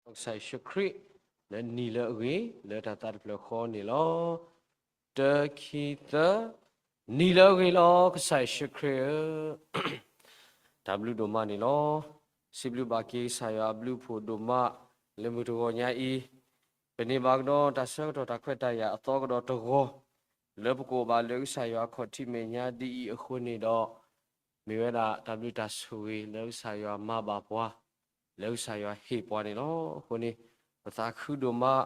ကစၢ်ယ့ၣ်ၡူးခရံာ် လၢနံၤလၢအဂ့ၤ လၢတၢ်သးတဖျၢၣ်ဃီန့ၣ်လီၤ. တၢ ခံ သၢ, နံၤလၢအဂ့ၤလီၤ ကစၢ်ယ့ၣ်ၡူးခရံာ်ဧၢ. တၢ်ဘျုးဒိၣ်မးန့ၣ်လီၤ. စံးဘျုးဘၣ်က့ၤကစၢ်ယွၤအဘျုးအဖှိၣ်ဒိၣ်မး လၢမုၢ်တဂီၤညါအံၤ ပန့ၢ်ဘၣ်ကဒီးတၢ်ဆၢကတီၢ်တၢ်ခွဲးတၢ်ယာ်အသီကဒီးတဂီၤ လၢပကအိၣ်ဘၣ်လၢကစၢ်ယွၤအခီၣ်ထံးမဲာ်ညါဒ်အံၤအဃိန့ၣ်ဒီး မ့ၢ်ဝဲဒၣ်တၢ်ဘျုးတၢ်ဆိၣ်ဂ့ၤလၢကစၢ်ယွၤမၤဘၣ်ပှၤ လၢကစၢ်ယွၤဟ့ၣ်ပှၤန့ၣ်လီၤ. အဃိန့ၣ် ပသးခုဒိၣ်မး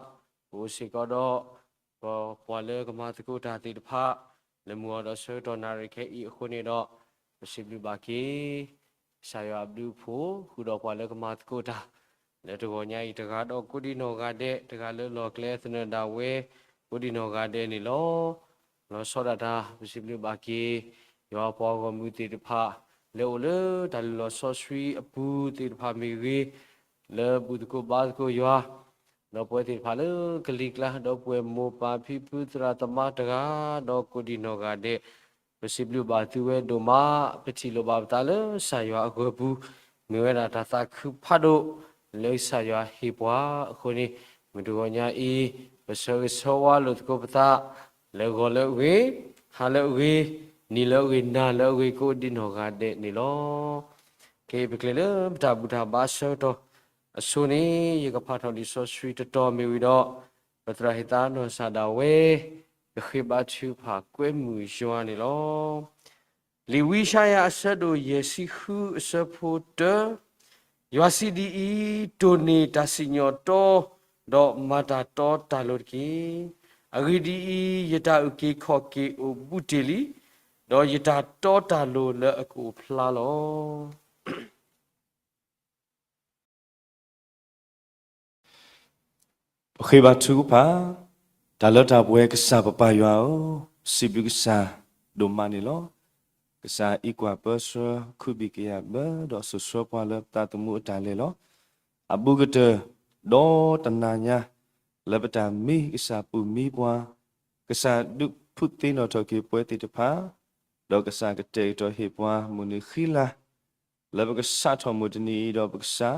ပအိၣ်စ့ၢ်ကီးဒီး ပပှၤလၢကမၤသကိးတၢ်သ့ၣ်တဖၣ် လၢမုၢ်အီၤဒီးဆၢကတီၢ်နၣ်ရံၣ်ခဲအံၤအဃိန့ၣ်ဒီး ပစံးဘျုးဘၣ်က့ၤ ကစၢ်ယွၤအဘျုးအဖှိၣ် ဃုာ်ဒီးပှၤလၢကမၤသကိးတၢ် လၢတဂီၤညါအံၤတဂၤဒီးကိးဒံနီၢ်ဂၤဒဲး တဂၤလၢလီၢ်ကျဲသနၢၣ်ဒၣ်ဝဲ ကိးဒံနီၢ်ဂၤဒဲးန့ၣ်လီၤ. လီၤဆီဒၣ်တၢ် ပစံးဘျုးဘၣ်က့ၤ ယွၤအပှၤဂီၢ်မုၢ်သ့ၣ်တဖၣ် လၢအိၣ်လၢတၢ်လုၢ်လီၢ်စီဆှံအပူၤသ့ၣ်တဖၣ်မ့ၢ်ဂ့ၤ, လၢဘူၣ်သကိးဘါသကိးယွၤ, ဒီးပဝဲသ့ၣ်တဖၣ်လၢကလံၤကျါ ဒီပုၢ်ဝဲၢ်မိၢ်ပၢ်ဖံဖုသရၣ်သမါတဂၤ ဒီးကိးဒံနီၢ်ဂၤဒဲး ပစံးဘျုးဘၣ်သုဝဲဒိၣ်မး, ပထံၣ်လိာ်ဘၣ်ပသးလၢကစၢ်ယွၤအဂၢၤပူၤ, မ့ၢ်ဝဲဒၣ်တၢ်သးခုဖးဒိၣ် လၢကစၢ်ယွၤဟ့ၣ်ပှၤအဃိန့ၣ်, မုၢ်တဂီၤညါအံၤ ပဆၢဂ့ၤဆၢဝါလိာ်သကိးပသး လၢဂီၤလၢအဂ့ၤ, ဟါလၢအဂ့ၤ, နံၤလၢအဂ့ၤ, နၤလၢအဂ့ၤ ကိးဒံနီၢ်ဂၤဒဲးန့ၣ်လီၤ. ခဲအံၤပကျဲၤလၢပတၢ်ဘူၣ်တၢ်ဘါဆၢကတီၢ်အဆိန့ၣ်, ယကဖးထီၣ်လံာ်စီဆှံတတီၤမ့ၢ်ဝံၤဒီး, ပသရၣ်ဟ့ၣ်သါနီၢ်စၢ်ဒၣ်ဝဲ ကဃ့ဘါထုကဖၣ်ကွဲမုာ်ယွၤန့ၣ်လီၤ. လံာ်ဝံယၡါယၤအဆၢဒိၣ်ယဲၢ်ဆံဃုအဆၢဖိတၢ, ယွၤစံးဒ်အံၤ, တိၢ်န့ၢ်တၢ်စံၣ်ညီၣ်တီ, ဒီးမၤတၢ်တီတၢ်လိၤတက့ၢ်. အဂ့ၢ်ဒ်အံၤ, ယတၢ်အုၣ်က့ၤခီၣ်က့ၤအိၣ်ဘူးတ့ၢ်လံ, ဒီးယတၢ်တီတၢ်လိၤလၢအကအိၣ်ဖျါလီၤ. ပဃ့ဘါထုကဖၣ်, တၢ်လၢတၢ်ပှဲၤကစၢ်ပပၢ်ယွၤဧၢ, စံးဘျုးကစၢ်ဒိၣ်မးန့ၣ်လီၤ. ကစၢ်အံးကွၢ်ပၢဆှၢ ခုဘံၣ်ကယၤဘၢ ဒီးစိာ်ဆှၢပှၤလၢပသးသမူအတၢ်လဲၤလီၤ. အဘူးကတၢၢ် ဒီတနၤညါ လၢပတၢ်မံကစၢ်ပူၤမံပှၤ, ကစၢ်ဒုးဖုးသ့ၣ်နီၣ်ထီၣ်က့ၤပဝဲသ့ၣ်တဖၣ်, ဒီးကစၢ်ကတဲာ်ကတီၤဟ့ၣ်ပှၤမုၢ်နံၤဃံလၤ လၢပကစးထီၣ်မုၢ်တနံၤအံၤဒီးပကစၢ်,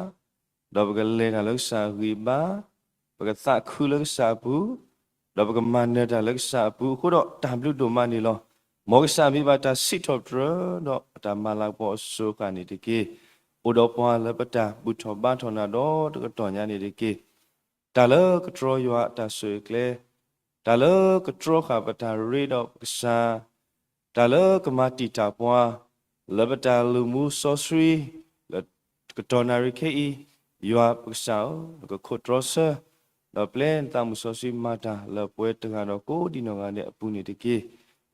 ဒီးပကလဲၤတၢ်လၢကစၢ်အဂံၢ်အဘါ, ပကသးခုလၢကစၢ်အပူၤ, ဒီးပကမၤနၢၤတၢ်လၢကစၢ်အပူၤအဃိဒီး တၢ်ဘျုးဒိၣ်မးန့ၣ်လီၤ. မ်ကစၢ်မ့ၢ်ဘၣ်တၢ်စံးထီၣ်ပတြၢၤ ဒီးအတၢ်မၤလၤကပီၤအစိၤဃာ်န့ၣ်တက့ၢ်. အိၣ်ဒီးပှၤလၢပတၢ်ဘူၣ်ထီၣ်ဘါထီၣ်နၤဒီတကတီၢ်ညါန့ၣ်တက့ၢ်. တၢ်လၢကတြီယွၤအတၢ်ဆိၣ်ဂ့ၤကျဲ, တၢ်လၢကတြီဃာ်ပတၢ်ရ့ဒီးပကစၢ်, တၢ်လၢကမၤတံာ်တာ်ပှၤ လၢပတၢ်လူၤမူစီဆှံ လၢကတီၢ်နၣ်ရံၣ်ခဲအံၤ, ယွၤပကစၢ်ဧၢ, နကခိးတြီဆၢ, ဒီးပျဲနသးမုၢ်စီဆှံမၤတၢ်လၢပဝဲတဂၤဒီးကိးဒံနီၢ်ဂၤဒဲးအပူၤန့ၣ်တက့ၢ်.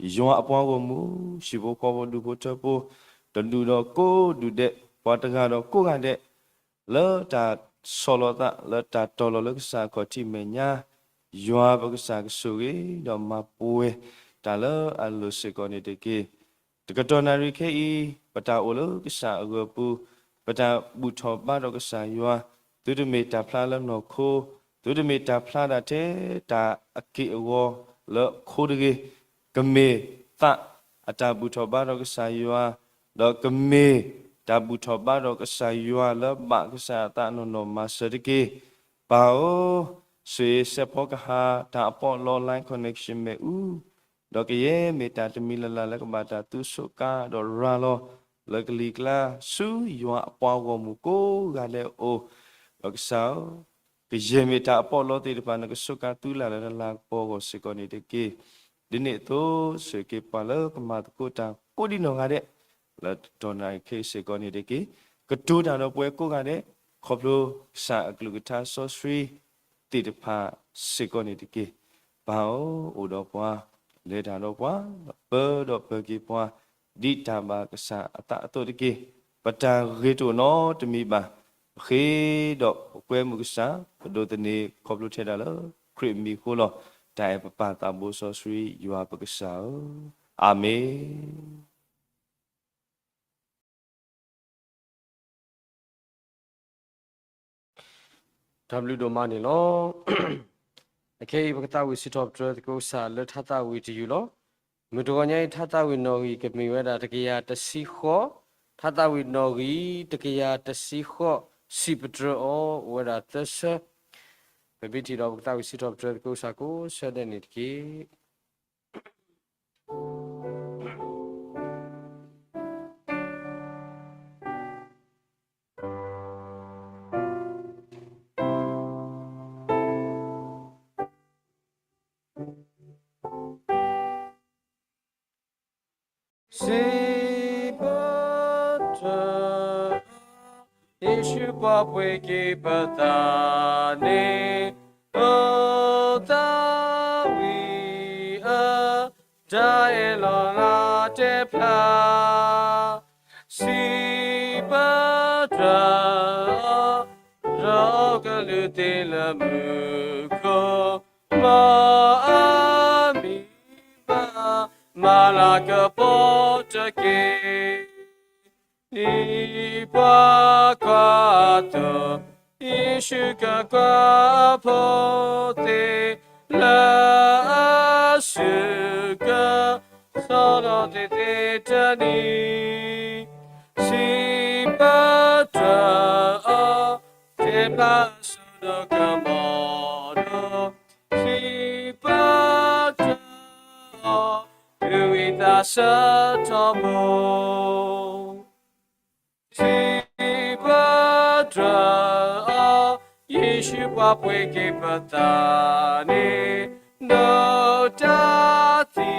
ယွၤအပှၤဂီၢ်မုၢ်, ဟံၣ်ဖိဃီဖိဒူၣ်ဖိထၢဖိ, တဒူၣ်ဒီးကိးဒူၣ်ဒဲး, ပှၤတဂၤဒီးကိးဂၤဒဲး, လၢတၢ်ဆီၣ်လီၤသး လၢတၢ်တီၢ်လီၤလၢကစၢ်အခီၣ်ထံးမဲာ်ညါ, ယွၤပကစၢ်ကဆိၣ်ဂ့ၤဒီးမၤပှဲၤတၢ်လၢအလိၤစ့ၢ်ကီးန့ၣ်တက့ၢ်. တကတီၢ်နၣ်ရံၣ်ခဲအံၤ, ပတၢ်အိၣ်လၢကစၢ်အဂၢၤပူၤ, ပတၢ်ဘူၣ်ထီၣ်ဘါထီၣ်ကစၢ်ယွၤ, သုတမ့ၢ်တၢ်ဖျါလၢနီၢ်ခိ, သုတမ့ၢ်တၢ်ဖျါဒၣ်ထဲတၢ်အက့ၢ်အဂီၤလၢခိတဂ့ၤ, ကမ့ၢ်သးအတၢ်ဘူၣ်ထီၣ်ဘါထီၣ်ကစၢ်ယွၤ, ဒီးကမ့ၢ်တၢ်ဘူၣ်ထီၣ်ဘါထီၣ်ကစၢ်ယွၤလၢဘၣ်ကစၢ်အသးနီၢ်နီၢ်မၤစၢၤတက့ၢ်. ပၢ်ဧၢ, ဆိၣ်ဂ့ၤစဲးဖီကဟၣ် တၢ်အပီးလီ line connection မ့ၣ်အူ, ဒီးကယဲၢ်မ့ၢ်တၢ်တမံၤလၢ်လၢ်လၢကဘၣ်တၢ်သူဆိးကါဒီးရၤလီၤ လၢကလံၤကျါ ဆူယွၤအပှၤဂီၢ်မုၢ်ကိးဂၤဒဲးအအိၣ်, ဒီးကစၢ်ဧၢ, ကယဲၢ်မ့ၢ်တၢ်အပီးလီသ့ၣ်တဖၣ် နကဆိးကါသုလၢ်လၢနလၤကပီၤအဂီၢ်စ့ၢ်ကီးန့ၣ်တက့ၢ်. ဒ်န့ၣ်အသိး ဆိၣ်ဂ့ၤက့ၤပှၤလၢကမၤသကိးတၢ်ကိးဒံနီၢ်ဂၤဒဲး လၢတတီၢ်နၣ်ရံၣ်ခဲအံၤစ့ၢ်ကီးန့ၣ်တက့ၢ်. ကတိၤတၢ်ဒီးပဝဲကိးဂၤဒဲး ခီဖျိကစၢ်အကလုၢ်ကထါစီဆှံသ့ၣ်တဖၣ်စ့ၢ်ကီးန့ၣ်တက့ၢ်. ပၢ်ဧၢ, အိၣ်ဒီးပှၤ, လဲၤတၢ်ဒီးပှၤ, ပၢဒီးပၢၤက့ၤပှၤ ဒ်တၢ်ဘၣ်ကစၢ်အသးအသိးတက့ၢ်. ပတၢ်ဂ့ၤတအိၣ်နီတမံၤဘၣ်. ပဃ့ဒီးပကွဲမုာ်ကစၢ်, ပဒိးသန့ၤခီဖျိထဲဒၣ်လၢခရံာ်မံၤအဃိလီၤ. တၢ်အဲၣ်ပပၢ်သးဘိစီဆှံယွၤပကစၢ်ဧၢ, အၤမ့ၣ်. တၢ်ဘျုးဒိၣ်မးန့ၣ်လီၤ. အခဲအံၤ ပကသးဝံၣ်စံးထီၣ်ပတြၢၤသကိးကစၢ်လၢထါသးဝံၣ်တယုၢ်လီၤ. မုၢ်တဂီၤညါအံၤ ထါသးဝံၣ်နီၣ်ဂံၢ်ကမ့ၢ်ဝဲဒၣ်တကယၤတဆံဃိး, ထါသးဝံၣ်နီၣ်ဂံၢ်တကယၤတဆံဃိး, စံးပတြၢၤအီၤ အိၣ်ဝဲဒၣ်သၢဆၢ, ပမ့ၢ်ထံၣ်ဒီးပကသးဝံၣ်စံးထီၣ်ပတြၢၤသကိးကစၢ်ကိးဆၢဒဲးန့ၣ်တက့ၢ်. စံးပတြၢၤအီၤ, ယ့ၣ်ၡူးပှၤပှ့ၤက့ၤပသးန့ၣ်, အိၣ်သးဝံၣ်အၢ, တၢ်အဲၣ်လီၤလၢတဲဖျါ, စံးပတြၢၤအီၤ, ဒီးကလုၢ်သ့ၣ်လၢမူခိၣ်, မ်အမံၤမၤ, မၤလၤကပီၤတက့ၢ်. ဒ်ပှၤကွၢ်သိ, ယ့ၣ်ၡူးကကွၢ်အဖိသ့ၣ်, လၢအစုက, ဆီလီၤသ့ၣ်သ့ၣ်တနံၤ, စံးပတြၢၤအီၤ, တဲဖျါအစိဒိၣ်ကမီၤဒိၣ်, စံးပတြၢၤအီၤ, သူၣ်ဝံၣ်သးဆၢထီဘိ စံးပတြၢၤအီၤ, ယ့ၣ်ၡူးပှၤပှ့ၤက့ၤပသးန့ၣ်, ဒိးတၢ်သံ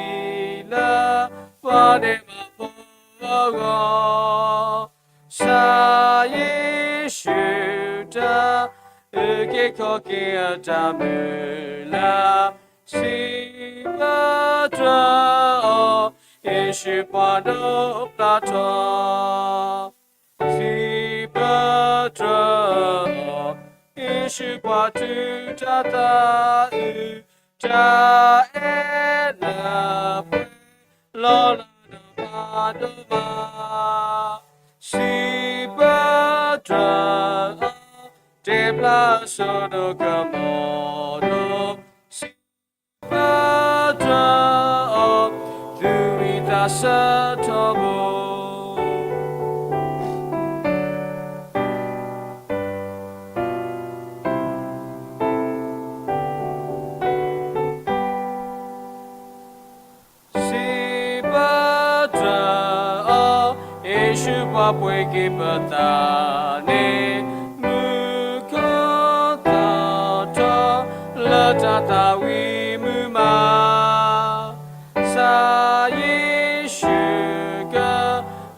လၢ ပှၤန့ၣ်ဘၣ်ဖိအဂီၢ်, ကစၢ်ယ့ၣ်ၡူးတၢ် အုၣ်က့ၤခီၣ်က့ၤအတၢ်မုၢ်လၢ်, စံးပတြၢၤအီၤ, ယ့ၣ်ၡူးပှၤဒိးဘျၣ်ထီၣ် စံးပတြၢၤအီၤ, ယ့ၣ်ၡူးပှၤတူၢ်တၢ်သးအုး, တၢ်အဲၣ်လၢပှဲၤ လီၤလၢဒီးဘၣ်ဒိဘၣ်, စံးပတြၢၤအီၤ, တဲဖျါအစိဒိၣ်ကမီၤဒိၣ်, စံးပတြၢၤအီၤ, သူၣ်ဝံၣ်သးဆၢထီဘိ စံးပတြၢၤအီၤ, ယ့ၣ်ၡူးပှၤပှ့ၤက့ၤပသးန့ၣ်, မူခိၣ်သီၣ်ထီၣ် လၢတၢ်သးဝံၣ်မုာ်မး, ကစၢ်ယ့ၣ်ၡူးက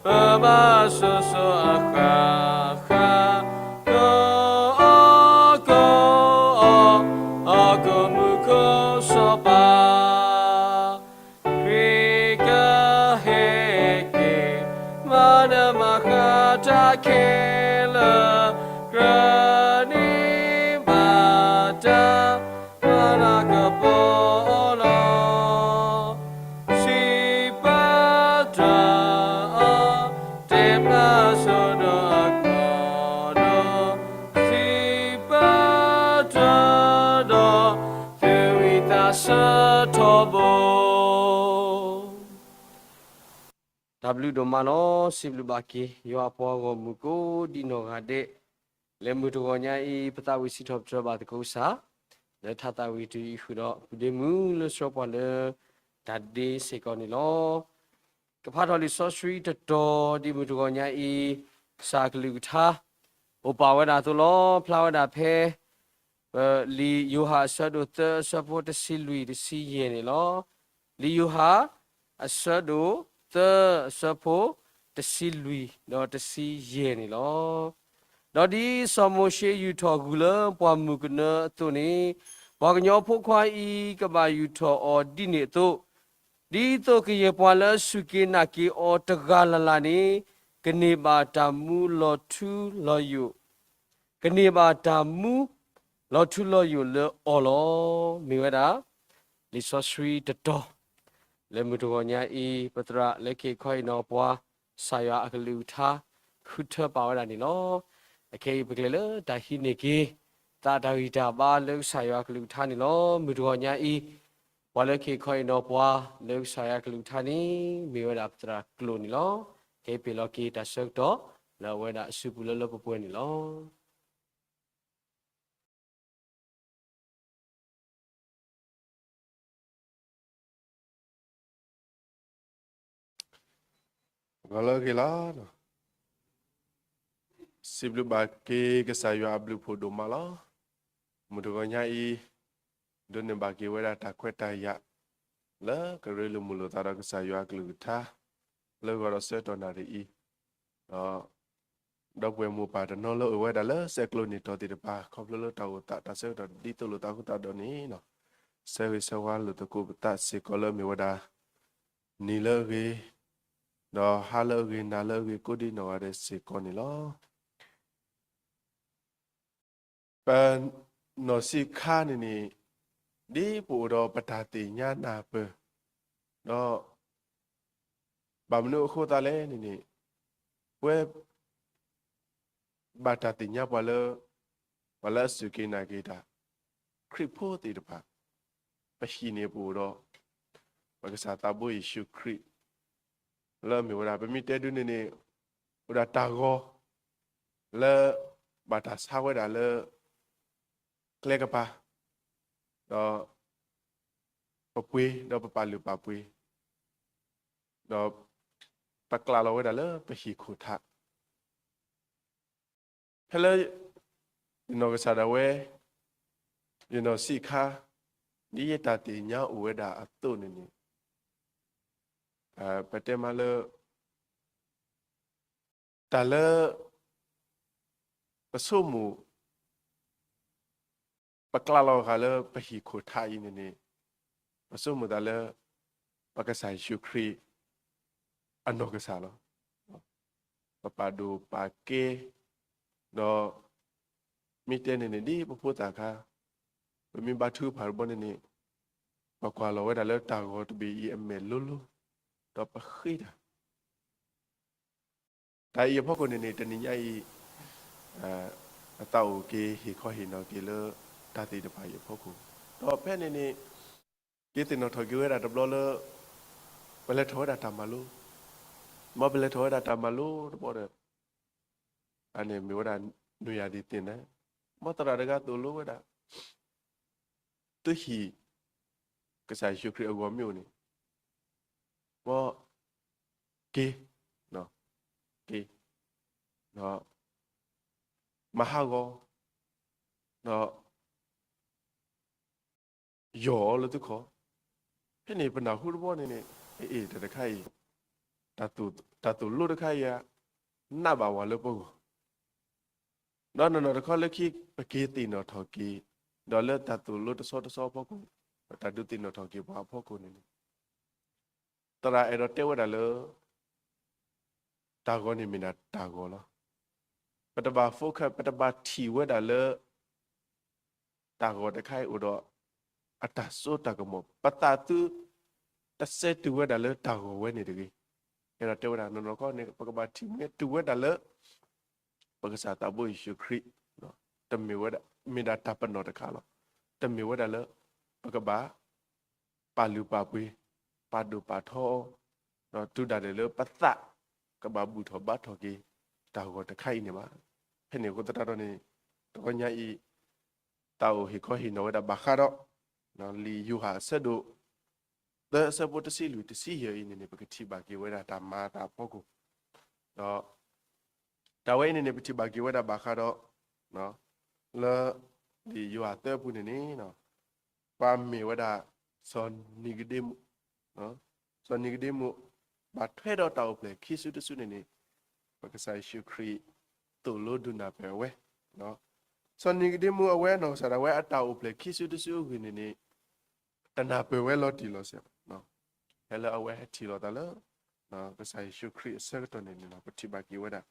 ပမၤစိၤစိၤအဃၣ်ဃၣ်, ကိးအီၤကိးအီၤ, ဟီၣ်ခိၣ်မူခိၣ်စီၤပၤ ခရံာ်ကဟဲက့ၤ, မၤနၢၤမၤဃၣ်တၢ်ခဲလၢာ်, ကြၢးန့ၢ်ဘၣ်တၢ် မၤလၤကပီၤအီၤလီၤ. စံးပတြၢၤအီၤ, တဲဖျါစိဒီးအကျိာ်ဒီး, စံးပတြၢၤဒီး သူၣ်ဝံၣ်သးဆၢထီဘိ တၢ်ဘျုးဒိၣ်မးလီၤ. စံးဘျုးဘၣ်က့ၤ ယွၤအပှၤဂီၢ်မုၢ်ကိးဒံနီၢ်ဂၤဒဲး, လၢမုၢ်တဂီၤညါအံၤ ပသးဝံၣ်စံးထီၣ်ပတြၢၤဘၣ်သကိးကစၢ်, လၢထးသးဝံၣ်တုၤအံၤဃုာ်ဒီး ပုၢ်ဒ့မုၣ်လၢဆှၢပှၤလၢ တၢ်ဒ့စ့ၢ်ကီးန့ၣ်လီၤ. ကဖးထီၣ်လံာ်စီဆှံတတီၤ ဒ်မုၢ်တဂီၤညါအံၤ, ကစၢ်အကလုၢ်ကထါ အိၣ်ပာ်ဝဲဒၣ်အသိးလီၤ. ဖျါဝဲဒၣ်ဖဲ လံာ်ယိၤဟၣ်အဆၢဒိၣ်သၢအဆၢဖိတဆံလွံၢ်တဆံယဲၢ်န့ၣ်လီၤ. လံာ်ယိၤဟၣ် အဆၢဒိၣ်သၢအဆၢဖိ တဆံလွံၢ်ဒီးတဆံယဲၢ်န့ၣ်လီၤ. ဒီးဒ်စီၤမိၤၡ့ယူာ်ထီၣ်ဂုၢ်လၢပှၢ်မုၢ်ကနၢအသိးန့ၣ်, ပှၤကညီဖိခွါအံၤကဘၣ်ယူာ်ထီၣ်အီၤဒ်န့ၣ်အသိး, ဒ်သိးကယဲၢ်ပှၤလၢအစူၢ်က့ၤနာ်က့ၤအီၤတဂၤလၢ်လၢ်န့ၣ်, ကန့ၢ်ဘၣ်တၢ်မူလီၤထူလီၤယိာ် ကန့ၢ်ဘၣ်တၢ်မူလီၤထူလီၤယိာ်လၢအီၤလီၤ. မ့ၢ်ဝဲဒၣ် လံာ်စီဆှံတတီၤ လၢမုၢ်တဂီၤညါအံၤ ပသရၣ်လၢခ့ခီအံၤနီၢ်ပှၤ ကစၢ်ယွၤအကလုၢ်ကထါ ဃုထၢပာ်ဝဲဒၣ်န့ၣ်လီၤ. အခဲအံၤပကလဲၤလၢတၢ်ဟံးန့ၢ်က့ၤ သးတၢ်ဂံၢ်တၢ်ဘါလၢကစၢ်ယွၤအကလုၢ်ကထါန့ၣ်လီၤ. မုၢ်တဂီၤညါအံၤ ပှၤလၢခ့ခီအံၤနီၢ်ပှၤ လၢကစၢ်ယွၤအကလုၢ်ကထါန့ၣ် မ့ၢ်ဝဲဒၣ်ပသရၣ်ကျိာ်န့ၣ်လီၤ. ခဲအံၤပ့ၤလီၤက့ၤတၢ်ဆၢကတီၢ် လၢအဝဲဒၣ်အစုပူၤလၢလၢပှဲၤပှဲၤန့ၣ်လီၤ. ဂီၤလၢအဂ့ၤလီၤ. စံးဘျုးဘၣ်က့ၤကစၢ်ယွၤအဘျုးဖှိၣ်ဒိၣ်မးလီၤ. မုၢ်တဂီၤညါအံၤ ဒိးန့ၢ်ဘၣ်က့ၤဝဲဒၣ်တၢ်ခွဲးတၢ်ယာ် လၢကရ့လိာ်မုာ်လိာ်သးဒီးကစၢ်ယွၤအကလုၢ်ကထါ လၢဂီၤဒီးဆၢကတီၢ်နၣ်ရံၣ်အံၤ, ဒီး ဒီပုၢ်ဝဲၢ်မိၢ်ပၢ်တနီၤလၢအိၣ်ဝဲဒၣ်လၢဆဲးကျိးနံၣ်တီၢ်သ့ၣ်တဖၣ် ခီဖျိလၢတၢ်အိၣ်သးတၢ်ဆၢကတီၢ်ဒ်သိးလိာ်သးအဃိသတးဒီးန့ၣ် ဆၢဂ့ၤဆၢဝါလိာ်သကိးပသးစ့ၢ်ကီးလၢအမ့ၢ်ဝဲဒၣ် နံၤလၢအဂ့ၤ, ဒီးဟါလၢအဂ့ၤ နၤလၢအဂ့ၤ ကိးဒံနီၢ်ဂၤဒဲးစ့ၢ်ကီးန့ၣ်လီၤ. ပနီၢ်ဆံးခါန့ၣ်န့ၣ် ဒ်ပအိၣ်ဒီးပတၢ်သ့ၣ်ညါနၢ်ပၢၢ်, ဒီး ဘၣ်မနုၤအဃိသတးလဲၣ်န့ၣ်န့ၣ် ပဝဲ ဘၣ်တၢ်သ့ၣ်ညါပှၤလၢ ပှၤလၢအစူၢ်က့ၤနာ်က့ၤတၢ် ခရံာ်ဖိသ့ၣ်တဖၣ် ပဟံၣ်န့ၣ်ပအိၣ်ဒီး ပကစၢ်သးဘိယ့ၣ်ၡူးခရံာ် လၢအမ့ၢ်ဝဲဒၣ် ပမ့ၢ်တဲဒုန့ၣ်န့ၣ် အိၣ်ဒၣ်တၢ်ဂီၤ လၢ ဘၣ်တၢ်ဆါဝဲဒၣ်လၢ ကျဲကပၤ ဒီး ပပှ့ၤ ဒီးပပာ်လုၢ်ပာ်ပှ့ၤ ဒီး ပကျးလီၤဝဲဒၣ်လၢပဟံၣ်ခိၣ်ထး ဖဲလၢ ယနီၢ်ကစၢ်ဒၣ်ဝဲ ယနီၢ်ဆံးခါ ဒ်ယတၢ်သ့ၣ်ညါအိၣ်ဝဲဒၣ်အသိးန့ၣ်န့ၣ် ပတဲမးလၢ တၢ်လၢ ပဆိကမိၣ် ပကျးလီၤဃာ်လၢပဟံၣ်ခိၣ်ထးအံၤန့ၣ်န့ၣ် ပဆိကမိၣ်သးလၢ ပကစၢ်ယ့ၣ်ၡူးခရံာ် အနီၢ်ကစၢ်လီၤ. ပပာ်ဒိၣ်ပာ်ကဲ ဒီး မ့ၢ်တဲန့ၣ်န့ၣ် ဒ်ပဖိသၣ်ခါ ပမ့ၢ်ဘါထုကဖၣ်တဘျီန့ၣ်န့ၣ် ပကွၢ်လီၤဝဲဒၣ်လၢတၢ်ဂီၤတဘ့ၣ်အံၤအမဲာ်လိၤလိၤ ဒီးပဃ့တၢ် တၢ်အံၤအဖီခိၣ်န့ၣ်န့ၣ် တနံၤညါအံၤ အသးအိၣ်က့ၤဟ့ၣ်ခီဟ့ၣ်နီၤက့ၤလၢ တၢ်သ့ၣ်တဖၣ်အံၤအဖီခိၣ်, ဒီးဖဲန့ၣ်န့ၣ် က့ၤသ့ၣ်နီၣ်ထီၣ်က့ၤဝဲဒၣ်တဘျီလၢ ပလဲၤထီၣ်ဝဲဒၣ်တၢ်မၤလိ, မ်ပလဲၤထီၣ်ဝဲဒၣ်တၢ်မၤလိတဘျီဒီး အန့ၣ်မ့ၢ်ဝဲဒၣ် နွံယၤဒ်သ့ၣ်န့ၣ်, မ်သရၣ်တဂၤသိၣ်လိဝဲဒၣ် သုဟံၣ် ကစၢ်ယ့ၣ်ၡူးခရံာ်အဂီၢ်မ့ၢ်အိၣ်န့ၣ် မ် က့ၤ က့ၤ ဒီး မၤဟးဂီၤ ဒီး ယီၢ်အီၤလၢသုခီၣ်, ဖဲန့ၣ်ပနၢ်ဟူတဘျီန့ၣ်န့ၣ် အ့ၣ် တၢ်တခါအံၤ တၢ်သိၣ်လိတခါအံၤဧါ နးဘၣ်ဝဲလၢပဂီၢ် ဒီးနီၢ်နီၢ်တခီလၢခံ ပက့ၤသ့ၣ်နီၣ်ထီၣ်က့ၤ ဒီးလၢတၢ်သိၣ်လိတဆီတဆီအဖီခိၣ်, တၢ်ဒုးသ့ၣ်နီၣ်ထီၣ်က့ၤပှၤအဖီခိၣ်န့ၣ်န့ၣ် သရၣ်အဲၣ်ဒိးတဲဝဲဒၣ်လၢ တၢ်ဂီၤန့ၣ်မ့ၢ်ဒၣ်တၢ်ဂီၤလီၤ. ပတဘၣ် focus ပတဘၣ်ထံၣ်ဝဲဒၣ်လၢ တၢ်ဂီၤတခါအံၤအိၣ်ဒီး အတၢ်စိတၢ်ကမီၤ ပသးသု တစဲးတုၤဝဲဒၣ်လၢတၢ်ဂီၤဝဲန့ၣ်တဂ့ၤ. အဲၣ်ဒိးတဲဝဲဒၣ်နီၢ်နီၢ်ခီန့ၣ် ပကဘၣ်ထံၣ်မ့ၢ်တုၤဝဲဒၣ်လၢ ပကစၢ်သးဘိယ့ၣ်ၡူးခရံာ် တမ့ၢ်ဝဲဒၣ် မ့ၢ်ဒၣ်တၢ်ပနီၣ်တခါလီၤ. တမ့ၢ်ဝဲဒၣ်လၢ ပကဘၣ် ပာ်လုၢ်ပာ်ပှ့ၤ ပာ်ဒိၣ်ပာ်ထီအီၤ ဒီးတုၤဒၣ်လဲာ်လၢပသး ကဘၣ်ဘူၣ်ထီၣ်ဘါထီၣ်က့ၤ တၢ်ဂီၤတခါအံၤန့ၣ်ဘၣ်. ဖဲန့ၣ်အဃိသတးဒီးန့ၣ် တဂီၤညါအံၤ သးအိၣ်ဟ့ၣ်ခီဟ့ၣ်နီၤဝဲဒၣ်ဘၣ်ဃးဒီး လံာ်ယိၤဟၣ်အဆၢဒိၣ် သၢအဆၢဖိတဆံလွံၢ်တဆံယဲၢ်အံၤန့ၣ်န့ၣ် ပကထံၣ်ဘၣ်က့ၤဝဲဒၣ်တၢ်မၤအသးအဖီခိၣ် ဒီး တၢ်ဝဲအံၤန့ၣ်န့ၣ် ပထံၣ်ဘၣ်က့ၤဝဲဒၣ်ဘၣ်ဃးဒီး လၢ လံာ်ယိၤဟၣ်သၢအပူၤန့ၣ်န့ၣ် ပှၤမ့ၢ်ဝဲဒၣ် စီၤနံၤကဒ့မူး, စီၤနံၤကဒ့မူး ဘၣ်ထွဲဒီးတၢ်အိၣ်ဖျဲၣ်ခံစုတစုန့ၣ်န့ၣ် ပကစၢ်ယ့ၣ်ၡူးခရံာ် သိၣ်လိဒုးနၢ်ပၢၢ်အဝဲ စီၤနံၤကဒ့မူးအဝဲနီၢ်ကစၢ်ဒၣ်ဝဲအတၢ်အိၣ်ဖျဲၣ်ခံစုတစုအဂ့ၢ်န့ၣ်န့ၣ် တနၢ်ပၢၢ်ဝဲလီၤတံၢ်လီၤဆဲး ဖဲလၢအဝဲဟဲထံၣ်လိာ်သးလၢ ကစၢ်ယ့ၣ်ၡူးခရံာ်အဆၢကတီၢ်န့ၣ်န့ၣ် ပထံၣ်ဘၣ်က့ၤဝဲဒၣ်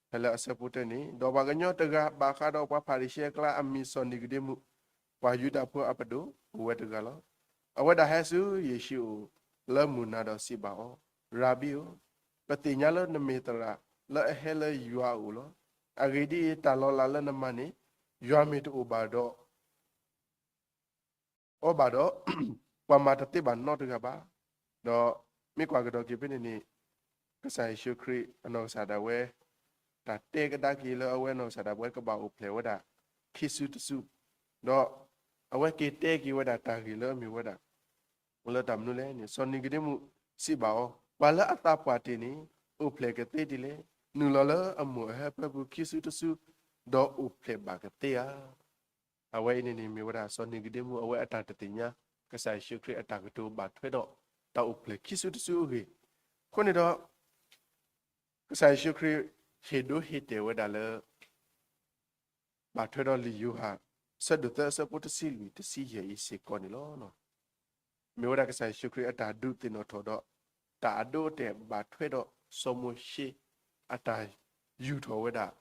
ဖဲလၢအဆၢဖိတၢန့ၣ် ဒီးပှၤကညီတဂၤ ဘၣ်ဃးဒီးပှၤဖၤရံၤၡဲအကျါ အမံၤစီၤနံၤကဒ့မူး, ပှၤယူဒၤဖိအပဒိၣ် အိၣ်ဝဲတဂၤလီၤ. အဝဲဒၣ်ဟဲဆူယ့ၣ်ၡူးအအိၣ် လၢမုၢ်နၤဒီးစံးဘၣ်အီၤ, ရၤဘံဧၢ, ပသ့ၣ်ညါလၢနမ့ၢ်သရၣ်လၢအဟဲလၢယွၤအအိၣ်လီၤ. အဂ့ၢ်ဒ်အံၤ, တၢ်လီၤလးလၢနမၤန့ၣ် ယွၤမ့ၢ်တအိၣ်ဘၣ်ဒီး အီၤဘၣ်ဒီး ပှၤမၤတသ့ဘၣ်နီတဂၤဘၣ်. ဒီးမ့ၢ်ကွၢ်ကဒီးက့ၤဖဲန့ၣ်န့ၣ် ကစၢ်ယ့ၣ်ၡူးခရံာ်အနီၢ်ကစၢ်ဒၣ်ဝဲ တၢ်တဲကဒါက့ၤလၢအဝဲနီၢ်ကစၢ်ဒၣ်ဝဲကဘၣ်အိၣ်ဖျဲၣ်ဝဲဒၣ် ခံစုတစု, ဒီးအဝဲက့ၤတဲက့ၤဝဲဒၣ်တၢ်ဂ့ၢ်လၢအမ့ၢ်ဝဲဒၣ် လၢတၢ်မနုၤလဲၣ်န့ၣ် စီၤနံၤကဒ့မူးစံးဘၣ်အီၤ, ပှၤလၢအသးပှၢ်တ့ၢ်န့ၣ် အိၣ်ဖျဲၣ်ကသ့ဒ်လဲၣ်. နုာ်လီၤလၢအမိၢ်အဟၢဖၢပူၤခံစုတစု, ဒီးအိၣ်ဖျဲၣ်ဘၣ်ကသ့ဧါ. အဝဲအံၤန့ၣ်န့ၣ် မ့ၢ်ဝဲဒၣ်စီၤနံၤကဒ့မူ အဝဲအတၢ်တသ့ၣ်ညါ ကစၢ်ယ့ၣ်ၡူးခရံာ်အတၢ်ကတိၤဘၣ်ထွဲဒီး တၢ်အိၣ်ဖျဲၣ်ခံစုတစုအဂ့ၢ်. အဃိန့ၣ်ဒီး ကစၢ်ယ့ၣ်ၡူးခရံာ် ဟ့ၣ်ဒိဟ့ၣ်တဲာ်ဝဲဒၣ်လၢ ဘၣ်ထွဲဒီးလံာ်ယိၤဟၣ် အဆၢဒိၣ်သၢ အဆၢဖိတဆံလွံၢ် တဆံယဲၢ်အံၤစ့ၢ်ကီးန့ၣ်လီၤ. မ့ၢ်ဝဲဒၣ်ကစၢ်ယ့ၣ်ၡူးခရံာ်အတၢ်ဒုးသ့ၣ်နီၣ်ထီၣ်ဒီး တၢ်အဒိအတဲာ်ဘၣ်ထွဲဒီးစီၤမိၤၡ့ အတၢ်ယူၢ်ထီၣ်ဝဲဒၣ်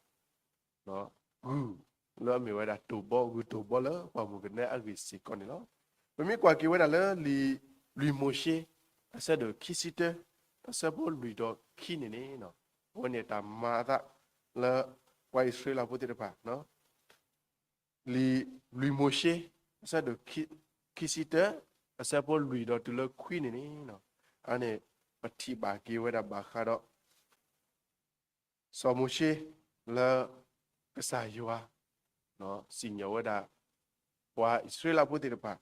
ဂုၢ်လၢအမ့ၢ်ဝဲဒၣ်တိၢ်ဘီ ဂုၢ်တိၢ်ဘီလၢပှၤမုၢ်ကနဲအဂ့ၢ်စ့ၢ်ကီးန့ၣ်လီၤ. ပမ့ၢ်ကွၢ်က့ၤဝဲဒၣ်လၢလံာ်လွံၢ်မိၤၡ့ အဆၢဒိၣ်ခံဆံတၢ အဆၢဖိလွံၢ်ဒီးခံန့ၣ်န့ၣ် အဝဲန့ၣ်တၢ်မၤအသးလၢ ပှၤအံၣ်စရ့လးဖိသ့ၣ်တဖၣ် လံာ်လွံၢ်မိၤၡ့ အဆၢဒိၣ်ခံဆံတၢ အဆၢဖိလွံၢ်ဒီးတုၤလၢခွံန့ၣ်န့ၣ် အန့ၣ် ပထံၣ်ဘၣ်က့ၤဝဲဒၣ်ဘၣ်ဃးဒီး စီၤမိၤၡ့လၢ ကစၢ်ယွၤ စံၣ်ညီၣ်ဝဲဒၣ် ပှၤအံၣ်စရ့လးဖိသ့ၣ်တဖၣ်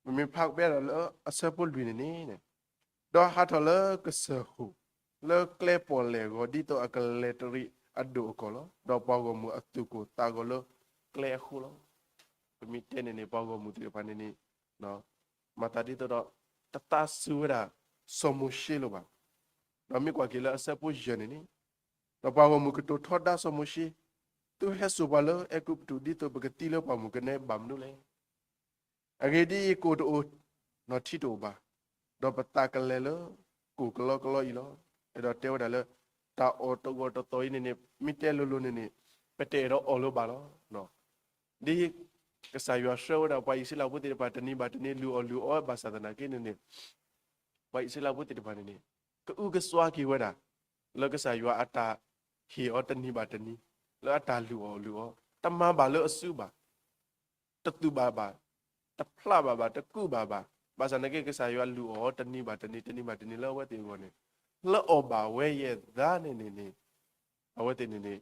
ပမ့ၢ်ဖးကပဲဒီးလၢအဆၢဖိလွံၢ်န့ၣ်န့ၣ် ဒီးဟးထီၣ်လၢကစၢၢ်ဟိၣ် လၢကျဲပီၣ်လဲၣ်အဂီၢ် ဒ်သိးအကလဲၤတရံးအဒိၣ်အကီၢ်လီၤ. ဒီးပှၤဂီၢ်မုၢ်အသူၣ်ကိၢ်သးဂီၤလၢကျဲအဃိလီၤ. ပမ့ၢ်တဲန့ၣ်န့ၣ် ပှၤဂီၢ်မုၢ်သ့ၣ်တဖၣ်န့ၣ်န့ၣ် မၤသးဒ်သိးဒီး တသးစူၤဝဲဒၣ် စီၤမိၤၡ့လၢၤဘၣ်. ဒီးမ့ၢ်ကွၢ်က့ၤလၢအဆၢဖိယဲၢ်န့ၣ်န့ၣ် ဒီးပှၤဂီၢ်မုၢ်ကတိၤထီဒါစီၤမိၤၡ့, သုဟဲစိာ်ပှၤလၢအဲၤကူပတူး ဒ်သိးပကသံလၢပှၤမုၢ်ကနဲဘၣ်မနုၤလဲၣ်. အဂ့ၢ်ဒ်အံၤ, ကိၣ်တအိၣ်, နီၣ်ထံတအိၣ်ဘၣ်, ဒီးပသးကလဲၤလၢကိၣ်ကလီကလီအံၤလီၤ. အဲၣ်ဒိးတဲဝဲဒၣ်လၢ တၢ်အီၣ်တဂီၢ်တသီအံၤန့ၣ်န့ၣ် မ့ၢ်တဲလိၤလိၤန့ၣ်န့ၣ် ပတအဲၣ်ဒိးအီၣ်လၢၤဘၣ်လီၤ. ဒ်ကစၢ်ယွၤဆှၢဝဲဒၣ်ပှၤအံၣ်စရ့လးဖိသ့ၣ်တဖၣ် တနံၤဘၣ်တနံၤ လုၢ်အီၣ်လုၢ်အီဘၣ်ဆၣ်သနာ်က့န့ၣ်န့ၣ် ပှၤအံၣ်စရ့လးဖိသ့ၣ်တဖၣ်န့ၣ်န့ၣ် ကအုကစွါက့ၤဝဲဒၣ် လၢကစၢ်ယွၤအတၢ်ဟ့ၣ်အီၤတနံၤဘၣ်တနံၤ လၢအတၢ်လုၢ်အီၣ်လုၢ်အီ တမၤဘၣ်လၢအစုဘၣ်, တသူၣ်ဘၣ်ဘၣ်, တဖျးဘၣ်ဘၣ်, တကူးဘၣ်ဘၣ်, ဘၣ်ဆၣ်သနာ်က့ ကစၢ်ယွၤလုၢ်အီၣ်အီၤတနံၤဘၣ်တနံၤ တနံၤဘၣ်တနံၤလၢအဝဲသ့ၣ်အဂီၢ်န့ၣ် လၢအီၣ်ဘၣ်ဝဲယဲၢ်သးန့ၣ်န့ၣ်န့ၣ် အဝဲသ့ၣ်န့ၣ်န့ၣ်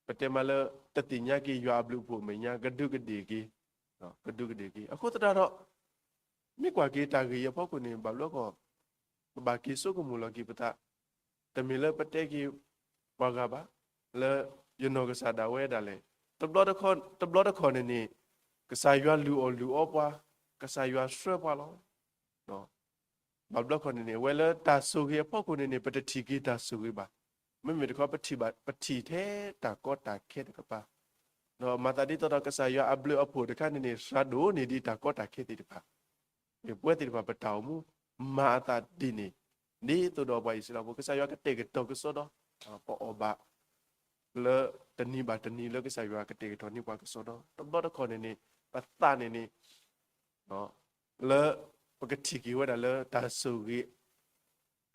ပတဲမးလၢ တသ့ၣ်ညါက့ၤယွၤအဘျုးအဖှိၣ်အမဲာ်ညါ ကဒူးကဒ့ၣ်က့ၤ, ကဒူးကဒ့ၣ်က့ၤ. အဃိသတးဒီး မ့ၢ်ကွၢ်က့ၤတၢ်ဂ့ၢ်အံၤအဖီခိၣ်န့ၣ် ဘၣ်ဘျီခီ ပဘၣ်က့ၤဆိကမိၣ်လီၤက့ၤပသး, တမ့ၢ်လၢပတဲက့ၤပှၤဂၤဘၣ်, လၢယနီၢ်ကစၢ်ဒၣ်ဝဲဒၣ်လဲာ်, တဘျီတခီၣ်န့ၣ်န့ၣ် ကစၢ်ယွၤလုၢ်အီၣ်လုၢ်အီပှၤ, ကစၢ်ယွၤဆှၢပှၤလီၤ. ဘၣ်ဘျီခီန့ၣ်န့ၣ် အဝဲလၢတၢ်ဆိၣ်ဂ့ၤအဖီခိၣ်န့ၣ်န့ၣ် ပတထံၣ်က့ၤတၢ်ဆိၣ်ဂ့ၤဘၣ်. မ့မ့ၢ်တခီ ပထံၣ်ဘၣ် ပထံၣ်ထဲတၢ်ကီတၢ်ခဲတကပၤ, ဒီးမၤသးဒ်သိးဒီးကစၢ်ယွၤအဘျုးအဖှိၣ်တခါန့ၣ်န့ၣ် စှၤဒိၣ်န့ၢ်ဒံးတၢ်ကီတၢ်ခဲသ့ၣ်တဖၣ်, ပဝဲသ့ၣ်တဖၣ်ပတၢ်အိၣ်မူ မၤအသးဒ်န့ၣ်, ဒ်သိးဒီးပှၤအံၣ်စရ့လးဖိ ကစၢ်ယွၤကတဲာ်ကတီၤကစီဒီ, ပအီၣ်ဘၣ် လၢတနံၤဘၣ်တနံၤလၢကစၢ်ယွၤကတဲာ်ကတီၤန့ၢ်ပှၤကစီဒီ, တဘျီတခီၣ်န့ၣ်န့ၣ် ပသးန့ၣ်န့ၣ် လၢပကထံၣ်က့ၤဝဲဒၣ်လၢတၢ်ဆိၣ်ဂ့ၤ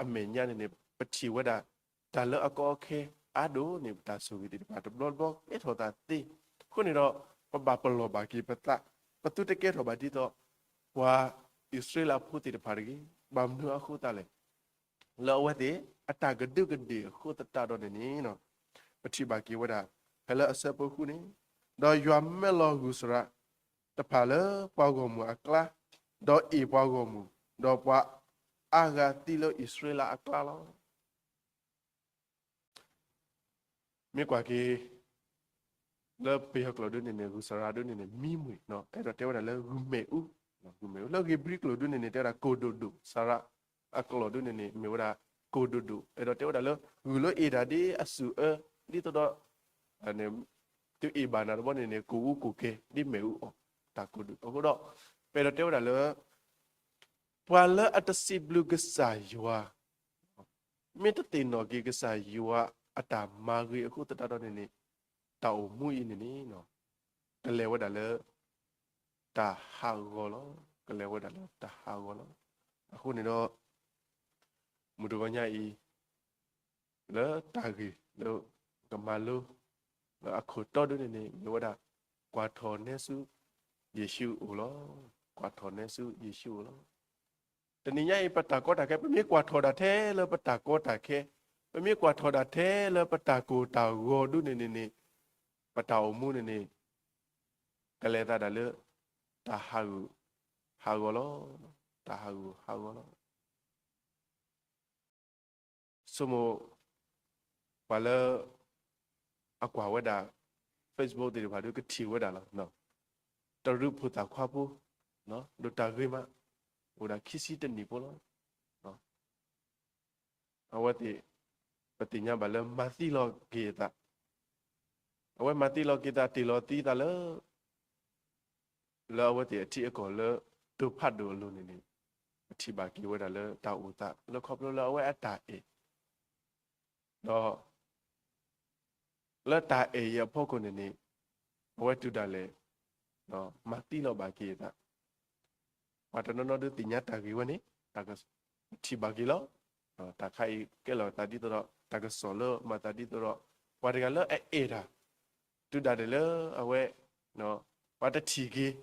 အမဲာ်ညါန့ၣ်န့ၣ် ပထံၣ်ဝဲဒၣ် တၢ်လၢအကီအခဲအါဒိၣ်န့ၢ်ပတၢ်ဆိၣ်ဂ့ၤသ့ၣ်တဖၣ် တဘျီတဘျီကဲထီၣ်သးသ့. အဃိန့ၣ်ဒီး ပဘၣ်ပလီၢ်ဘၣ်က့ၤပသး, ပသုတကဲထီၣ်ဘၣ်ဒ်သိး ပှၤအံၣ်စရ့လးဖိသ့ၣ်တဖၣ်တဂ့ၤ. ဘၣ်မနုၤအဃိသတးလဲၣ်. လၢအဝဲသ့ၣ် အတၢ်ကဒူးကဒ့ၣ်အဃိသတးဒီးန့ၣ်န့ၣ် ပထံၣ်ဘၣ်က့ၤဝဲဒၣ် ဖဲလၢအဆၢဖိဃုန့ၣ်, ဒီးယွၤမဲၢ်လီၤဂုၢ်စရးတဖၣ်လၢပှၤဂီၢ်မုၢ်အကျါ, ဒီးအ့ၣ်ပှၤဂီၢ်မုၢ်, ဒီးပှၤအါဂၤသံလၢအံၣ်စရ့လးအကျါလီၤ. မ့ၢ်ကွၢ်က့ၤ လၢပယီၤကျိာ်ဒ်န့ၣ်န့ၣ် ဂုၢ်စရးဒ်န့ၣ်န့ၣ် မံမှံၤ, အဲၣ်ဒိးတဲဝဲဒၣ်လၢဂုၢ်မ့ၣ်အူ, ဂုၢ်မ့ၣ်အူ, လၢဧ့ၤဘြံၤကျိာ်ဒ်န့ၣ်န့ၣ် တဲဝဲဒၣ်ကိၢ်ဒိၣ်ဒိၣ်, စရးအကျိာ်ဒ်န့ၣ်န့ၣ် မ့ၢ်ဝဲဒၣ်ကိၢ်ဒိၣ်ဒိၣ်, အဲၣ်ဒိးတဲဝဲဒၣ်လၢ ဂုၢ်လၢအ့ၣ်တၢ်ဒ်အစူၢ်အၢ, ဒ်သိးဒီး သုအ့ၣ်ဘၣ်နၤတဘျီန့ၣ်န့ၣ် ကိၢ်အူကိၢ်ကဲ ဒ်မ့ၣ်အူအီၣ်, တၢ်ကိၢ်ဒိၣ်. အဃိဒီး ပအဲၣ်ဒိးတဲဝဲဒၣ်လၢ ပှၤလၢအတစံးဘျုးကစၢ်ယွၤ မ့ၢ်တသ့ၣ်နီၣ်က့ၤကစၢ်ယွၤအတၢ်မၤဂ့ၤအဃိသတးဒီးန့ၣ်န့ၣ် တၢ်အိၣ်မူအံၤန့ၣ်န့ၣ် ကလဲၤဝဲဒၣ်လၢ တၢ်ဟးဂီၤလီၤ. ကလဲၤဝဲဒၣ်လၢတၢ်ဟးဂီၤလီၤ. အဃိန့ၣ်ဒီး မုၢ်တဂီၤညါအံၤ လၢတၢ်ဂ့ၢ်လၢကမၤလိ လၢအခိၣ်တီဒ်န့ၣ်န့ၣ် မ့ၢ်ဝဲဒၣ် ကွၢ်ထီၣ်နဲဆူ ယ့ၣ်ၡူးအအိၣ်လီၤ. ကွၢ်ထီၣ်နဲဆူယ့ၣ်ၡူးအအိၣ်လီၤ. တနံၤညါအံၤ ပတၢ်ကီတၢ်ခဲ ပမ့ၢ်ကွၢ်ထီၣ်ဒၣ်ထဲလၢပတၢ်ကီတၢ်ခဲ, ပမ့ၢ်ကွၢ်ထီၣ်ဒၣ်ထဲလၢပတၢ်ကိၢ်တၢ်ဂီၤဒ်န့ၣ်န့ၣ်န့ၣ် ပတၢ်အိၣ်မူန့ၣ်န့ၣ် ကလဲၤသးဒၣ်လၢ တၢ်ဟးဂူာ်ဟးဂီၤလီၤ. တၢ်ဟးဂူာ်ဟးဂီၤလီၤ. ဆိကမိၣ် ပှၤလၢ အကွၢ်ဝဲဒၣ် Facebook သ့ၣ်တဖၣ်ဒီးကထံၣ်ဝဲဒၣ်လီၤ. တရူးဖိသၣ်ခွါဖိ ဒီးတၢ်ဂ့ၤမး အိၣ်ဒၣ်ခံဆံတနံၣ်ဖိလီၤ. အဝဲသ့ၣ် ပသ့ၣ်ညါဘၣ်လၢမၤသံလီၤက့ၤအသး, အဝဲမၤသံလီၤက့ၤသး တ့ၢ်လီၤသံသးလၢ လၢအဝဲသ့ၣ်အထံအကီၢ်လၢ တိၤဖးဒိၣ်အလိၤန့ၣ်န့ၣ် ပထံၣ်ဘၣ်က့ၤဝဲဒၣ်လၢတၢ်အိၣ်သး လၢခီဖျိလၢအဝဲအတၢ်အဲၣ် ဒီး လၢတၢ်အဲၣ်အံၤအဖီခိၣ်န့ၣ်န့ၣ် အဝဲတုၤဒၣ်လဲာ် မၤသံလီၤဘၣ်က့ၤအသး, ပှၤတနီၤနီၤဒုးသ့ၣ်ညါတၢ်ဂ့ၢ်ဝဲန့ၣ် ပထံၣ်ဘၣ်က့ၤလီၤ. တၢ်ခါအံၤကဲလီၤသးဒ်သိးဒီး တၢ်ကစီၣ်လၢမၤသးဒ်သိးဒီး ပှၤတဂၤလၢအအဲၣ်တၢ် တုၤဒၣ်လဲာ်လၢအဝဲ ပှၤတထံၣ်က့ၤ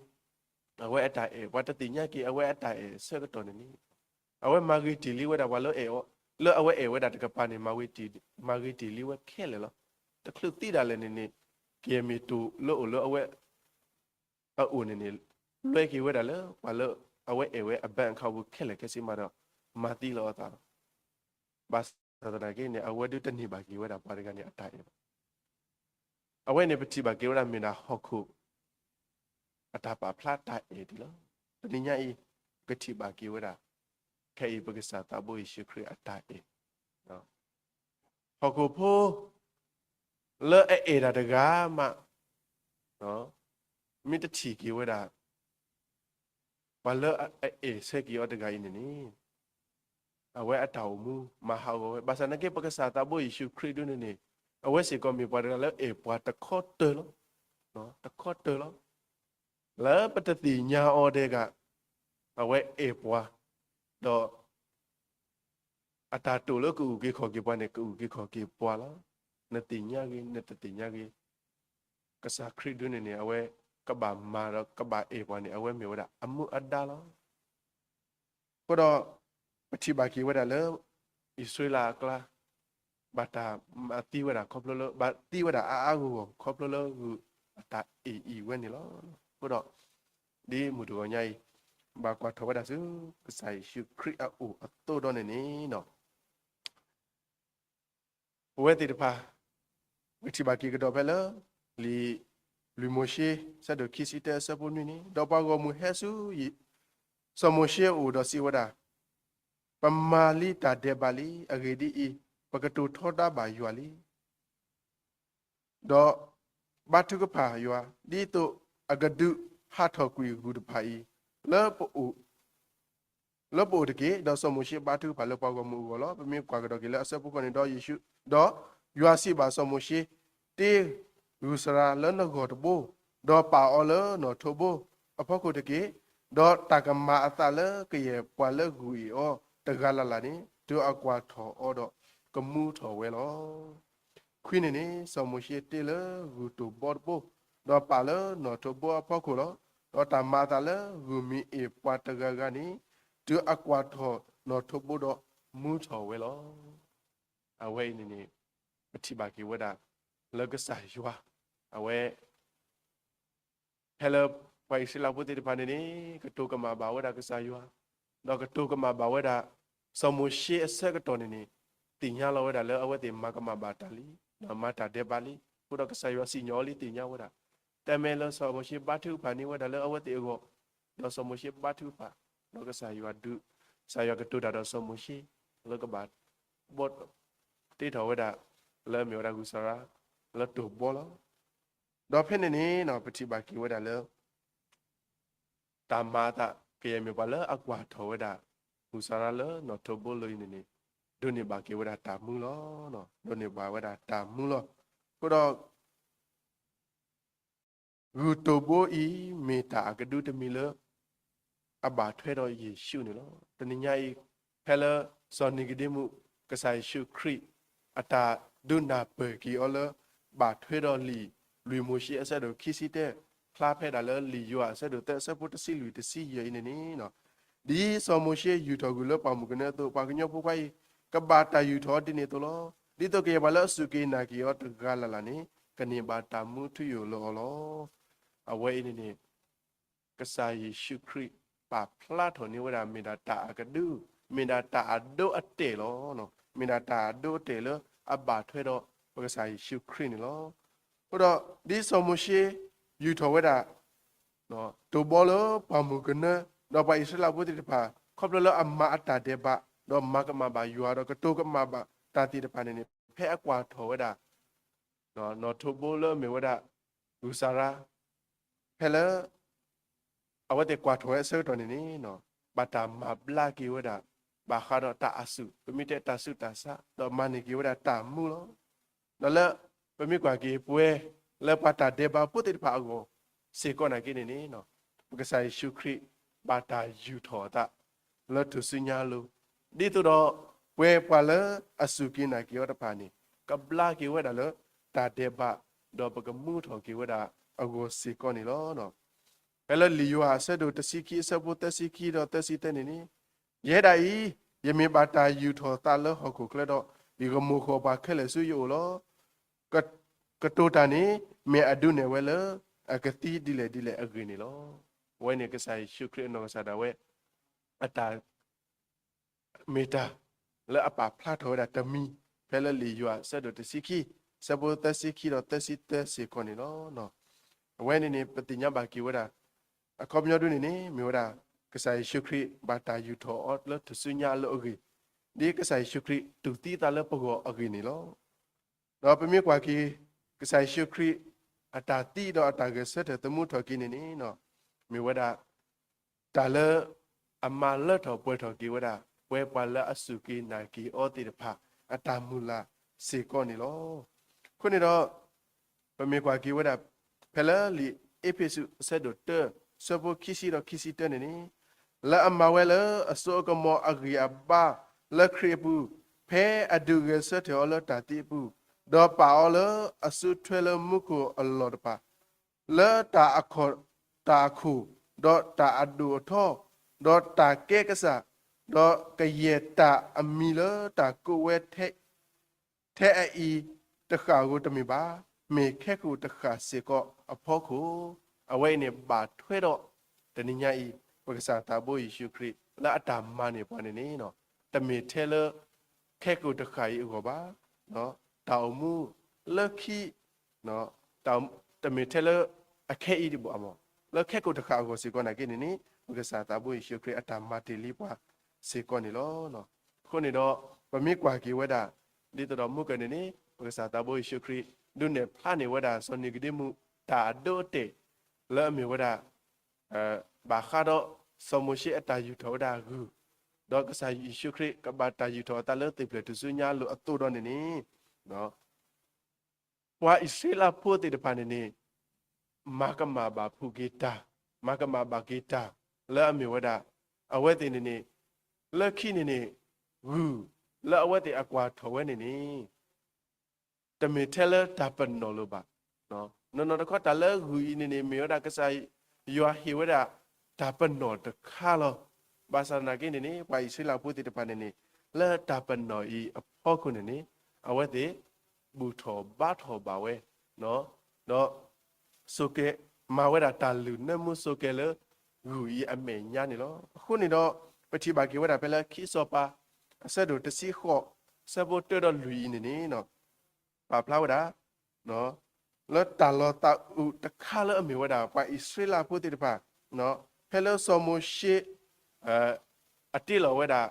အဝဲအတၢ်အဲၣ် ပှၤတသ့ၣ်ညါက့ၤ အဝဲအတၢ်အဲၣ်အဆၢကတီၢ်န့ၣ်န့ၣ် အဝဲမၤဂ့ၤတ့ၢ်လံဝဲဒၣ်ပှၤလၢအအဲၣ်အီၤ လၢအဝဲအဲၣ်ဝဲဒၣ်တကပၤန့ၣ် မၤဂ့ၤတ့ၢ်လံဝဲခဲလၢာ်လီၤ. တချုးသံဒၣ်လဲာ်န့ၣ်န့ၣ် ကမ့ၢ်တိၤလၢအိၣ်လၢအဝဲ အအိၣ်န့ၣ်န့ၣ် လွဲက့ၤဝဲဒၣ်လၢပှၤလၢအဝဲအဲၣ်ဝဲအ bank account ပူၤခဲလၢာ်ခဲဆ့မးဒီး မၤသံလီၤအသးလီၤ. ဘၣ်ဆၣ်သနာ်က့န့ၣ် အဝဲဒုးတန့ၢ်ဘၣ်က့ၤဝဲဒၣ်ပှၤတဂၤန့ၣ်အတၢ်အဲၣ်ဘၣ်. အဝဲန့ၣ် ပထံၣ်ဘၣ်က့ၤဝဲဒၣ်မ့ၢ်ဒၣ်ဟီၣ်ခိၣ် အတၢ်ပာ်ဖျါတၢ်အဲၣ်ဒံးလီၤ. တနံၤညါအံၤ ပကထံၣ်ဘၣ်က့ၤဝဲဒၣ် ခဲအံၤပကစၢ်သးဘိယ့ၣ်ၡူးခရံာ်အတၢ်အဲၣ် ဟီၣ်ခိၣ်ဖိ လၢအအဲၣ်တၢ်တဂၤမး မ့ၢ်တထံၣ်က့ၤဝဲဒၣ် ပှၤလၢအအဲၣ်ဆၢက့ၤအီၤတဂၤအံၤန့ၣ်န့ၣ် အဝဲအတၢ်အိၣ်မူမၤဟးဂီၤဝဲ ဘၣ်ဆၣ်သနာ်က့ ပကစၢ်သးဘိယ့ၣ်ၡူးခရံာ်ဒုန့ၣ်န့ၣ် အဝဲစ့ၢ်ကီးမ့ၢ်ပှၤတဂၤလၢအဲၣ်ပှၤတခီတၢၤလီၤ. တခီတၢၤလီၤ. လၢပတသ့ၣ်ညါအီၤဒဲးဂၤ အဝဲအဲၣ်ပှၤ ဒီး အတၢ်တိာ်လၢကအုၣ်က့ၤခီၣ်က့ၤပှၤန့ၣ် ကအုၣ်က့ၤခီၣ်က့ၤပှၤလီၤ. နသ့ၣ်ညါဂ့ၤ နတသ့ၣ်ညါဂ့ၤ ကစၢ်ခရံာ်ဒုန့ၣ်န့ၣ် အဝဲကဘၣ်မၤဒီးကဘၣ်အဲၣ်ပှၤန့ၣ် အဝဲမ့ၢ်ဝဲဒၣ်အမူအဒါလီၤ. အဃိဒီး ပထံၣ်ဘၣ်က့ၤဝဲဒၣ်လၢ အံၣ်စရ့လးအကျါ ဘၣ်တၢ်မၤသံဝဲဒၣ်ခီဖျိလၢ ဘၣ်သံဝဲဒၣ်အါအါဂီၢ်ဂီၢ်ခီဖျိလၢဂုၢ်အတၢ်အဲၣ်အံၤဝဲန့ၣ်လီၤ. အဃိဒီး ဒ်မုၢ်တဂီၤညါအံၤ ဘၣ်ကွၢ်ထီၣ်ဝဲဒၣ်ဆူ ကစၢ်ယ့ၣ်ၡူးခရံာ်အအိၣ်အသိးဒီးန့ၣ်န့ၣ် ပဝဲသ့ၣ်တဖၣ် ပထံၣ်ဘၣ်က့ၤကဒီးဖဲလၢ လံာ်လွံၢ်မိၤၡ့ ဆၢဒိၣ်ခံဆံတၢ အဆၢဖိနွံန့ၣ် ဒီးပှၤဂီၢ်မုၢ်ဟဲဆူ စီၤမိၤၡ့အအိၣ်ဒီးစံးဝဲဒၣ်, ပမၤလံတၢ်ဒဲးဘးလံ. အဂ့ၢ်ဒ်အံၤ, ပကတိၤထီဒါဘၣ်ယွၤလံ. ဒီးဘါထုကဖၣ်ယွၤ, ဒ်သိးအကဒုးဟးထီၣ်ကွံာ်ဂုၢ်တဖၣ်အံၤ လၢပအိၣ် လၢပအိၣ်တက့ၢ်. ဒီးစီၤမိၤၡ့ဘါထုကဖၣ်လၢပှၤဂီၢ်မုၢ်အဂီၢ်လီၤ. ပမ့ၢ်ကွၢ်ကဒီးက့ၤလၢအဆၢဖိဃိးန့ၣ်, ဒီးယွၤစံးဘၣ်စီၤမိၤၡ့, တ့ဂုၢ်စရၤလၢနဂီၢ်တဘိ, ဒီးပာ်အီၤလၢနီၣ်ထိးဘိအဖီခိၣ်တက့ၢ်. ဒီးတၢ်ကမၤအသးလၢကယဲၢ်ပှၤလၢဂုၢ်အံၤအီၤတဂၤလၢ်လၢ်န့ၣ်, တုၤအကွၢ်ထီၣ်အီၤဒီးကမူထီၣ်ဝဲလီၤ. ခွံန့ၣ်န့ၣ်, စီၤမိၤၡ့တ့လၢဂုၢ်တိၢ်ဘီတဘိ, ဒီးပာ်လၢနီၣ်ထိးဘိအဖီခိၣ်လီၤ. ဒီးတၢ်မၤအသးလၢဂုၢ်မ့ၢ်အ့ၣ်ပှၤတဂၤဂၤန့ၣ်, တုၤအကွၢ်ထီၣ်နီၣ်ထိးဘိဒီးမူထီၣ်ဝဲလီၤ. အဝဲအံၤန့ၣ်န့ၣ်, ပထံၣ်ဘၣ်က့ၤဝဲဒၣ် လၢကစၢ်ယွၤ, အဝဲ ဖဲလၢပှၤအံၣ်စရ့လးဖိသ့ၣ်တဖၣ်န့ၣ်န့ၣ်, ကတိၤကမၣ်ဘၣ်ဝဲဒၣ်ကစၢ်ယွၤ, ဒီးကတိၤကမၣ်ဘၣ်ဝဲဒၣ် စီၤမိၤၡ့အဆၢကတီၢ်န့ၣ်န့ၣ်, သ့ၣ်ညါလီၤဝဲဒၣ်လၢအဝဲသ့ၣ်မၤကမၣ်ဘၣ်တၢ်လံ, ဒီးမၤတၢ်ဒဲးဘးလံ. အဃိဒီးကစၢ်ယွၤစံၣ်ညီၣ်အီၤလံသ့ၣ်ညါဝဲဒၣ်, တၢ်မ့ၢ်လၢစီၤမိၤၡ့ဘါထုကဖၣ်န့ၢ်ဝဲဒၣ်လၢအဝဲသ့ၣ်အဂီၢ်, ဒီးစီၤမိၤၡ့ဘါထုကဖၣ်, ဒီးကစၢ်ယွၤဒုး, ကစၢ်ယွၤကတိၤတၢ်ဒီးစီၤမိၤၡ့, လၢကဘၣ် ဘီ တ့ထီၣ်ဝဲဒၣ် လၢအမ့ၢ်ဝဲဒၣ်ဂုၢ်စရၤ လၢတိၢ်ဘီလီၤ. ဒီးဖဲန့ၣ်န့ၣ် ပထံၣ်ဘၣ်က့ၤဝဲဒၣ်လၢ တၢ်မၤအသး ကယဲၢ်မ့ၢ်ပှၤလၢအကွၢ်ထီၣ်ဝဲဒၣ် ဂုၢ်စရၤလၢနီၣ်ထိးဘိလၢအံၤန့ၣ်န့ၣ်, ဒိးန့ၢ်ဘၣ်က့ၤဝဲဒၣ်တၢ်မူလီၤ. ဒိးန့ၢ်ဘၣ်ဝဲဒၣ်တၢ်မူလီၤ. အဃိဒီး ဂုၢ်တိၢ်ဘိအံၤ မ့ၢ်တၢ်အကဒုတမံၤလၢ အဘၣ်ထွဲဒီးယ့ၣ်ၡူးန့ၣ်လီၤ. တနံၤညါအံၤ ဖဲလၢစီၤနံၤကဒ့မူး ကစၢ်ယ့ၣ်ၡူးခရံာ် အတၢ်ဒုးနၢ်ပၢၢ်က့ၤအီၤလၢ ဘၣ်ထွဲဒီးလံာ်လွံၢ်မိၤၡ့အဆၢဒိၣ်ခံဆံတၢ ဖျါဖဲဒၣ်လၢလံာ်ယိၤဟၣ်အဆၢဒိၣ်သၢ အဆၢဖိတဆံလွံၢ်တဆံယဲၢ်အံၤန့ၣ်န့ၣ်, ဒ်စီၤမိၤၡ့ယူာ်ထီၣ်ဂုၢ်လၢပှၢ်မုၢ်ကနၢအသိး, ပှၤကညီဖိခွါအံၤ ကဘၣ်တၢ်ယူာ်ထီၣ်အီၤဒ်န့ၣ်အသိးလီၤ. ဒ်သိးကယဲၢ်ပှၤလၢအစူၢ်က့ၤနာ်က့ၤအီၤတဂၤလၢ်လၢ်န့ၣ် ကန့ၢ်ဘၣ်တၢ်မူထူယိာ်လၢအီၤလီၤ. အဝဲအံၤန့ၣ်န့ၣ် ကစၢ်ယ့ၣ်ၡူးခရံာ် ပာ်ဖျါထီၣ်န့ၢ်ဝဲဒၣ် မ့ၢ်ဒၣ်တၢ်အကဒု, မ့ၢ်ဒၣ်တၢ်အဒိအတဲာ်လီၤ. မ့ၢ်ဒၣ်တၢ်အဒိအတဲာ်လၢအဘၣ်ထွဲဒီးပကစၢ်ယ့ၣ်ၡူးခရံာ်န့ၣ်လီၤ. အဃိဒီးဒ်စီၤမိၤၡ့ယူာ်ထီၣ်ဝဲဒၣ် တိၤဘီလၢပှၢ်မုၢ်ကနၢ ဒီးပှၤအံၣ်စရ့လးဖိသ့ၣ်တဖၣ် ခီဖျိလၢအမၤအတၢ်ဒဲးဘး ဒီးမၤကမၣ်ဘၣ်ယွၤ ဒီးကတိၤကမၣ်ဘၣ်တၢ်သ့ၣ်တဖၣ်န့ၣ်န့ၣ် ဖဲအကွၢ်ထီၣ်ဝဲဒၣ် နီၣ်ထိးဘိလၢအမ့ၢ်ဝဲဒၣ် ဂုၢ်စၤရါ ဖဲလၢ အဝဲသ့ၣ်ကွၢ်ထီၣ်ဝဲအဆၢကတီၢ်န့ၣ်န့ၣ် ဘၣ်တၢ်မၤဘျါက့ၤဝဲဒၣ် ဘၣ်ဃးဒီးတၢ်အစုၣ် ပမ့ၢ်တဲတၢ်ဆူးတၢ်ဆါ ဒီးမၤန့ၢ်က့ၤဝဲဒၣ်တၢ်မူလီၤ. ဒီးလၢ ပမ့ၢ်ကွၢ်က့ၤပဝဲ လၢပှၤတၢ်ဒဲးဘးဖိသ့ၣ်တဖၣ်အဂီၢ် စ့ၢ်ကီးနာ်က့န့ၣ်န့ၣ် ပကစၢ်ယ့ၣ်ၡူးခရံာ် ဘၣ်တၢ်ယူာ်ထီၣ်အသး လၢထူၣ်စုညါအလိၤ ဒ်သိးဒီး ပဝဲပှၤလၢအစူၢ်က့ၤနာ်က့ၤအီၤတဖၣ်န့ၣ် ကဘျါက့ၤဝဲဒၣ်လၢ တၢ်ဒဲးဘး ဒီးပကမူထီၣ်က့ၤဝဲဒၣ်အဂီၢ်စ့ၢ်ကီးန့ၣ်လီၤ. ဖဲလၢလံာ်ယိၤဟၣ်အဆၢဒိၣ်တဆံခံအဆၢဖိသၢဆံခံဒီးသၢဆံသၢန့ၣ်န့ၣ်, ယဲဒၣ်အံၤ ယမ့ၢ်ဘၣ်တၢ်ယူာ်ထီၣ်သးလၢဟီၣ်ခိၣ်ချၢဒီး ယကမိၣ်ဃီၣ်ပှၤခဲလၢာ်ဆူယအိၣ်လီၤ. ကတိၤတၢ်န့ၣ် မ့ၢ်အဒုးနဲၣ်ဝဲလၢ အကသံဒ်လဲၣ်ဒ်လဲၣ်အဂ့ၢ်န့ၣ်လီၤ. အဝဲန့ၣ်ကစၢ်ယ့ၣ်ၡူးခရံာ်အနီၢ်ကစၢ်ဒၣ်ဝဲ အတၢ် မ့ၢ်တၢ် လၢအပာ်ဖျါထီၣ်ဝဲဒၣ်တမံၤ ဖဲလၢလံာ်ယိၤဟၣ်အဆၢဒိၣ်တဆံခံ အဆၢဖိသၢဆံခံဒီးသၢဆံသၢစ့ၢ်ကီးန့ၣ်လီၤ. အဝဲန့ၣ်န့ၣ် ပသ့ၣ်ညါဘၣ်က့ၤဝဲဒၣ် အခီပညီဒ်န့ၣ်န့ၣ် မ့ၢ်ဝဲဒၣ် ကစၢ်ယ့ၣ်ၡူးခရံာ်ဘၣ်တၢ်ယူာ်ထီၣ်အီၤလၢထူၣ်စုညါအလိၤအဂ့ၢ်, ဒ်ကစၢ်ယ့ၣ်ၡူးခရံာ်တူၢ်သံသးလၢပဂီၢ်အဂ့ၢ်န့ၣ်လီၤ. ဒီးပမ့ၢ်ကွၢ်က့ၤ ကစၢ်ယ့ၣ်ၡူးခရံာ် အတၢ်သံဒီးအတၢ်ဂဲၤဆၢထၢၣ်သမူထီၣ်က့ၤန့ၣ်န့ၣ် မ့ၢ်ဝဲဒၣ် တၢ်လၢ အမၤလၢထီၣ်ပှဲၤထီၣ်က့ၤဝဲဒၣ် ပဝဲပှၤလၢအစူၢ်က့ၤနာ်က့ၤအီၤသ့ၣ်တဖၣ် အတၢ်မုၢ်လၢ်စ့ၢ်ကီးန့ၣ်လီၤ. အဃိန့ၣ်ဒီး ပမ့ၢ်ကွၢ်က့ၤဝဲဒၣ် ဖဲလၢလံာ်အ့းဖ့းစူးအဆၢဒိၣ်တၢ အဆၢဖိခံဆံဒီးခံဆံတၢန့ၣ်န့ၣ်, လၢအမၤဝဲလၢအစိအကမီၤအဂံၢ်အဘါလၢခရံာ်အပူၤ, ဖဲအဒုးဂဲၤဆၢထၢၣ်အီၤလၢတၢ်သံအပူၤ, ဒီးပာ်အီၤလၢအစုထွဲလၢမူခိၣ်အလီၢ်တဖၣ် လၢတၢ်အခိၣ်, တၢ်အခိၣ်, ဒီးတၢ်အဒိၣ်အထီ, ဒီးတၢ်ကဲကစၢ်, ဒီးကယဲၢ်တၢ်အမံၤလၢတၢ်ကိးဝဲ ထဲအအံၤတဃၣ်ဧိၤတမ့ၢ်ဘၣ်, မ့ၢ်ခဲကိာ်တဃၣ်စ့ၢ်ကီးအဖီခိၣ်, အဝဲအံၤန့ၣ်ဘၣ်ထွဲဒီး တနံၤညါအံၤ ပကစၢ်သးဘိယ့ၣ်ၡူးခရံာ် လၢအတၢ်မၤန့ၢ်ပှၤန့ၣ်န့ၣ်, တမ့ၢ်ထဲလၢ ခဲကိာ်တဃၣ်အံၤအဂီၢ်ဘၣ်, တၢ်အိၣ်မူလၢခံ တမ့ၢ်ထဲလၢ အခဲအံၤတဘၣ်မး, လၢခဲကိာ်တဃၣ်အဂီၢ်စ့ၢ်ကီးနာ်က့န့ၣ်န့ၣ် ပကစၢ်သးဘိယ့ၣ်ၡူးခရံာ်အတၢ်မၤတ့ၢ်လံပှၤစ့ၢ်ကီးန့ၣ်လီၤ. အဃိန့ၣ်ဒီး ပမ့ၢ်ကွၢ်က့ၤဝဲဒၣ် ဒ်သိးဒီးမုၢ်ကၢၢ်န့ၣ်န့ၣ် ပကစၢ်သးဘိယ့ၣ်ၡူးခရံာ် ဒုးနဲၣ်ဖျါန့ၢ်ဝဲဒၣ်စီၤနံၤကဒ့မူး တၢ်အဒိအတဲာ် လၢအမ့ၢ်ဝဲဒၣ် ဘၣ်ဃးဒီး စီၤမိၤၡ့အတၢ်ယူာ်ထီၣ်ဝဲဒၣ်ဂုၢ်, ဒီးကစၢ်ယ့ၣ်ၡူးခရံာ်ကဘၣ်တၢ်ယူာ်ထီၣ်အသးလၢသ့ၣ်ဖျၢၣ်ထူၣ်စုညါအလိၤအသိးဒီးန့ၣ်န့ၣ် ပှၤအံၣ်စရ့လးဖိသ့ၣ်တဖၣ်န့ၣ်န့ၣ် မၤကမၣ်ဘၣ်ဖုးက့ၤတၢ်, မၤကမၣ်ဘၣ်က့ၤတၢ် လၢအမ့ၢ်ဝဲဒၣ် အဝဲသ့ၣ်န့ၣ်န့ၣ် လၢခံန့ၣ်န့ၣ် ဂုၢ်လၢအဝဲသ့ၣ်အကွၢ်ထီၣ်ဝဲန့ၣ်န့ၣ် တမ့ၢ်ထဲလၢတၢ်ပနီၣ်လၢၤဘၣ်. နီၢ်နီၢ်တခီတၢ်လၢဂုၢ်အံၤန့ၣ်န့ၣ် မ့ၢ်ဝဲဒၣ်ကစၢ်ယွၤဟ့ၣ်ဝဲဒၣ်တၢ်ပနီၣ်တခါလီၤ. ဘၣ်ဆၣ်သနာ်က့န့ၣ်န့ၣ် ပှၤအံၣ်စရ့လးဖိသ့ၣ်တဖၣ်န့ၣ်န့ၣ် လၢတၢ်ပနီၣ်အံၤအဖီခိၣ်န့ၣ်န့ၣ် အဝဲသ့ၣ် ဘူၣ်ထီၣ်ဘါထီၣ်ဘၣ်ဝဲ ဒီး ဆိးကဲ မၤဝဲဒၣ်တၢ်လုၢ်နၢမူဆိးကဲလၢ ဂုၢ်အံၤအမဲာ်ညါန့ၣ်လီၤ. အဃိန့ၣ်ဒီး ပထံၣ်ဘၣ်က့ၤဝဲဒၣ်ဖဲလၢခံစီၤပၤ အဆၢဒိၣ်တဆံဃိး အဆၢဖိတၢဒီးလွံၢ်အံၤန့ၣ်န့ၣ် ပာ်ဖျါဝဲဒၣ် လၢတၢ်လီၤသးအုးတခါလၢအမ့ၢ်ဝဲဒၣ် ပှၤအံၣ်စရ့လးဖိသ့ၣ်တဖၣ် ဖဲလၢစီၤမိၤၡ့ အတ့လီၤဝဲဒၣ်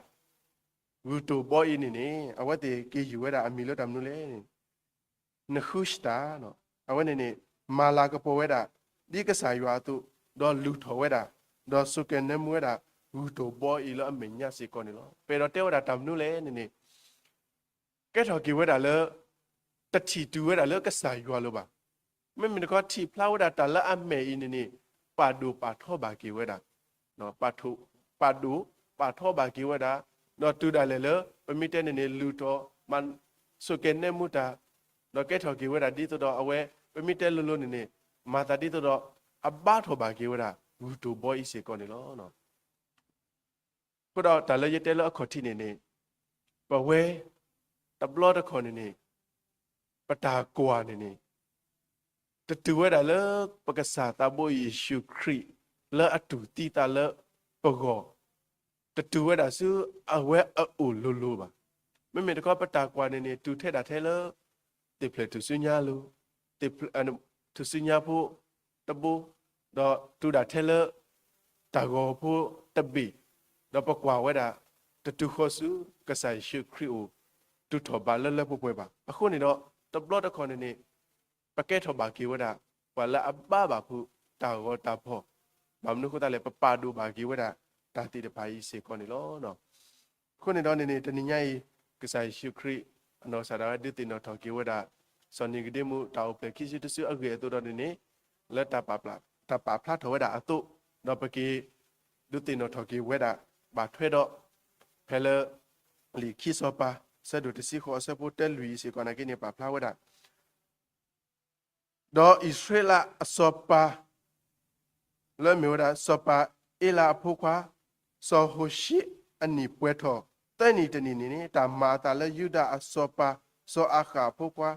ဂုၢ်တိၢ်ဘီအံၤန့ၣ်န့ၣ် အဝဲသ့ၣ်က့ၤယုၢ်ဝဲဒၣ်အမံၤလၢတၢ်မနုၤလဲၣ်န့ၣ် နဃုရှတၢ် အဝဲန့ၣ်န့ၣ် မၤလၤကပီၤဝဲဒၣ် ဒ်ကစၢ်ယွၤအသိး ဒီးလုၢ်ထီၣ်ဝဲဒၣ် ဒီးဆိးကဲနၢမူဝဲဒၣ် ဂုၢ်တိၢ်ဘီအံၤလၢအမဲာ်ညါစ့ၢ်ကီးန့ၣ်လီၤ. ပအဲၣ်ဒိးတဲဝဲဒၣ်တၢ်မနုၤလဲၣ်န့ၣ်န့ၣ် ကဲထီၣ်က့ၤဝဲဒၣ်လၢ တထံၣ်တုၤဝဲဒၣ်လၢကစၢ်ယွၤလၢၤဘၣ်. မ့မ့ၢ်တခီထံၣ်ဖျါဝဲဒၣ်တၢ်လၢအမဲာ်အံၤန့ၣ်န့ၣ် ပာ်ဒိၣ်ပာ်ထီဘၣ်က့ၤဝဲဒၣ် ပာ်ဒိၣ်ပာ်ထီဘၣ်က့ၤဝဲဒၣ် ဒီးတုၤဒၣ်လဲာ်လၢ ပမ့ၢ်တဲန့ၣ်န့ၣ် လုၢ်ထီၣ် မၤ ဆိးကဲနၢမူတၢ် ဒီးကဲထီၣ်က့ၤဝဲဒၣ်ဒ်သိးဒီးအဝဲ ပမ့ၢ်တဲလိၤလိၤန့ၣ်န့ၣ် မၤသးဒ်သိးဒီး အဘါထီၣ်ဘၣ်က့ၤဝဲဒၣ် ဂုၢ်တိၢ်ဘီအံၤစ့ၢ်ကီးန့ၣ်လီၤ. အဃိဒီးတၢ်လၢယတဲလၢအခီၣ်ထံးန့ၣ်န့ၣ် ပဝဲ တဘျီတခီၣ်န့ၣ်န့ၣ် ပတၢ်ကွၢ်န့ၣ်န့ၣ် တတုၤဝဲဒၣ်လၢပကစၢ်သးဘိယ့ၣ်ၡူးခရံာ် လၢအတူၢ်သံသးလၢပဂီၢ် တတုၤဝဲဒၣ်ဆူအဝဲအအိၣ်လိၤလိၤဘၣ်. မ့မ့ၢ်တခီပတၢ်ကွၢ်န့ၣ်န့ၣ် တုၤထဲဒၣ်ထဲလၢ သ့ၣ်ဖျဲၣ်ထူၣ်စုညါအလိၤ, ထူၣ်စုညါဖိတဘိ, ဒီးတုၤဒၣ်ထဲလၢ တၢ်ဂီၤဖိတဘ့ၣ်, ဒီးပကွၢ်ဝဲဒၣ် တတုၤဃီၤဆူ ကစၢ်ယ့ၣ်ၡူးခရံာ်အိၣ် တုၤထီၣ်ဘးလၢလၢပှဲၤပှဲၤဘၣ်. အဃိန့ၣ်ဒီး တဘျီတခီၣ်န့ၣ်န့ၣ် ပကဲထီၣ်ဘၣ်က့ၤဝဲဒၣ် ပှၤလၢအဘါဘၣ်ဖုး တၢ်ဂီၤတၢ်ဖီၣ်, ဘၣ်မနုၤအဃိသတးလဲၣ် ပပာ်ဒိၣ်ဘၣ်က့ၤဝဲဒၣ် တၢ်သ့ၣ်တဖၣ်အံၤစ့ၢ်ကီးန့ၣ်လီၤ. အဃိန့ၣ်ဒီးန့ၣ်န့ၣ် တနံၤညါအံၤ ကစၢ်ယ့ၣ်ၡူးခရံာ် အနီၢ်ကစၢ်ဒၣ်ဝဲဒုးသ့ၣ်နီၣ်ထီၣ်က့ၤဝဲဒၣ် စီၤနံၤကဒ့မူး တၢ်အိၣ်ဖျဲၣ်ခံစုတစုအဂ့ၢ်အသိးဒီးန့ၣ်န့ၣ် လၢတၢ်ပာ်ဖျါထီၣ်ဝဲဒၣ်အသိး, ဒီးပက့ၤ ဒုးသ့ၣ်နီၣ်ထီၣ်က့ၤဝဲဒၣ် ဘၣ်ထွဲဒီး ဖဲလၢ လံာ်ခံစီၤပၤ အဆၢဒိၣ်တဆံဃိး အဆၢဖိတၢလွံၢ်အံၤစ့ၢ်ကီးနာ်က့န့ၣ် ပာ်ဖျါဝဲဒၣ် ဒီးအံၣ်စရ့လးအစီၤပၤ လၢအမ့ၢ်ဝဲဒၣ် စီၤပၤအ့လးအဖိခွါ စီၤဟိၤၡ့အနံၣ်ပှဲၤထီၣ် သၢနံၣ်တနံၣ်န့ၣ်န့ၣ် တၢ်မၤအသးလၢယူဒၤအစီၤပၤ စီၤအၤဃးအဖိခွါ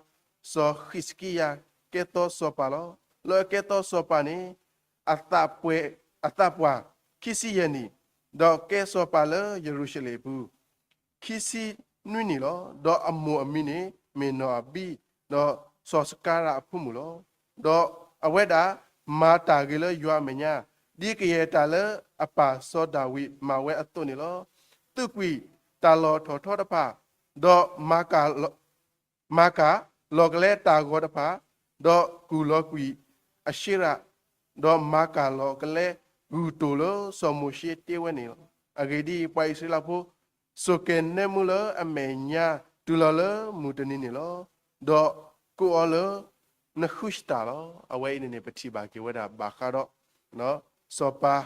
စီၤဃံးစကံယၤ ကဲသီစီၤပၤလီၤ. လၢအကဲသီစီၤပၤန့ၣ် အသးပှၢ် အသးပှၢ်ခံဆံယဲၢ်နံၣ်, ဒီးကဲစီၤပၤလၢယရူၤၡလ့ၣ်အပူၤ ခံဆံနွံနံၣ်လီၤ. ဒီးအမိၢ်အမံၤန့ၣ် မ့ၢ်နီၢ်အဘံၣ်, ဒီးစီၤစကၤရးအဖိမုၣ်လီၤ. ဒီးအဝဲဒၣ်မၤတၢ်ဂ့ၤလၢယွၤအမဲာ်ညါ, ဒ်ကယဲၢ်တၢ်လၢအပၢ်စီၤဒၤဝံးမၤဝဲအသိးန့ၣ်လီၤ. သူၣ်ကွံာ်တၢ်လီၢ်ထီၣ်ထီတဖၣ်, ဒီးမၤကၢ်လီၤကလဲတၢ်ဂီၤတဖၣ်, ဒီးကူၣ်လီၤကွံာ်အၡ့ရး, ဒီးမၤကၢ်လီၤကလဲဂုၢ်တိၢ်လၢစီၤမိၤၡ့တ့ဝဲန့ၣ်လီၤ. အဂ့ၢ်ဒ်အံၤ, ပှၤအံၣ်စရ့လးဖိ စိာ်ကဲၤနဲမူလၢအမဲာ်ညါ တုၤလီၤလၢမုၢ်တနံၤန့ၣ်လီၤ. ဒီးကိးအီၤလၢ နဃုၡတၢ်လီၤ. အဝဲအံၤန့ၣ်န့ၣ် ပထံၣ်ဘၣ်က့ၤဝဲဒၣ်ဘၣ်ဃးဒီး စီၤပၤ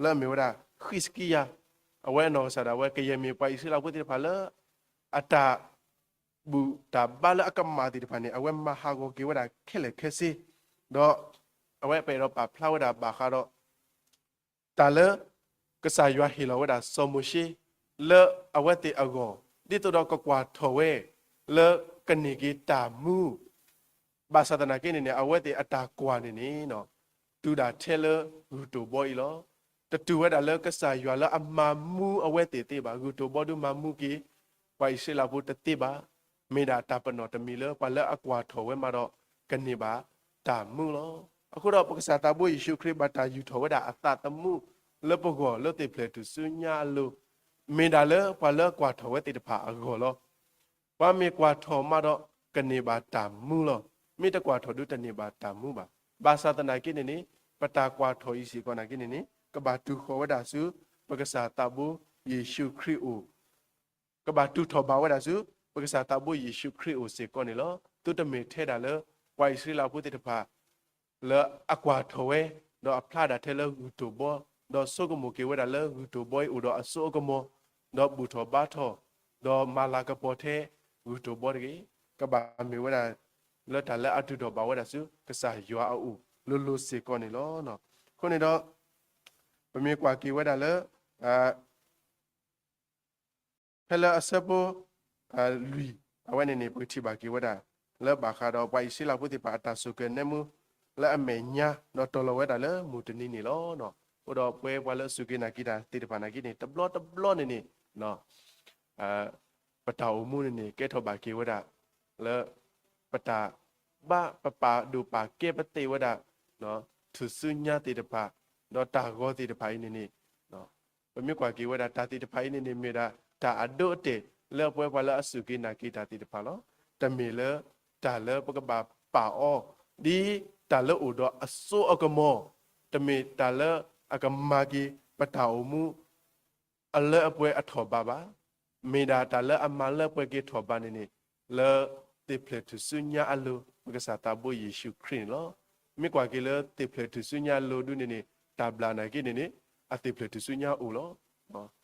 လၢအမ့ၢ်ဝဲဒၣ် ဃံးစကံယၤ, အဝဲအနီၢ်ကစၢ်ဒၣ်ဝဲ ကယဲၢ်မ့ၢ်ပှၤအံၣ်စရ့လးဖိသ့ၣ်တဖၣ်လၢ အတၢ် ဘူၣ်တၢ်ဘါလၢအကမၣ်သ့ၣ်တဖၣ်န့ၣ် အဝဲမၤဟးဂီၤက့ၤဝဲဒၣ်ခဲလၢာ်ခဲဆ့, ဒီးအဝဲပအဲၣ်ဒိးပာ်ဖျါဝဲဒၣ်ဘၣ်ဃးဒီး တၢ်လၢ ကစၢ်ယွၤဟ့ၣ်လီၤဝဲဒၣ်စီၤမိၤၡ့ လၢအဝဲသ့ၣ်အဂီၢ် ဒ်သိးဒီးကကွၢ်ထီၣ်ဝဲ လၢကန့ၢ်က့ၤတၢ်မူ ဘၣ်ဆၣ်သနာ်က့န့ၣ်န့ၣ် အဝဲသ့ၣ်အတၢ်ကွၢ်န့ၣ်န့ၣ် တုၤဒၣ်ထဲလၢဂုၢ်တိၢ်ဘီအံၤလီၤ. တတုၤဝဲဒၣ်လၢကစၢ်ယွၤလၢအမၤမူအဝဲသ့ၣ်သ့ဘၣ်. ဂုၢ်တိၢ်ဘီဒုးမၤမူက့ၤ ပှၤအံၣ်စရ့လးဖိတသ့ဘၣ်. မ့ၢ်ဒၣ်တၢ်ပနီၣ်တမံၤလၢပှၤလၢအကွၢ်ထီၣ်ဝဲမးဒီး ကန့ၢ်ဘၣ်တၢ်မူလီၤ. အဃိဒီးပကစၢ်သးဘိယ့ၣ်ၡူးခရံာ် ဘၣ်တၢ်ယူၢ်ထီၣ်ဝဲဒၣ်အသးသမူလၢပဂီၢ်လၢသ့ၣ်ဖျဲၣ်ထူၣ်စုညါအလိၤ, မ့ၢ်ဒၣ်လၢပှၤလၢကွၢ်ထီၣ်ဝဲသ့ၣ်တဖၣ်အဂီၢ်လီၤ. ပှၤမ့ၢ်ကွၢ်ထီၣ်မးဒီး ကန့ၢ်ဘၣ်တၢ်မူလီၤ. မ့ၢ်တကွၢ်ထီၣ်ဒုးတန့ၢ်ဘၣ်တၢ်မူဘၣ်. ဘၣ်ဆၣ်သနာ်က့န့ၣ်န့ၣ် ပတၢ်ကွၢ်ထီၣ်အံၤစ့ၢ်ကီးနာ်က့န့ၣ်န့ၣ် ကဘၣ်တုၤဃီၤဝဲဒၣ်ဆူ ပကစၢ်သးဘိယ့ၣ်ၡူးခရံာ်အိၣ် ကဘၣ်တုၤထီၣ်ဘးဝဲဒၣ်ဆူ ပကစၢ်သးဘိယ့ၣ်ၡူးခရံာ်အိၣ်စ့ၢ်ကီးန့ၣ်လီၤ. သုတမ့ၢ်ထဲဒၣ်လၢ ပှၤအံၣ်စရ့လးဖိသ့ၣ်တဖၣ် လၢအကွၢ်ထီၣ်ဝဲ, ဒီးအဖျါဒၣ်ထဲလၢဂုၢ်တိၢ်ဘီ, ဒီးဆိကမိၣ်က့ၤဝဲဒၣ်လၢဂုၢ်တိၢ်ဘီအံၤအိၣ်ဒီးအစိအကမီၤ, ဒီးဘူၣ်ထီၣ်ဘါထီၣ်, ဒီးမၤလၤကပီၤထဲဂုၢ်တိၢ်ဘီတဂ့ၤ. ကဘၣ်မ့ၢ်ဝဲဒၣ် လၢတၢ်လၢအတုၤထီၣ်ဘးဝဲဒၣ်ဆူ ကစၢ်ယွၤအအိၣ်လိၤလိၤစ့ၢ်ကီးန့ၣ်လီၤ. အဃိန့ၣ်ဒီး ပမ့ၢ်ကွၢ်က့ၤဝဲဒၣ်လၢ ဖဲလၢအဆၢဖိ လွံၢ် အဝဲန့ၣ်န့ၣ် ပကထံၣ်ဘၣ်က့ၤဝဲဒၣ် လၢဘၣ်ဃးဒီးပှၤအံၣ်စရ့လးဖိသ့ၣ်တဖၣ်အတၢ်စိာ်ကဲၤနဲမူ လၢအမဲာ်ညါ ဒီးတီၤလီၤဝဲဒၣ်လၢမုၢ်တနံၤန့ၣ်လီၤ. အဃိဒီးပဝဲပှၤလၢအစူၢ်က့ၤနာ်က့ၤတၢ်သ့ၣ်တဖၣ်နာ်က့န့ၣ် တဘျီတဘျီန့ၣ်န့ၣ် ပတၢ်အိၣ်မူန့ၣ်န့ၣ် ကဲထီၣ်ဘၣ်က့ၤဝဲဒၣ် လၢ ပတၢ်ဘါ ပပာ်ဒိၣ်ပာ်ကဲပသ့ဝဲဒၣ် ထူၣ်စုညါသ့ၣ်တဖၣ် ဒီးတၢ်ဂီၤသ့ၣ်တဖၣ်အံၤန့ၣ်န့ၣ် ပမ့ၢ်ကွၢ်က့ၤဝဲဒၣ်တၢ်သ့ၣ်တဖၣ်အံၤန့ၣ်န့ၣ် မ့ၢ်ဒၣ်တၢ်အဒိအတဲာ် လၢအပဝဲပှၤလၢအစူၢ်က့ၤနာ်က့ၤတၢ်သ့ၣ်တဖၣ်လီၤ. တမ့ၢ်လၢတၢ်လၢပကဘၣ်ပာ်အီၤ ဒ်တၢ်လၢအိၣ်ဒီးအစိအကမီၤ, တမ့ၢ်တၢ်လၢအကမၤက့ၤပတၢ်အိၣ်မူ အလၢအပှဲၤအထီၣ်ဘးဘၣ်. မ့ၢ်ဒၣ်တၢ်လၢအမၤလၢပှဲၤက့ၤထီၣ်ဘးန့ၣ်န့ၣ် လၢသ့ၣ်ဖျဲၣ်ထူၣ်စုညါအလိၤ ပကစၢ်သးဘိယ့ၣ်ၡူးခရံာ်န့ၣ်လီၤ. မ့ၢ်ကွၢ်က့ၤလၢသ့ၣ်ဖျဲၣ်ထူၣ်စုညါအလိၤဒုန့ၣ်န့ၣ် တၢ်ဘျးနာ်က့န့ၣ်န့ၣ် အသ့ၣ်ဖျဲၣ်ထူၣ်စုညါအိၣ်လီၤ.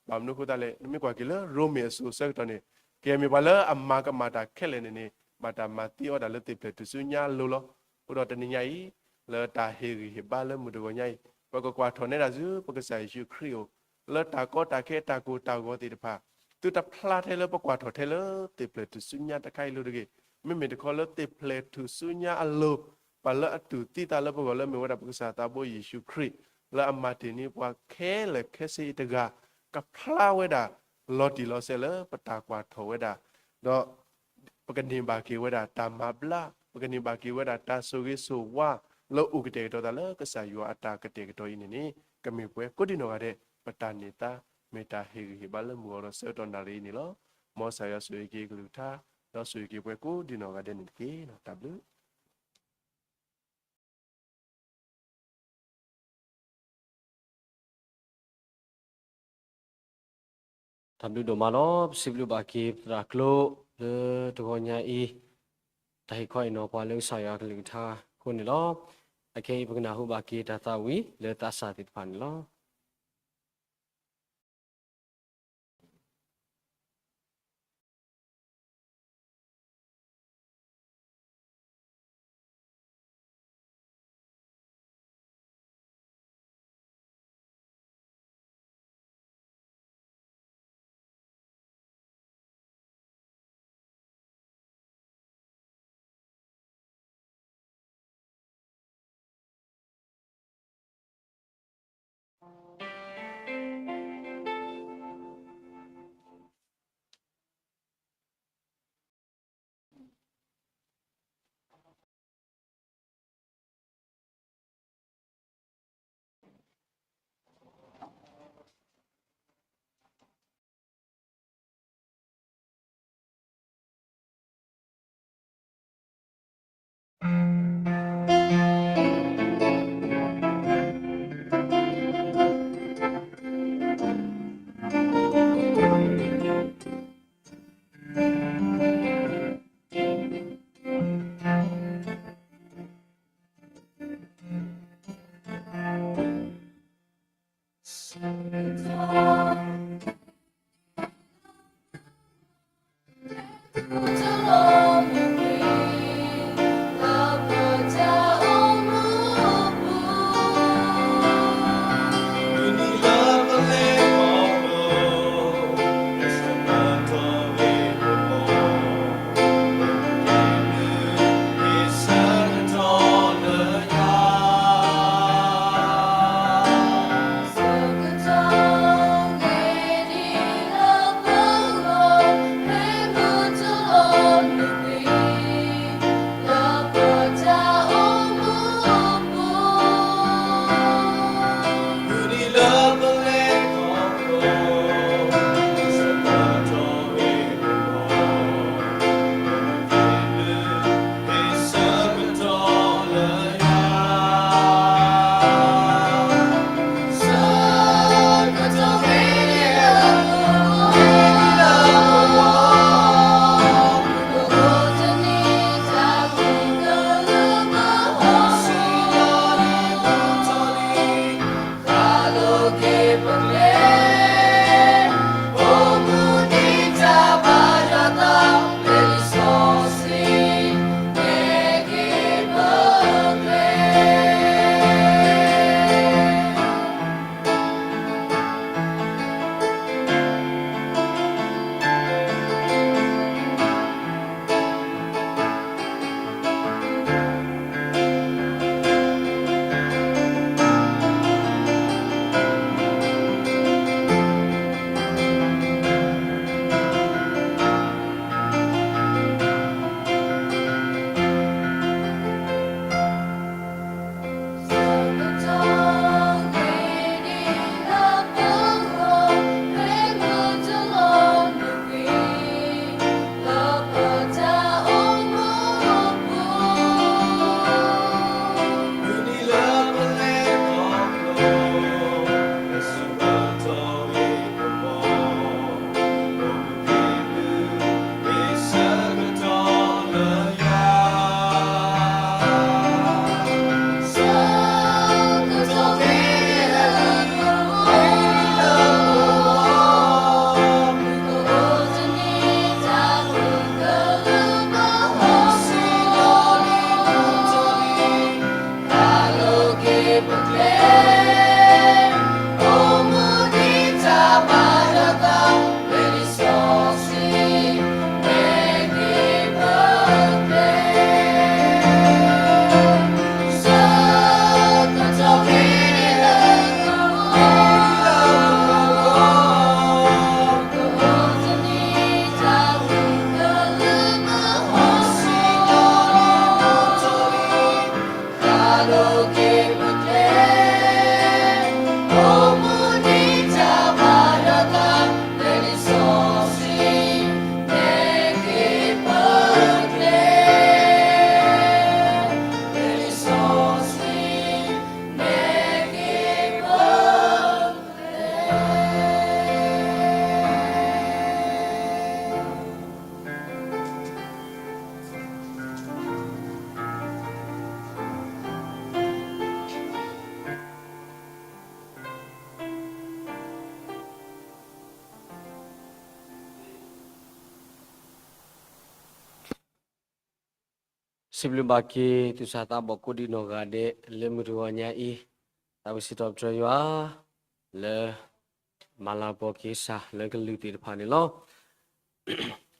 ဘၣ်မနုၤအဃိသတးလဲၣ် နမ့ၢ်ကွၢ်က့ၤလၢရိမ့ၤအစိၤအဆၢကတီၢ်န့ၣ် ကယဲၢ်မ့ၢ်ပှၤလၢအမၤကမၣ်တၢ်ခဲလၢာ်န့ၣ်န့ၣ် ဘၣ်တၢ်မၤသံအီၤဒၣ်လၢသ့ၣ်ဖျဲၣ်ထူၣ်စုညါအလိၤလီၤ. အဃိဒီးတနံၤညါအံၤ လၢတၢ်ဟ့ၣ်ဂံၢ်ဟ့ၣ်ဘါလၢမုၢ်တဂီၤညါအံၤ ပကကွၢ်ထီၣ်နဲဒၣ်ဆူပကစၢ်ယ့ၣ်ၡူးခရံာ်အအိၣ် လၢတၢ်ကီတၢ်ခဲတၢ်ကိၢ်တၢ်ဂီၤသ့ၣ်တဖၣ် သုတဖျါထဲလၢပကွၢ်ထီၣ်ထဲလၢသ့ၣ်ဖျဲၣ်ထူၣ်စုညါတခါအံၤလိၤတဂ့ၤ. မ့မ့ၢ်တခီလၢသ့ၣ်ဖျဲၣ်ထူၣ်စုညါအလိၤ ပှၤလၢအတူၢ်သံသးလၢပဂီၢ်လၢမ့ၢ်ဝဲဒၣ်ပကစၢ်သးဘိယ့ၣ်ၡူးခရံာ် လၢအမၤတ့ၢ်န့ၢ်ပှၤခဲလၢာ်ခဲဆ့အံၤတဂၤ ကဖျါဝဲဒၣ်လီၤတံၢ်လီၤဆဲးလၢပတၢ်ကွၢ်ထီၣ်ဝဲဒၣ် ဒီးပကန့ၢ်ဘၣ်က့ၤဝဲဒၣ်တၢ်မၤဘျါ, ပကန့ၢ်ဘၣ်က့ၤဝဲဒၣ်တၢ်ဆိၣ်ဂ့ၤဆိၣ်ဝါ လၢအိၣ်ကတဲာ်ကတီၤသးလၢကစၢ်ယွၤအတၢ်ကတဲာ်ကတီၤအံၤန့ၣ်န့ၣ် ကမ့ၢ်ပှၤကိးဒံနီၢ်ဂၤဒဲး ပတၢ်န့ၢ်သါ မ့ၢ်တၢ်ဟ့ၣ်ဂံၢ်ဟ့ၣ်ဘါလၢမုၢ်ဂီၤဒီးဆၢကတီၢ်နၣ်ရံၣ်အံၤန့ၣ်လီၤ. မ်ကစၢ်ယွၤဆိၣ်ဂ့ၤက့ၤကလုၢ်ကထါ ဒီးဆိၣ်ဂ့ၤက့ၤပှၤကိးဒံနီၢ်ဂၤဒဲးန့ၣ်တက့ၢ်. တၢ်ဘျုး တၢ်ဘျုးဒိၣ်မးလီၤ. ပစံးဘျုးဘၣ်က့ၤသရၣ်ကျိ လၢတဂီၤညါအံၤ တၢ်ဟ့ၣ်ခီဟ့ၣ်နီၤပှၤလၢကစၢ်ယွၤအကလုၢ်ကထါအဃိန့ၣ်လီၤ. အခဲအံၤပကနၢ်ဟူဘၣ်က့ၤတၢ်သးဝံၣ်လၢသးစၢ်သ့ၣ်တဖၣ်န့ၣ်လီၤ. စံးဘျုးဘၣ်က့ၤ သူၣ်စၢ်သးဘီၣ်ကိးဒံနီၢ်ဂၤဒဲး လၢမုၢ်တဂီၤညါအံၤ, သးဝံၣ်စံးထီၣ်ပတြၢၤယွၤ လၢ မၤလၤကပီၤက့ၤကစၢ်လၢကလုၢ်သ့ၣ်တဖၣ်န့ၣ်လီၤ.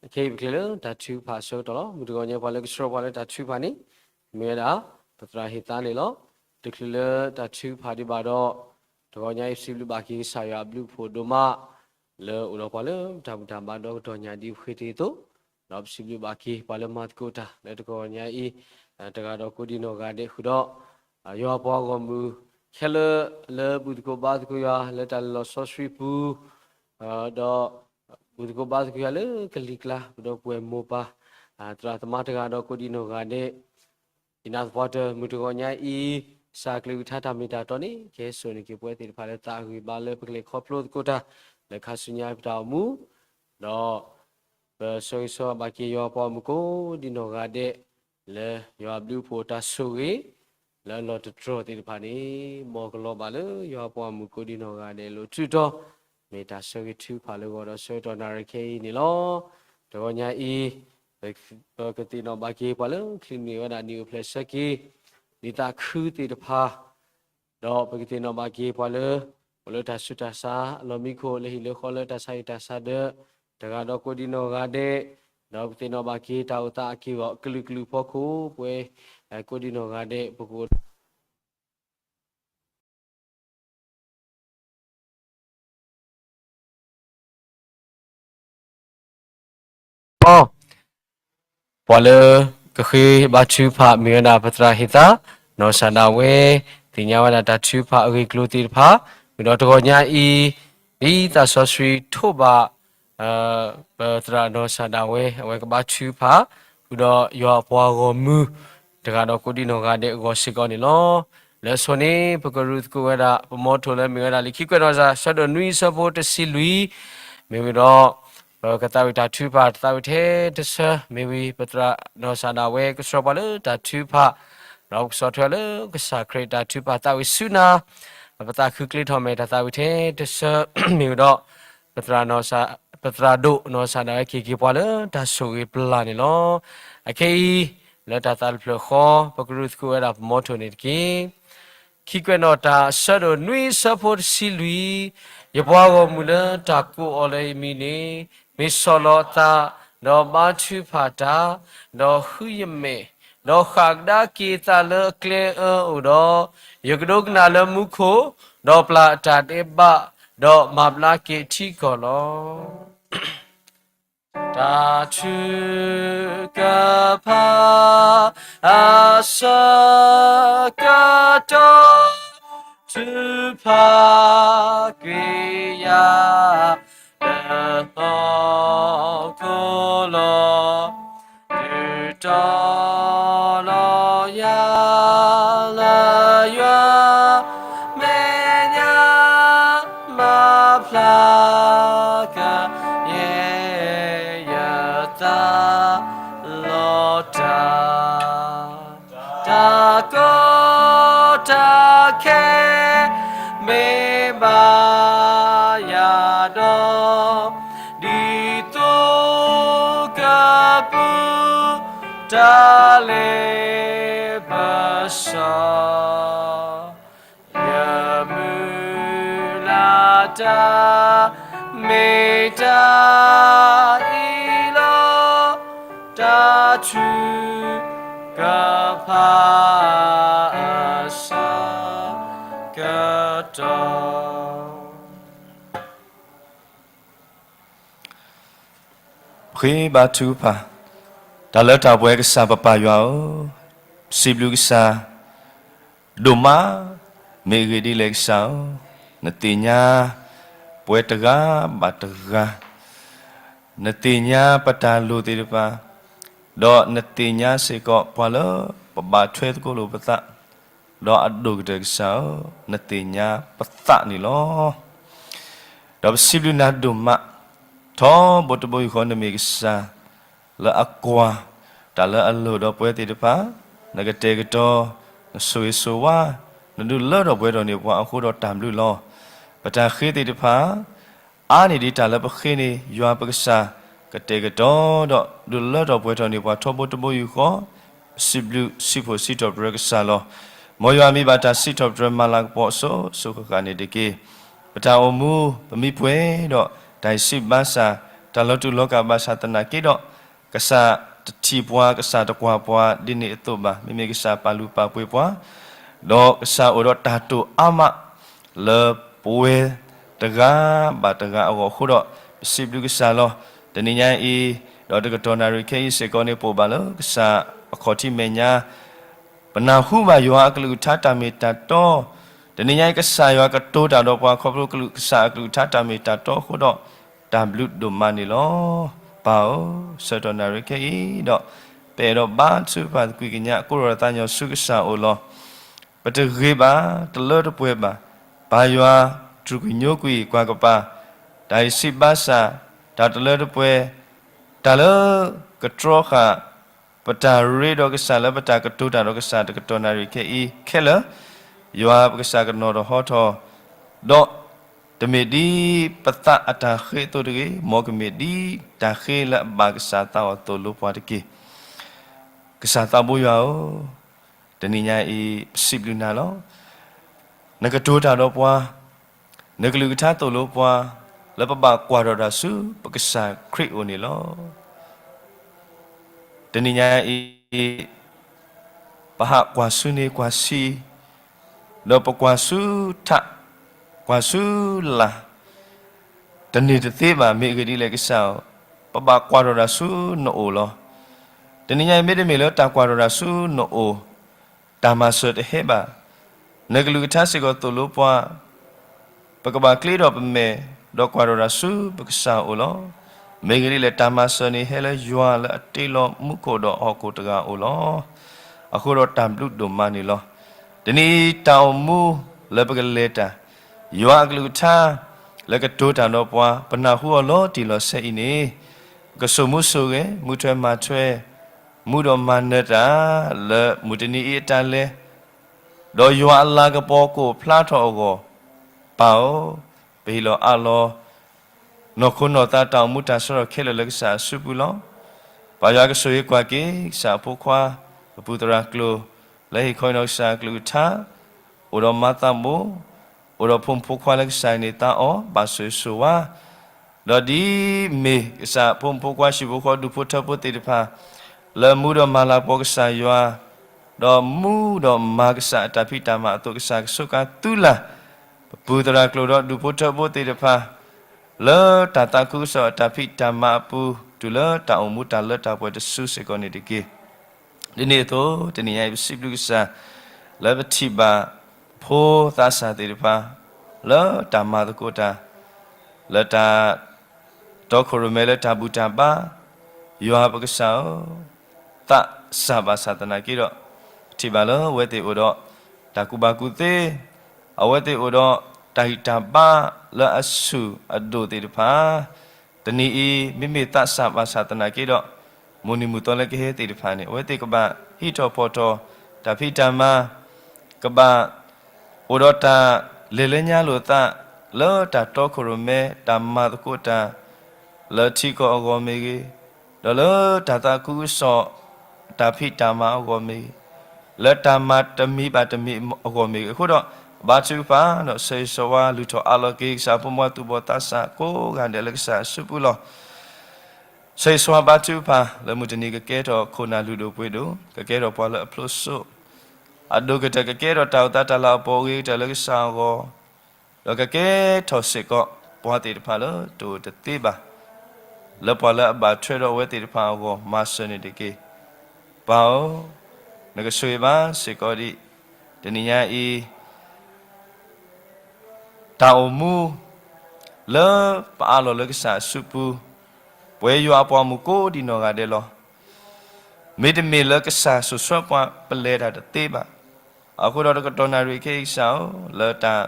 အခဲအံၤပကလဲၤလၢတၢ်ထုကဖၣ်အဆၢကတီၢ်လီၤ. မုၢ်တဂီၤညါပှၤလၢကဆှၢပှၤလၢတၢ်ထုကဖၣ်န့ၣ် မ့ၢ်ဝဲဒၣ် ပသရၣ်ဟ့ၣ်သါန့ၣ်လီၤ. တချုးလၢတၢ်ထုကဖၣ်ဒံးဘၣ်ဒီး တဂီၤညါအံၤ ပစံးဘျုးဘၣ်က့ၤကစၢ်ယွၤအဘျုးအဖှိၣ်ဒိၣ်မး လၢအိၣ်ဒီးပှၤလၢတၢ်ဘူၣ်တၢ်ဘါဒီကတီၢ်ညါဒ်အံၤဃီတက့ၢ်အသိး, ဒီးပစံးဘျုးဘၣ်က့ၤပှၤလၢမၤသကိးတၢ်လၢတဂီၤညါအံၤ တဂၤဒီးကိးဒံနီၢ်ဂၤဒဲးဃုာ်ဒီး ယွၤပှၤဂီၢ်မုၢ်ခဲလၢာ်လၢဘူၣ်သကိးဘါသကိးယွၤလၢတၢ်လၢလီၤစီဆှံပူၤ ဒီး ဘူၣ်သကိးဘါသကိးယွၤလၢကလံၤကျါ ပဒီပုၢ်ဝဲၢ်မိၢ်ပၢ် သရၣ်သမါတဂၤဒီးကိးဒံနီၢ်ဂၤဒဲး ယနာ်သပှၢ်တၢၢ် မုၢ်တဂီၤညါအံၤ ကစၢ်ကလုၢ်ကထါတၢ်မ့ၢ်တၢ်တီန့ၣ် ကဟဲစိာ်န့ၢ်က့ၤပဝဲသ့ၣ်တဖၣ်လၢသးအဂံၢ်ဘါလၢပကလဲၤခီဖျိသကိးတၢ် လၢခါဆူညါပတၢ်အိၣ်မူ ဒီး ပဆၢဂ့ၤဆၢဝါဘၣ်က့ၤယွၤပှၤဂီၢ်မုၢ်ကိးဒံနီၢ်ဂၤဒဲး လၢယွၤအဘျုးအဖှိၣ်တၢ်ဆိၣ်ဂ့ၤ လၢအလီၢ်တတြီၢ်သ့ၣ်တဖၣ်န့ၣ် မ်ကလီၤဘၣ်လၢယွၤပှၤဂီၢ်မုၢ်ကိးဒံနီၢ်ဂၤဒဲးလၢအထုးထီၣ် မ့ၢ်တၢ်ဆၢဂ့ၤထုကဖၣ်လၢဂီၤဒီးဆၢကတီၢ်နၣ်ရံၣ်ခဲအံၤန့ၣ်လီၤ. တဂီၤညါအံၤ ပကသ့ၣ်နီၣ်ဘၣ်က့ၤပှၤလၢချံးန့ၢ်ဝဲဒၣ်နံၣ်အိၣ်ဖျဲၣ်ဆၢက့ၤ ဒ်သးခုသ့ၣ်တဖၣ် ဒီးပကသ့ၣ်နီၣ်ဘၣ်က့ၤပှၤလၢ အိၣ်လၢတၢ်ဆူးတၢ်ဆါ အလီၢ်မံခိၣ် လၢဟံၣ်လၢဃီလၢတၢ်ဆါဟံၣ်တၢ်ဆါဒၢး တဂၤဒီးကိးဒံနီၢ်ဂၤဒဲး, ဒီးပကသ့ၣ်နီၣ်ဘၣ်က့ၤတၢ်အိၣ်သးအက့ၢ်အဂီၤကလုာ်ကလုာ်ဖီခိၣ် ပဝဲ ကိးဒံနီၢ်ဂၤဒဲး ပကအိၣ် ပှၤလၢကဃ့ဘါထုကဖၣ်မ့ၢ်ဝဲဒၣ်ပသရၣ်ဟ့ၣ်သါ နီၢ်စၢ်ဒၣ်ဝဲ, သ့ၣ်ညါဝဲဒၣ်တၢ်ထုကဖၣ်အဂ့ၢ်အကျိၤသ့ၣ်တဖၣ်, ဃုာ်ဒီးတဂီၤညါအံၤ ဒ်သးစီဆှံထိးဘၣ် ပသရၣ်နီၢ်စၢ်ဒၣ်ဝဲ အဝဲကဘါထုကဖၣ် ဃုာ်ဒီးယွၤအပှၤဂီၢ်မုၢ် တဂၤဒီးကိးဒံနီၢ်ဂၤဒဲးအဂီၢ်စ့ၢ်ကီးန့ၣ်လီၤ. လၢအဆိန့ၣ် ပကရုၢ်သကိးဝဲဒၣ် ပမီထိၣ်လၢမ့ၢ်ဝဲဒၣ်လံာ်ခံကွဲးနီၣ်စၢ် ဆၢဒိၣ်နွံဆၢဖိတဆံလွံၢ်, မ့ၢ်ဝံၤဒီး ပကသးဝံၣ်တၢ်ထုကဖၣ် တသးဝံၣ်ထဲတဆၢ မ့ၢ်ဝံၤ ပသရၣ်နီၢ်စၢ်ဒၣ်ဝဲ ကဆှၢပှၤလၢတၢ်ထုကဖၣ်, ဒီးပကဆီၣ်ထွဲလၢကစၢ်ခရံာ်တၢ်ထုကဖၣ်သးဝံၣ်ဆူနၤ, ပသးခုကျ့ထီၣ်မဲာ်တၢ်သးဝံၣ်ထဲတဆၢ မ့ၢ်ဝံၤဒီး ပသရၣ်ဒိၣ်နီၢ်စၢ်ဒၣ်ဝဲ က့ၤက့ၤပှၤလၢတၢ်ဆိၣ်ဂ့ၤပျၢ်န့ၣ်လီၤ. အခဲအံၤ လၢတၢ်သးတဖျၢၣ်ဃီ ပကရုၢ်သကိးဝဲဒၣ်ပမီထိၣ်န့ၣ်တက့ၢ်. ခံကွဲးနီၣ်တၢ် ဆၢဒိၣ်နွံဆၢဖိတဆံလွံၢ်, ယပှၤဂီၢ်မုၢ်လၢတၢ်ကိးအီၤလၢယမံၤန့ၣ် မ့ၢ်ဆီၣ်လီၤအသး, ဒီးဘါထုကဖၣ်တၢ်, ဒီးဃုယမဲာ်, ဒီးဃၣ်ကဒါက့ၤအသးလၢအကျဲအၢအိၣ်ဒီး, ယကဒိကနၣ်လၢမူခိၣ်, ဒီးပျၢ်အတၢ်ဒဲးဘး, ဒီးမၤဘျါက့ၤထံကီၢ်လီၤ. တၢ်ထုကဖၣ် အဆၢကတီၢ် ထုကဖၣ်က့ၤယၤ လၢဟီၣ်ခိၣ်လီၤ. တုၤတီလီၤယၤလၢယွၤ မဲာ်ညါ မၤဖျါကယဲၢ်ယသးလီၤတၢ် တၢ်ကီတၢ်ခဲ မ့ၢ်ဘၣ်ယၤဒီး ဒ်သိးကပူၤ တၢ်လ့ပစီ ယမုၢ်လၢ်တၢ် မ့ၢ်တၢ်အံၤလီၤ. တၢ်ထုကဖၣ်အဆၢကတီၢ် ပဃ့ဘါထုကဖၣ်, တၢ်လၢတၢ်ပှဲၤကစၢ်ပပၢ်ယွၤဧၢ, စံးဘျုးကစၢ် ဒိၣ်မး, မ့ၢ်အဂ့ၢ်ဒ်လဲၣ်ကစၢ်ဧၢ, နသ့ၣ်ညါ ပဝဲတဂၤဘၣ်တဂၤ, နသ့ၣ်ညါပတၢ်လိၣ်သ့ၣ်တဖၣ်, ဒီးနသ့ၣ်ညါစ့ၢ်ကီးပှၤလၢပဘၣ်ထွဲသကိးလိာ်ပသး, ဒီးအဒိၣ်ကတၢၢ်ကစၢ်ဧၢ, နသ့ၣ်ညါပသးန့ၣ်လီၤ. ဒီးပစံးဘျုးနၤဒိၣ်မး, ထီဘိတဘိယူၢ်ဃီနမ့ၢ်ကစၢ် လၢအကွၢ် တၢ်လၢအလိၣ်ဒီးပဝဲသ့ၣ်တဖၣ်, နကတဲာ်ကတီၤ, နဆိၣ်ဂ့ၤဆိၣ်ဝါ, နဒုးလၢထီၣ်ပှဲၤထီၣ်န့ၢ်ပှၤအဃိဒီးတၢ်ဘျုးလီၤ. ပတၢ်ဃ့သ့ၣ်တဖၣ် အါန့ၢ်ဒံးတၢ်လၢပဃ့န့ၣ် ယွၤပကစၢ် ကတဲာ်ကတီၤဒီးဒုးလၢထီၣ်ပှဲၤထီၣ်န့ၢ်ပှၤထီဘိတဘိယူၢ်ဃီ, စံးဘျုးစံးဖှိၣ်စံးထီၣ်ပတြၢၤကစၢ်လီၤ. မ်ယွၤမ့ၢ်ဘၣ်တၢ်စံးထီၣ်ပတြၢၤမၤလၤကပီၤအစိၤစိၤဃၣ်ဃၣ်န့ၣ်တက့ၢ်. ပတၢ်အိၣ်မူ ပမ့ၢ်ပှဲၤဒီး တၢ်ဟံးစံးဘါစၢ် တၢ်လီၤတူာ်လီၤကာ်ဘၣ်ဆၣ်သနာ်က့ဒီး ကစၢ်တထံၣ်ပှၤ ကစၢ်တကွၢ်ပှၤဒ်န့ၣ်အသိးဘၣ်. မ့မ့ၢ်ကစၢ်ပာ်လုၢ်ပာ်ပှ့ၤပှၤ ဒီးကစၢ်အိၣ်ဒီးတၢ်တိာ်အါမး လၢပဝဲတဂၤဘၣ်တဂၤအဂီၢ်အဃိဒီး ပစံးဘျုးကစၢ်လီၤ. တနံၤညါအံၤ ဒီးတကတီၢ်နၣ်ရံၣ်ခဲအံၤစ့ၢ်ကီးန့ၣ် ပအိၣ်ဘၣ်လၢကစၢ်အခီၣ်ထံးမဲာ်ညါ ပနၢ်ဟူဘၣ်ယွၤအကလုၢ်ကထါတၢ်မ့ၢ်တၢ်တီ, တနံၤညါအံၤကစၢ်ယွၤကတိၤတၢ်ဒီးပှၤခီဖျိကလုၢ်ကစၢ်အကလုၢ်ကထါတၢ်မ့ၢ်တၢ်တီအဃိဒီး တၢ်ဘျုးဒိၣ်မးန့ၣ်လီၤ. ပၢ်ဧၢ, ဆၢကတီၢ်နၣ်ရံၣ်ခဲအံၤဒီး ပအဲၣ်ဒိးဘါထုကဖၣ်သကွံာ်ကညး ကိးထီၣ်သးညီဆူကစၢ်အအိၣ်လီၤ. ပတဂ့ၤဘၣ်, တလၢတပှဲၤဘၣ်. ပၢ်ယွၤ တြူာ်ကညိကွံာ်ကွၢ်ကပၤ, တၢ်ဟံးစံးဘါစၢ်, တၢ်တလၢတပှဲၤ, တၢ်လၢကတြီဃာ် ပတၢ်ရ့ဒီးကစၢ်လၢပတၢ်ကတိၤတၢ်ဒီးကစၢ်တကတီၢ်နၣ်ရံၣ်ခဲအံၤခဲလၢာ်, ယွၤပကစၢ်ကနီၤထီၣ်ဟီထီၣ်, ဒီးတမ့ၢ်ဒ်ပသးအတၢ်ဃ့အသိးတဂ့ၤ, မ်ကမ့ၢ်ဒ်တၢ်ဃ့လၢအဘၣ်ကစၢ်သးအီၤသိၣ်လိပှၤတက့ၢ်. ကစၢ်သးဘိယွၤဧၢ, တနံၤညါအံၤ ပစံးဘျုးနၤလီၤ. နကတိၤတၢ်ဒီးပှၤ, နကလုၢ်ကထါသိၣ်လိပှၤ, လၢပဘၣ်ကွၢ်ထီၣ်တၢ်ဆူပကစၢ်ခရံာ်အအိၣ်န့ၣ်လီၤ. တနံၤညါအံၤ ပဟးကွၢ်ဆူန့ၣ်ကွၢ်ဆံး, ဒီးပကွၢ်ဆူထး, ကွၢ်ဆူလာ်, တန့ၢ်တသ့ဘၣ်. မ့ၢ်အဂ့ၢ်ဒ်လဲၣ်ကစၢ်ဧၢ, ပဘၣ်ကွၢ်ထီၣ်တၢ်ဆူနအိၣ်လီၤ. တနံၤညါအံၤမ့တမ့ၢ်လၢတၢ်ကွၢ်ထီၣ်တၢ်ဆူနအိၣ်, တၢ်မၤစၢၤတဟဲဘၣ်. နကလုၢ်ကထါစ့ၢ်ကီးသိၣ်လိပှၤ ပကဘၣ်ကျ့ဒီးပမဲာ်, ဒီးကွၢ်ထီၣ်တၢ်ဆူပကစၢ်အအိၣ်လီၤ. မ့ၢ်ဂ့ၢ်ဒ်လဲၣ် တၢ်မၤစၢၤန့ၣ်ဟဲလၢယွၤလၢအတ့လီၤမူခိၣ်ဒီးဟီၣ်ခိၣ်တဂၤအအိၣ်လီၤ. အဃိဒီးတၢ်ဘျုးဒိၣ်မးန့ၣ်လီၤ. တနံၤအံၤတၢ်အိၣ်မူလၢပကလဲၤတၢ်, ယွၤအကလုၢ်ကထါ လၢကတိၤတၢ်ဒီးပှၤ ပနၢ်ဟူအီၤလီၤတံၢ်လီၤဆဲးအံၤန့ၣ်, ပကစိာ်မူစိာ်ဂဲၤ, မူထွဲမၤထွဲ, မူဒီးမၤနၢၤတၢ် လၢမုၢ်တနံၤအံၤအတၢ်လဲၤ ဒီးယွၤအလၤကပီၤကအိၣ်ဖျါထီၣ်အဂီၢ်, ပၢ်ဧၢ, ပဟ့ၣ်လီၤအးလီၤ နီၢ်ခိနီၢ်သးတၢ်အိၣ်မူတၢ်ဆၢထီၣ်ခဲလၢာ်လၢကစၢ်အစုပူၤလီၤ. ပၢ်ယွၤကဆိၣ်ဂ့ၤကွၢ်က့ၤ ကစၢ်အဖိခွါ, ပပုၢ်သရၣ်ကျိၤ, လၢဟ့ၣ်ခီအံၤနီၢ်ကစၢ်အကလုၢ်ကထါ, အိၣ်ဒီးမါသးဘိ, အိၣ်ဒီးဖိမုၣ်ဖိခွါလၢကစၢ်အံၤန့ၣ်သးအီၤ, ဘၣ်ဆိၣ်ဂ့ၤဆိၣ်ဝါ ဒီးဒ်မ့ၢ်ကစၢ်ဖိမုၣ်ဖိခွါဟံၣ်ဖိဃီဒူၣ်ဖိထၢဖိသ့ၣ်တဖၣ်, လၢမူဒီးမၤလၤကပီၤကစၢ်ယွၤ, ဒီးမူဒီးမၤကစၢ်အတၢ်ဖံးတၢ်မၤအသိး ကစၢ်ကဆိးကါသုလၢ် ပပုၢ်သရၣ်ကျိၤဒီးဒူၣ်ဖိထၢဖိသ့ၣ်တဖၣ်, လၢတၢ်သးခုကစီၣ်အတၢ်ဖံးတၢ်မၤအပူၤ တုၤလၢတၢ်အိၣ်မူတၢ်လၢတၢ်ပှဲၤတစုစ့ၢ်ကီးန့ၣ်တက့ၢ်. ဒ်န့ၣ်အသိး တနံၤညါအံၤပစံးဘျုးကစၢ် လၢပထံၣ်ဘၣ်ဖိသးစၢ်သ့ၣ်တဖၣ် လၢတၢ်မၤသကိးတၢ် လၢတၢ် တီခိၣ်ရိၣ်မဲလၢတၢ်ဘူၣ်တၢ်ဘါ, ယွၤပကစၢ်ဧၢ, သးစၢ်ဘၣ်ဆၣ်သနာ်က့ဒီး, ပထံၣ်ဘၣ်လၢအဝဲသ့ၣ်အိၣ်ဒီး တၢ်ကူၣ်ဘၣ်ကူၣ်သ့, အဝဲသ့ၣ်အိၣ်ဒီးတၢ်ဂံၢ်တၢ်ဘါလၢအဆူၣ်အဒိၣ်သ့ၣ်တဖၣ်, တနံၤအံၤ မ့မ့ၢ်သးစၢ်ဘၣ်ဆၣ်သနာ်က့ဒီး, မုၢ်နံၤမုၢ်သီလၢကဟဲသ့ၣ်တဖၣ်န့ၣ် အဝဲသ့ၣ်ကဘၣ်ဟံးထီၣ်ဖီၣ်ထီၣ် တၢ်ဖံးတၢ်မၤ, ကဘၣ် အိၣ်ဒီးတၢ်လဲၤလၢညါလိာ်သး လၢတၢ်တီခိၣ်ရိၣ်မဲ တၢ်မၤသကိးတၢ် လၢထံကီၢ်အဂီၢ်မ့ၢ်ဂ့ၤ, ဒီးလၢတၢ်သးခုကစီၣ် တၢ်ဖံးတၢ်မၤအဂီၢ်မ့ၢ်ဂ့ၤ, လၢတၢ်မၤတမံၤဘၣ်တမံၤအဂီၢ်မ့ၢ်ဂ့ၤ, အဃိဒီး ဘါထုကဖၣ်ဒီး ဆၢဂ့ၤဆၢဝါလုၢ်ထီၣ်အးလီၤက့ၤ ကစၢ်ဖိမါသူၣ်ဘီၣ်သးစၢ်ကိးဂၤဒဲးလၢကစၢ်အစုပူၤလီၤ. ဆၢဂ့ၤဆၢဝါဘါထုကဖၣ် လၢမုၢ်တနံၤကကဲထီၣ်ခိၣ်နၢ်လုၢ်ဒိၣ်ပှ့ၤဒိၣ်, ကကဲထီၣ်ပှၤလၢအဖျိစိ, အဒိၣ်ကတၢၢ်ကကဲထီၣ်တၢ်အိၣ်သးတၢ်လၤအပီၤအဂ့ၤကတၢၢ်လၢကစၢ်အဂီၢ်, ဒီးကကဲထီၣ်စ့ၢ်ကီးပှၤသ့ၣ်တဖၣ်လၢတအိၣ်တသ့ဘၣ်, လၢပှၤလၢအဘၣ်ထွဲဒီးအဝဲသ့ၣ်တဖၣ်အဂီၢ် မၤစၢၤန့ၣ်တက့ၢ်. ပၢ်ဧၢ, နကဆိၣ်ဂ့ၤဘၣ်စ့ၢ်ကီးဒံး တနံၤညါအံၤ တၢ်အိၣ်မူ လၢပအးလီၤလၢကစၢ်အစုပူၤ, ပဝဲယွၤအပှၤမုၣ်ကိးဒံနီၢ်ဂၤဒဲးလီၤ. မ့တမ့ၢ်လၢကစၢ်စိာ်ဆှၢပှၤ ပလဲၤတၢ်တသ့ဘၣ်. အဃိဒီးတကတီၢ်နၣ်ရံၣ်ခဲအံၤကစၢ်ဧၢ, လၢတၢ်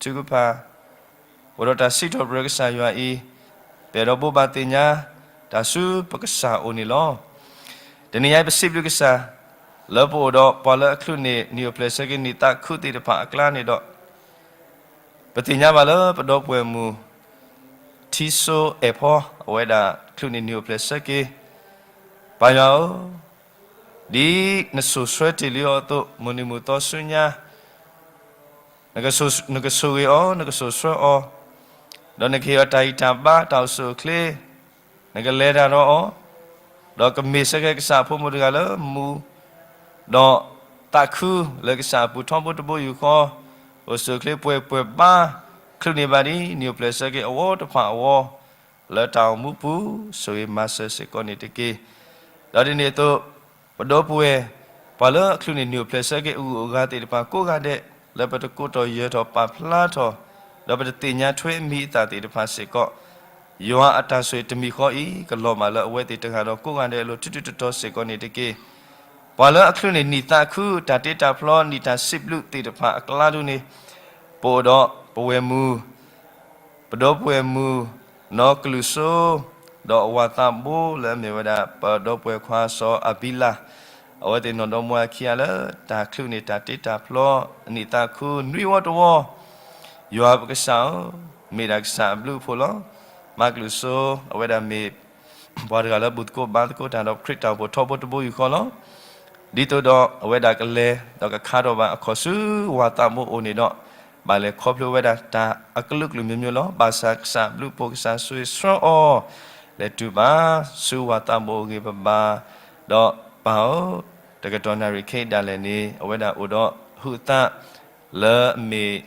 ထုကဖၣ် အိၣ်ဒီးတၢ်စံးထီၣ်ပတြၢၤကစၢ်ယွၤအံၤ, ပအဲၣ်ဒိးဘိးဘၣ်သ့ၣ်ညါ တၢ်ဆူပကစၢ်အအိၣ်န့ၣ်လီၤ. တနံၤညါအံၤပစံးဘျုးကစၢ်, လၢပအိၣ်ဒီးပှၤလၢအချုးန့ၢ်နံၣ်အိၣ်ဖျဲၣ်ဆၢက့ၤနံၣ်သးခုသ့ၣ်တဖၣ်အကျါန့ၣ်ဒီး, ပသ့ၣ်ညါဘၣ်လၢပဒီပုၢ်ဝဲၢ်မုၣ် ထံစိအဲၣ်ဖီ အဝဲဒၣ်ချုးန့ၢ်နံၣ်အိၣ်ဖျဲၣ်ဆၢက့ၤ, ပၢ်ယွၤဧၢ, ဒ်နစိာ်ဆှၢတ့ၢ်လံအီၤအသိး, မုၢ်နံၤမုၢ်သီဆူညါ နကဆိၣ်ဂ့ၤအီၤ, နကစိာ်ဆှၢအီၤ, ဒီးနကဟ့ၣ်အီၤတၢ်အံၣ်တၢ်ဘါတၢ်အိၣ်ဆူၣ်အိၣ်ချ့, နကလဲၤတၢ်ဒီးအီၤ, ဒီးကမ့ၢ်ဆၢကဲကစၢ်အဖိမုၣ်တဂၤလၢမူ ဒီးသးခုလၢကစၢ်အပူၤထီဘိတဘိယူၢ်ဃီ, အိၣ်ဆူၣ်အိၣ်ချ့ပှဲၤပှဲၤဘါ, ချုးန့ၢ်ဘၣ်ဒ်နံၣ်အိၣ်ဖျဲၣ်ဆၢက့ၤအဝီတဖၣ်အဂီၢ်, လၢတၢ်အိၣ်မူပူၤ ဆိၣ်ဂ့ၤမၤစၢၤစ့ၢ်ကီးန့ၣ်တက့ၢ်. ဒီးဒ်န့ၣ်အသိး, ပဒီပုၢ်ဝဲၢ်, ပှၤလၢအချုးန့ၢ်နံၣ်အိၣ်ဖျဲၣ်ဆၢက့ၤအဂုၤအဂၤသ့ၣ်တဖၣ်ကိးဂၤဒဲး, လၢပတကိးတီၢ်ယၢၤထီၣ်ပာ်ဖျါထီၣ်, ဒီးပတသ့ၣ်ညါထွဲအမံၤအသၣ်သ့ၣ်တဖၣ်စ့ၢ်ကီး, ယွၤအတၢ်ဆိၣ်ဂ့ၤတမံၤဃီအံၤ ကလီၤဘၣ်လၢအဝဲသ့ၣ်တဂၤဒီးကိးဂၤဒဲးအလိၤ ထူးထူးတီၤတီၤစ့ၢ်ကီးန့ၣ်တက့ၢ်. ပှၤလၢအချုးန့ၢ်နံၣ်သးခု တၢ်တ့တၢ်ဖျီ နံၣ်တၢ်စံးဘျုးသ့ၣ်တဖၣ်အကျါဒ်န့ၣ်, ပအိၣ်ဒီးပဝဲၢ်မုၢ် ပဒီပုၢ်ဝဲၢ်မုၣ် နီၢ်ကလုာ်စိ ဒီးအဝၤသးဘိလၢအမ့ၢ်ဝဲဒၣ် ပဒီပုၢ်ဝဲၢ်ခွါစီၤအဘံလၤ, အဝဲသ့ၣ်နီၢ်ဒီမါဝၤခံဂၤလၢ တၢ်ချုးန့ၢ်တၢ်တ့တၢ်ဖျီ အနံၣ်သးခုနွံဝီတဝီ, ယွၤပကစၢ်ဧၢ, မ့ၢ်ဒၣ်ကစၢ်အဘျုးအဖှိၣ်လီၤ. မါကလုာ်စိ အဝဲဒၣ်မ့ၢ် ပှၤတဂၤလၢဘူၣ်သကိးဘါသကိးတၢ်ဒီးခရံာ်တၢ်အိၣ်ဖှိၣ်ထီဘိတဘိယူၢ်ဃီလီၤ. ဒ်သိးဒီးအဝဲဒၣ်ကလဲၤ ဒီးကခါထီၣ်ဘၣ်အခီၣ်ဆူဝၤသးဘိအိၣ်န့ၣ်ဒီး, ဘၣ်လဲၤခီဖျိဝဲဒၣ်တၢ်အကလုာ်ကလုာ်မျိုးမျိုးလီၤ. ဘၣ်ဆၣ်ကစၢ်အဘျုးအဖှိၣ် ကစၢ်ဆိၣ်ဂ့ၤဆှၢအီၤ, လဲၤတုၤဘၣ်ဆူဝၤသးဘိအဂ့ၢ်ဘၣ်ဘၣ်, ဒီးပၢ်ဧၢ, တကတီၢ်နၣ်ရံၣ်ခဲအံၤဒၣ်လဲာ်န့ၣ် အဝဲဒၣ်အိၣ်ဒီးဟုးသး လၢအမ့ၢ်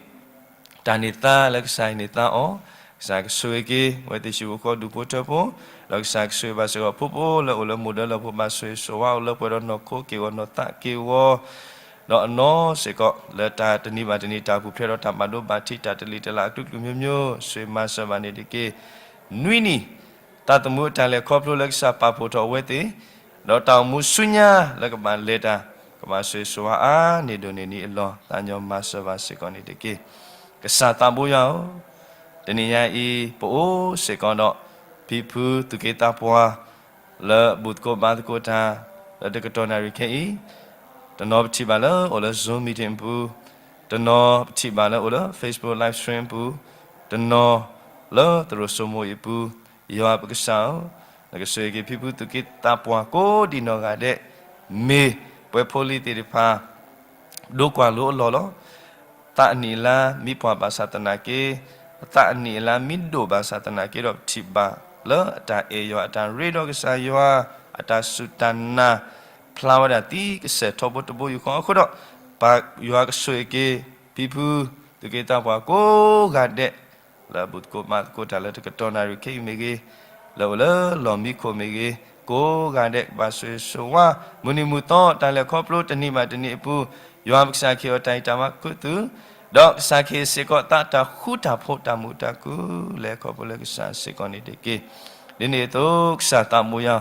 တၢ်န့ၢ်သါလၢကစၢ်အံၤန့ၢ်သါအီၤ, ကစၢ်ကဆိၣ်ဂ့ၤက့ၤ အဝဲသ့ၣ်ဟံၣ်ဖိဃီဖိဒူၣ်ဖိထၢဖိ, ဒီးကစၢ်ကဆိၣ်ဂ့ၤဘၣ်စ့ၢ်ကီးဖိဖိလၢအိၣ်လၢမူဒၢလၢဖိ ဘၣ်ဆိၣ်ဂ့ၤဆိၣ်ဝါအိၣ်လၢပှဲၤဒီးနီၢ်ခိက့ၢ်ဂီၤနီၢ်သးက့ၢ်ဂီၤ, ဒီးအနီၢ်စ့ၢ်ကီး လၢတၢ်တနံၤဘၣ်တနံၤတၢ်ပူၤဖျဲးဒီးတၢ်ဘၣ်ဒိဘၣ်ထံးတၢ်တလံၤတလးအကလုာ်ကလုာ်မျိုးမျိုး ဆိၣ်ဂ့ၤမၤစၢၤဘၣ်န့ၣ်တက့ၢ်. နွံနံၣ် သးသမူအတၢ်လဲၤခီဖျိလၢကစၢ်ပာ်ဖှိၣ်ထီၣ်အဝဲသ့ၣ်, ဒီးတၢ်အိၣ်မူဆူညါလၢကဘၣ်လဲၤတၢ်, ကဘၣ်ဆိၣ်ဂ့ၤဆိၣ်ဝါအါန့ၢ်ဒိၣ်န့ၢ်နံၤအလီၢ် သးညီမၤစၢၤဘၣ်စ့ၢ်ကီးန့ၣ်တက့ၢ်. ကစၢ်သးဘိယွၤဧၢ, တနံၤညါအံၤ ပအိၣ်စ့ၢ်ကီးဒီး ဖံဖုသူၣ်က့သးပှၢ် လၢဘူၣ်သကိးဘါသကိးတၢ် လၢတကတီၢ်နၣ်ရံၣ်ခဲအံၤ, တနီၤပထံၣ်ဘၣ်လၢအိၣ်လၢ Zoom meeting အပူၤ, တနီၤပထံၣ်ဘၣ်လၢအိၣ်လၢ Facebook live stream အပူၤ, တနီၤလၢသရိာ်စိမိၤအံၤအပူၤ, ယွၤပကစၢ်ဧၢ, နကဆိၣ်ဂ့ၤက့ၤဖံဖုသူၣ်က့သးပှၢ်ကိးဒံးနီၢ်ဂၤဒဲး, မ့ၢ်ပှၤဖိလံၤသ့ၣ်တဖၣ် ဒိကွၢ်လိအလီၢ်လီၤ. သးအနံၣ်အလါမ့ၢ်ပှၢ်ဘၣ်ဆၣ်သနာ်က့, သးအနံၣ်အလါမ့ၢ်ဒိၣ်ဘၣ်ဆၣ်သနာ်က့ဒီး ပထံၣ်ဘၣ်လၢအတၢ်အဲၣ်ယွၤ အတၢ်ရ့ဒီးကစၢ်ယွၤ အတၢ်စူၢ်တၢ်နာ် ဖျါဝဲဒၣ်သံကစဲၢ်ထီဘိတဘိယူၢ်ဃီအဃိဒီး, ပၢ်ယွၤကဆိၣ်ဂ့ၤက့ၤ ဖံဖုသူၣ်က့သးပှၢ်ကိးဂၤဒဲး လၢအဘူၣ်သကိးဘါသကိးတၢ်လၢတကတီၢ်နၣ်ရံၣ်ခဲအံၤမ့ၢ်ဂ့ၤ, လၢအိၣ်လၢလီၢ်မံခိၣ်မ့ၢ်ဂ့ၤ, ကိးဂၤဒဲးကဘၣ်ဆိၣ်ဂ့ၤဆိၣ်ဝါ, မုၢ်နံၤမုၢ်သီတၢ်လဲၤခီဖျိတနံၤဘၣ်တနံၤအပူၤ, ယွၤပကစၢ်ကဟ့ၣ်အီၤတၢ်အံၣ်တၢ်ဘါခူသူၣ်, ဒီးကစၢ်ကဟ့ၣ်စ့ၢ်ကီးသးတၢ်ဃူတၢ်ဖိးတၢ်မုာ်တၢ်ခုၣ် လဲၤခီဖျိလၢကစၢ်စ့ၢ်ကီးန့ၣ်တက့ၢ်. ဒ်န့ၣ်အသိးကစၢ်သးဘိယွၤ,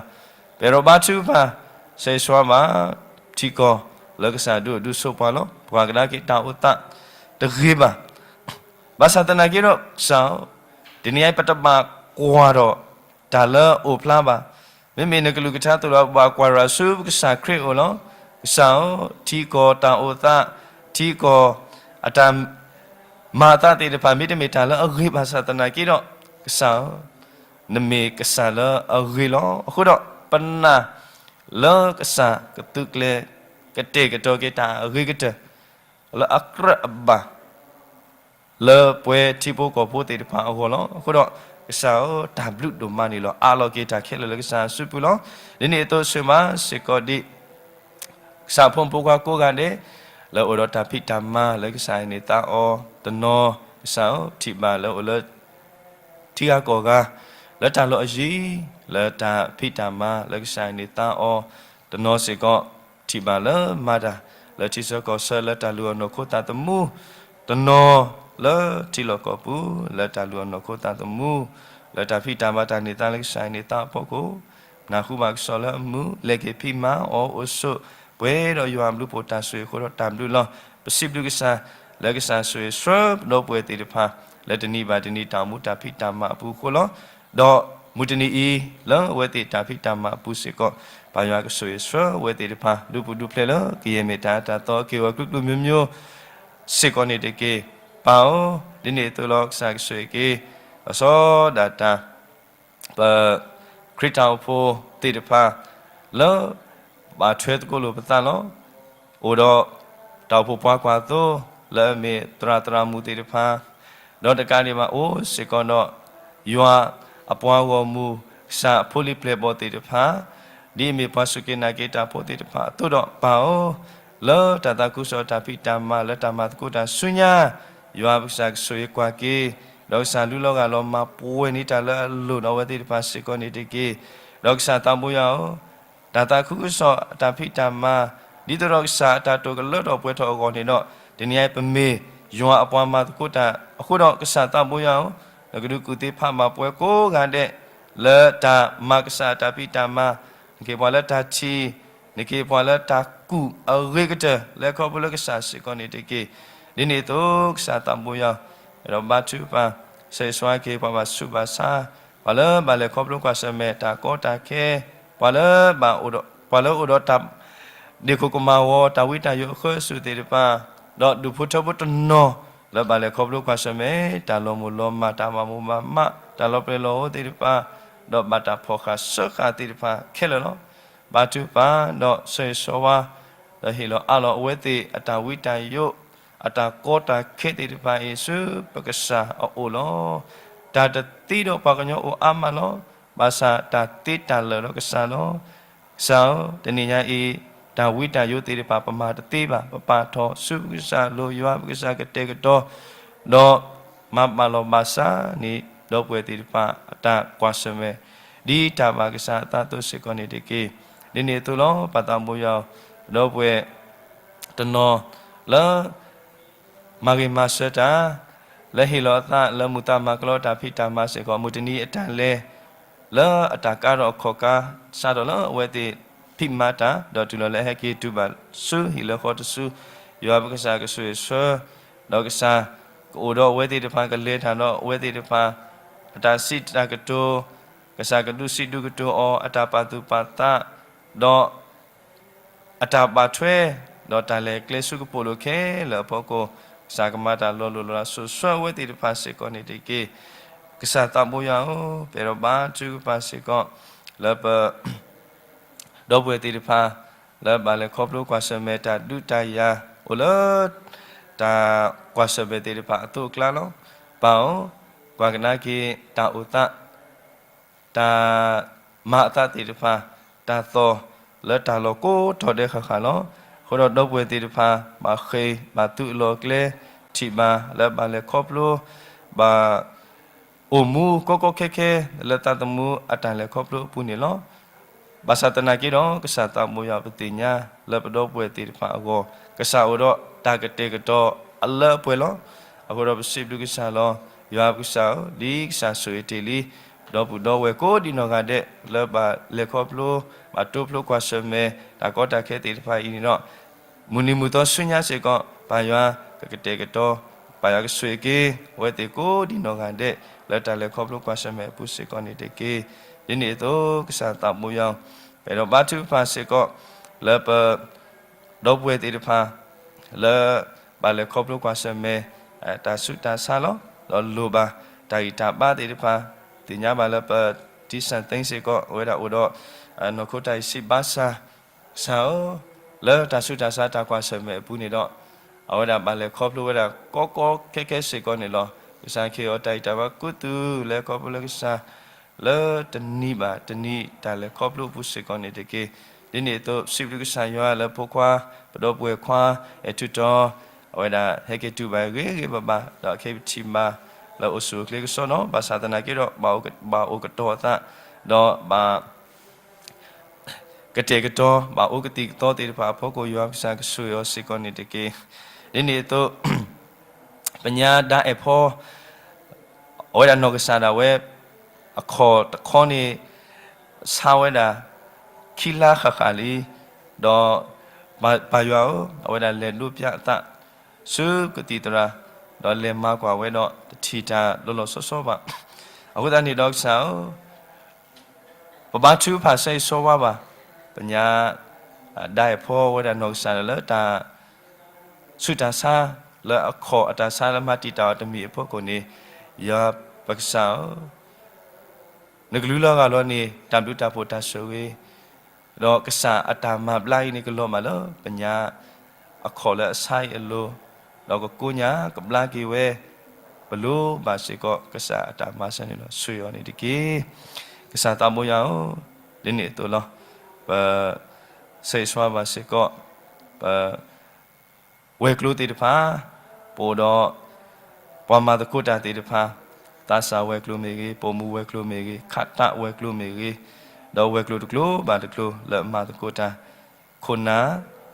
ပအဲၣ်ဒိးဘါထုကဖၣ် ဆိၣ်ဂ့ၤဆိၣ်ဝါဘၣ် ထံကီၢ်လၢကစၢ်ဒုးအိၣ်ဒုးဆိးပှၤလီၤ. ပှၤကဒါက့ၤတၢ်အိၣ်သးတဂ့ၤဘၣ် ဘၣ်ဆၣ်သနာ်က့ဒီးကစၢ်ဧၢ, တနံၤအံၤပတဘၣ်ကွၢ်ဒီးတၢ်လၢအအိၣ်ဖျါဘၣ်. မ့မ့ၢ်နကလုၢ်ကထါသိးဒီး ပဘၣ်ကွၢ်ရၤဆူပကစၢ်ခရံာ်အအိၣ်လီၤ. ကစၢ်ဧၢ, ထံကီၢ်တၢ်အိၣ်သး, ထံကီၢ်အတၢ်မၤအသးသ့ၣ်တဖၣ် မ့တမ့ၢ်တၢ်လၢအဂ့ၤဘၣ်ဆၣ်သနာ်က့ဒီး, ကစၢ်ဧၢ, နမ့ၢ်ကစၢ်လၢအဂ့ၤလီၤ. အဃိဒီး ပနာ်လၢကစၢ်ကသုးကျဲၤ ကတဲာ်ကတီၤက့ၤတၢ်အဂ့ၤကတၢၢ် လၢအကြၢးအဘၣ် လၢပှဲၤထံဖိကီၢ်ဖိသ့ၣ်တဖၣ်အဂီၢ်လီၤ. အဃိဒီး ကစၢ်ဧၢ, တၢ်ဘျုးဒိၣ်မးန့ၣ်လီၤ. အးလီၤက့ၤတၢ်ခဲလၢာ်လၢကစၢ်အစုပူၤလီၤ. ဒ်န့ၣ်အသိးဆိၣ်ဂ့ၤမၤစ့ၢ်ကီးဒံး ကစၢ်ဖိမုၣ်ဖိခွါကိးဂၤဒဲး လၢအိၣ်ဒီးတၢ်ဖံးတၢ်မၤလၢကစၢ်အံၤန့ၢ်သါအီၤ, တနီၤကစၢ်ဧၢ, ထံၣ်ဘၣ်လၢအိၣ်လၢ ထံဂၤကီၢ်ဂၤ လၢတၢ်လီၢ်အယံၤ လၢတၢ်ဖံးတၢ်မၤလၢကစၢ်အံၤန့ၢ်သါအီၤ, တနီၤစ့ၢ်ကီး ထံၣ်ဘၣ်လၢမၤတၢ် လၢထံဆၢကီၢ်ဆၢ လၢတၢ်လုၢ်အီၣ်နီၢ်ခိသးသမူ, တနီၤလၢထံလီၢ်ကီၢ်ပူၤ လၢတၢ်လုၢ်အီၣ်နီၢ်ခိသးသမူ, လၢတၢ်ဖံးတၢ်မၤတၢ်န့ၢ်သါလၢကစၢ်အံၤန့ၢ်သါအဖီခိၣ် နၢ်ဟူဘၣ်ကစီၣ်လၢအမုာ် လဲၤက့ၤဖံးမၤအီၣ်အိၣ်ဆိး ပှဲၤဒီးယွၤအဘျုးအဖှိၣ်တၢ်ဆိၣ်ဂ့ၤအဃိဒီးတၢ်ဘျုးလီၤ. ပစံးဘျုးကစၢ် လၢကစၢ်ဆိၣ်ဂ့ၤဆှၢပဒီပုၢ်ဝဲၢ်သ့ၣ်တဖၣ် လၢတနံၤဘၣ်တနံၤတၢ်အိၣ်မူတၢ်ဖံးတၢ်မၤအပူၤအဃိလီၤ. ဒီးမုၢ်တနံၤအံၤ လၢအဝဲသ့ၣ်တၢ်ဖံးတၢ်မၤအပူၤစ့ၢ်ကီး ပၢ်ယွၤကဆိၣ်ဂ့ၤဆှၢအဝဲသ့ၣ်တဖၣ် ဒူပူၤဒူဖျဲးလၢကယဲၢ်မ့ၢ်တၢ်အတၢ်သီအက့ၢ်အဂီၤကလုာ်ကလုာ်မျိုးမျိုး စ့ၢ်ကီးန့ၣ်တက့ၢ်. ပၢ်ဧၢ, ဒ်န့ၣ်အသိးလီၤ ကစၢ်ကဆိၣ်ဂ့ၤက့ၤ လီၤဆီဒၣ်တၢ် ပခရံာ်တၢ်အိၣ်ဖှိၣ်သ့ၣ်တဖၣ် လၢ ဘၣ်ထွဲသကိးလိာ်ပသးလီၤ. အိၣ်ဒီးတၢ်အိၣ်ဖှိၣ်ပှၤကွၢ်သိ လၢအမ့ၢ်သရၣ်သရၣ်မုၣ်သ့ၣ်တဖၣ်, ဒီးတကးဒံးဘၣ်အိၣ်စ့ၢ်ကီးဒီး ယွၤအပှၤဂီၢ်မုၢ် ကစၢ်အဖိလံၤပျဲၢ်ဘီၣ်သ့ၣ်တဖၣ်, ဒ်အမ့ၢ်ပှၤစူၢ်က့ၤနာ်က့ၤတၢ်ဖိသ့ၣ်တဖၣ်အသိးဒီး ပၢ်ဧၢ, လၢတၢ်သးခုကစီၣ်တၢ်ဖံးတၢ်မၤ လၢတၢ်မၤသကိးတၢ်ဆူညါ, ယွၤပကစၢ်ကဆိၣ်ဂ့ၤကွၢ်က့ၤ, ဒီးကစၢ်လူလီၤဂာ်လီၤမၤပှဲၤန့ၢ်တၢ်လၢအလိၣ်ဒီးအဝဲသ့ၣ်တဖၣ်စ့ၢ်ကီးန့ၣ်တက့ၢ်. ဒီးကစၢ်သးဘိယွၤဧၢ, တၢ်သးခုကစီၣ်အတၢ်ဖံးတၢ်မၤ ဒ်သိးဒီးကစၢ်အတၢ်တိာ်ကလၢထီၣ်ပှဲၤထီၣ်အဂီၢ်န့ၣ်ဒီး တနံၤအံၤပမ့ၢ်ယွၤအပှၤမၤသကိးတၢ်အဃိဒီး ကစၢ်သးဘိယွၤဧၢ, နကဒုးကူၣ်သ့ဖးဘၣ်ပှၤကိးဂၤဒဲး လၢတၢ်မၤကစၢ်အတၢ်ဖံးတၢ်မၤ, နကဟ့ၣ်ပှၤလၢတၢ်ထံၣ်, နကဟ့ၣ်ပှၤလၢတၢ်ကူၣ်အဂ့ၤကတၢၢ် လၢခီဖျိလၢကစၢ်စ့ၢ်ကီးန့ၣ်တက့ၢ်. ဒ်န့ၣ်အသိး ကစၢ်သးဘိယွၤ အဲၣ်ဒိးဘါထုကဖၣ် ဆၢဂ့ၤဆၢဝါက့ၤ ပှၤဘၣ်ဆူးဘၣ်ဆါ, ပှၤလၢဘၣ်လဲၤခီဖျိကွၢ်ဆၢၣ်မဲာ်တၢ်ကီတၢ်ခဲ, ပှၤလၢဘၣ်အိၣ်ဒီး, ပှၤလၢအိၣ်ဒီးတၢ် ဒ့ၣ်ခိၣ်ကမၢ်ဝီ တၢ်ဝံတၢ်ယိးအဃၢအစူၢ်သ့ၣ်တဖၣ်, ဒီးဒူၣ်ဖိထၢဖိတနီၤ လၢဘၣ်လဲၤခီဖျိကွၢ်ဆၢၣ်မဲာ် တၢ်လီၤမုၢ်လီၤမၢ် တၢ်ဘၣ်မိၣ်ဘၣ်မး တၢ်လီၤပျဲၢ်လီၤအိၣ်သ့ၣ်တဖၣ်, ဒီးဘၣ်တၢ်ဖီၣ်ဃာ်စၢဃာ်သ့ၣ်တဖၣ်ခဲလၢာ်လီၤ. ဘါထုကဖၣ်ဒီးဆၢဂ့ၤဆၢဝါ ဒီးဟ့ၣ်လီၤအးလီၤအဝဲသ့ၣ်အတၢ်ဝံတၢ်ယိး အတၢ်ကီတၢ်ခဲသ့ၣ်တဖၣ်အံၤ ဆူပကစၢ်အအိၣ်လီၤ. တၢ်တသ့ဒီးပှၤကညီအိၣ်အါမးလီၤ. ဘၣ်ဆၣ်တၢ်သ့တၢ်လၢာ်ဒီးကစၢ်လီၤ. ကစၢ်ဧၢ, တနံၤညါအံၤ တၢ်ဝံတၢ်ယိးသ့ၣ်တဖၣ် ပမၤတသ့ဘၣ်. ပပာ်ထီၣ်ဆူပကစၢ်အလိၤ ယွၤပကစၢ်ကတဲာ်ကတီၤ ဒီးမၤဘၣ်လီၤဘၣ်စးန့ၣ် ဒီပုၢ်ဝဲၢ်သ့ၣ်တဖၣ်အတၢ်ကွၢ်ဆၢၣ်မဲာ် ဒ်တၢ်ဘၣ်ကစၢ်အသးအသိးစ့ၢ်ကီးန့ၣ်တက့ၢ်. ဒ်န့ၣ်အသိးလီၤ. ပၢ်သးဘိယွၤဧၢ, ဒီပုၢ်ဝဲၢ်တနီၤလၢ မၤဂ့ၤမၤစၢၤတၢ်, လၢဟ့ၣ်လီၤအသးလၢမုာ်သးမၤကလီတၢ်ဖံးတၢ်မၤစ့ၢ်ကီး မုၢ်တနံၤအတၢ်လဲၤ လၢအတၢ်ကါထီၣ်အခီၣ်ကါ စးထီၣ်လၢအဝဲသ့ၣ်ဖံးမၤတၢ် ဒီးတုၤလီၤလၢအဟဲက့ၤတုၤဘၣ်ဆူဟံၣ်လၢဃီတစု, ယွၤပကစၢ်ကဆိၣ်ဂ့ၤဆၢ ဒီးကစၢ်ကအိၣ်ဒီးအဝဲသ့ၣ်တဖၣ် ကလဲၤတၢ်ဒီးအဝဲသ့ၣ်တဖၣ် အတၢ်စံးတၢ်ကတိၤ, ကစၢ်ကဒုးစံးဒုးကတိၤအီၤ အတၢ်ပာ်သူၣ်ပာ်သး, ဒီး အတၢ်ဘၣ်ထွဲ ဒီးတၢ်လဲၤကျဲဆူကပိာ်လိၤခဲလၢာ်အဖီခိၣ်, ကစၢ်ကမၤတၢ်လီၤလိၢ်လီၤလး စိာ်ဆှၢအဝဲသ့ၣ်တဖၣ်စ့ၢ်ကီးန့ၣ်တက့ၢ်. ကစၢ်သးဘိယွၤဧၢ, ပအဲၣ်ဒိးဘါထုကဖၣ်စ့ၢ်ကီး လၢပ ဒီပုၢ်ဝဲၢ်သ့ၣ်တဖၣ် လၢဘၣ်လဲၤခီဖျိကွၢ်ဆၢၣ်မဲာ်တၢ်ဒုးတၢ်ယၤ အိၣ်လၢ တၢ်ကွၢ်ဆၢၣ်မဲာ်သ့ၣ်တဖၣ်အသိးအကျါလီၤ. ပၢ်ဧၢ, ကွၢ်ကဒါက့ၤ တၢ်အိၣ်သး တၢ်မၤအသးသ့ၣ်တဖၣ်, တၢ်သီၣ်လၢတၢ်လီၢ်ကိးတီၤဒဲးဃၣ်ဃၣ်လီၤ. အဃိဒီးဒီပုၢ်ဝဲၢ်သ့ၣ်တဖၣ် ဘၣ်ဃ့ၢ်ဘၣ်သုးအလီၢ်အကျဲ, ထံၣ်ဘၣ်လၢဘၣ်လဲၤခီဖျိ, ဘၣ်အိၣ်မူကီကီခဲခဲ လၢသးသမူအတၢ်လဲၤခီဖျိအပူၤန့ၣ်လီၤ. ဘၣ်ဆၣ်သနာ်က့ဒီး ကစၢ်သးဘိယွၤ ပသ့ၣ်ညါလၢပဒီပုၢ်ဝဲၢ်သ့ၣ်တဖၣ်အဂီၢ်, ကစၢ်အိၣ်ဒီးတၢ်ကတဲာ်ကတီၤအလၢအပှဲၤလီၤ. အဃိဒီးပစံးဘျုးကစၢ်လီၤ. ယွၤပကစၢ်ဧၢ, ဒ်ကစၢ်ဆိၣ်ဂ့ၤတ့ၢ်လံ ဒီပုၢ်ဒီဝဲၢ်ကိးဒံနီၢ်ဂၤဒဲး လၢဘၣ်လဲၤခီဖျိ, ဘၣ်တိဖျိကွၢ်ဆၢၣ်မဲာ် တၢ်ကီတၢ်ခဲသ့ၣ်တဖၣ်အံၤန့ၣ်ဒီး မုၢ်နံၤမုၢ်သီဆူညါစ့ၢ်ကီး ပၢ်ယွၤ ကကတဲာ်ကတီၤ, ပၢ်ယွၤကဆိၣ်ဂ့ၤက့ၤ အဝဲသ့ၣ်ကိးဒံနီၢ်ဂၤဒဲး လၢတၢ်လဲၤခီဖျိကွၢ်ဆၢၣ်မဲာ်အပူၤစ့ၢ်ကီးန့ၣ်တက့ၢ်. ဒ်န့ၣ်အသိး ကစၢ်သးဘိယွၤ ပအဲၣ်ဒိးဘါထုကဖၣ်စ့ၢ်ကီး လၢပ ဒီပုၢ်ဝဲၢ်သ့ၣ်တဖၣ် လၢ ဘၣ်လဲၤခီဖျိကွၢ်ဆၢၣ်မဲာ် တၢ်ဆူးတၢ်ဆါလီၤ. ဒီးလိၣ်ဘၣ် တၢ်ဂံၢ်တၢ်ဘါသ့ၣ်တဖၣ် သ့ၣ်ညါဘၣ်လၢပ တံၢ်စၣ်သ့စ့ၢ်ကီး အဝဲဒၣ်အိၣ်ဒီး နီၢ်ခိတၢ်အံၤစံးဘၣ်ဆၣ် ကစၢ်ဧၢ, လၢတၢ်ဆူးတၢ်ဆါတၢ်ကွၢ်ဆၢၣ်မဲာ်အပူၤန့ၣ်ဒီး အဝဲဒၣ်ဘၣ်လဲၤခီဖျိဝဲဒၣ်ကီကီခဲခဲစ့ၢ်ကီးန့ၣ်လီၤ. ကစၢ်ကဟ့ၣ်အီၤတၢ်ဂံၢ်တၢ်ဘါ ကူသူၣ်လဲၤခီဖျိလၢကစၢ် လၢတနံၤဘၣ်တနံၤ တၢ်လဲၤခီဖျိအပူၤစ့ၢ်ကီးန့ၣ်တက့ၢ်. ဒ်န့ၣ်အသိး စံးဘျုးကစၢ်ယွၤလၢဖိခွါ ပဒီပုၢ်ဝဲၢ်ခွါ အဲၣ်ထူၣ်တီၤ အဝဲဒၣ်ဟဲက့ၤတုၤဘၣ်ဂ့ၤဂ့ၤဘၣ်ဘၣ် ဒီးခဲအံၤပထံၣ်ဘၣ်လၢအိၣ်ဆူၣ်အိၣ်ချ့ကစီဒီ ဘၣ်ဆၣ်သနာ်က့ဒီး ဘၣ်အိၣ်ကတီၤအသး ဒီးဘၣ် ကတဲာ်ကတီၤ ဘၣ်အိၣ်ကသံၣ်ကသီသ့ၣ်တဖၣ်အဖီခိၣ် ယွၤကစၢ်ကဆိၣ်ဂ့ၤအီၤစ့ၢ်ကီးန့ၣ်တက့ၢ်. ဒ်န့ၣ်အသိး ပညါဒါအဲၣ်ဖီ အဝဲဒၣ်နီၢ်ကစၢ်ဒၣ်ဝဲ အခီၣ်တခီန့ၣ် ဆါဝဲဒၣ် ခံလါဃၣ်ဃၣ်လံ, ဒီးပၢ်ယွၤဧၢ, အဝဲဒၣ်လဲၤဒိးပျၢ်အသး ဆူကသံၣ်သရၣ်, ဒီးလဲၤမၤကွၢ်ဝဲဒီး တထံၣ်တၢ်လီၤလီၤဆီဆီဘၣ်. အဃိသတးန့ၣ်ဒီးကစၢ်ဧၢ ပဘါထုကဖၣ်ဆၢဂ့ၤဆၢဝါဘၣ်, ပညါ ဒါအဲၣ်ဖီဝဲဒၣ်နီၢ်ကစၢ်လၢတၢ် ဆူးတၢ်ဆါ လၢအခီၣ်အတၢ်ဆါလၢမၤတံာ်တာ်အီၤတမံၤအဖီခိၣ်န့ၣ်, ယွၤပကစၢ်ဧၢ, နကလူလီၤဂာ်လီၤန့ၣ် တၢ်ဘျုးတၢ်ဖှိၣ်တၢ်ဆိၣ်ဂ့ၤ ဒီးကစၢ်အတၢ်မၤဘျါအံၤန့ၣ် ကလီၤမၢ်လၢပညါအခီၣ်လၢအဆါအံၤအလိၤ, ဒီးကကိးညါကဘျါက့ၤဝဲ, ပလိၣ်ဘၣ်စ့ၢ်ကီးကစၢ်အတၢ်မၤစၢၤန့ၣ်လီၤ. ဆိၣ်ဂ့ၤအီၤန့ၣ်တက့ၢ်. ကစၢ်သးဘိယွၤဧၢ, ဒ်န့ၣ်အသိးလီၤ. ပ ဆၢဂ့ၤဆၢဝါဘၣ်စ့ၢ်ကီး ပ ဝဲၤကျိၤသ့ၣ်တဖၣ်, ပအိၣ်ဒီးပှၤမၤသကိးတၢ်သ့ၣ်တဖၣ်, သးစၢ်ဝဲၤကျိၤမ့ၢ်ဂ့ၤ, ပိာ်မုၣ်ဝဲၤကျိၤမ့ၢ်ဂ့ၤ, ခးတၢ်ဝဲၤကျိၤမ့ၢ်ဂ့ၤ, ဒီးဝဲၤကျိၤတကျိၤဘၣ်တကျိၤလၢအမၤသကိးတၢ်ခိၣ်နၢ်,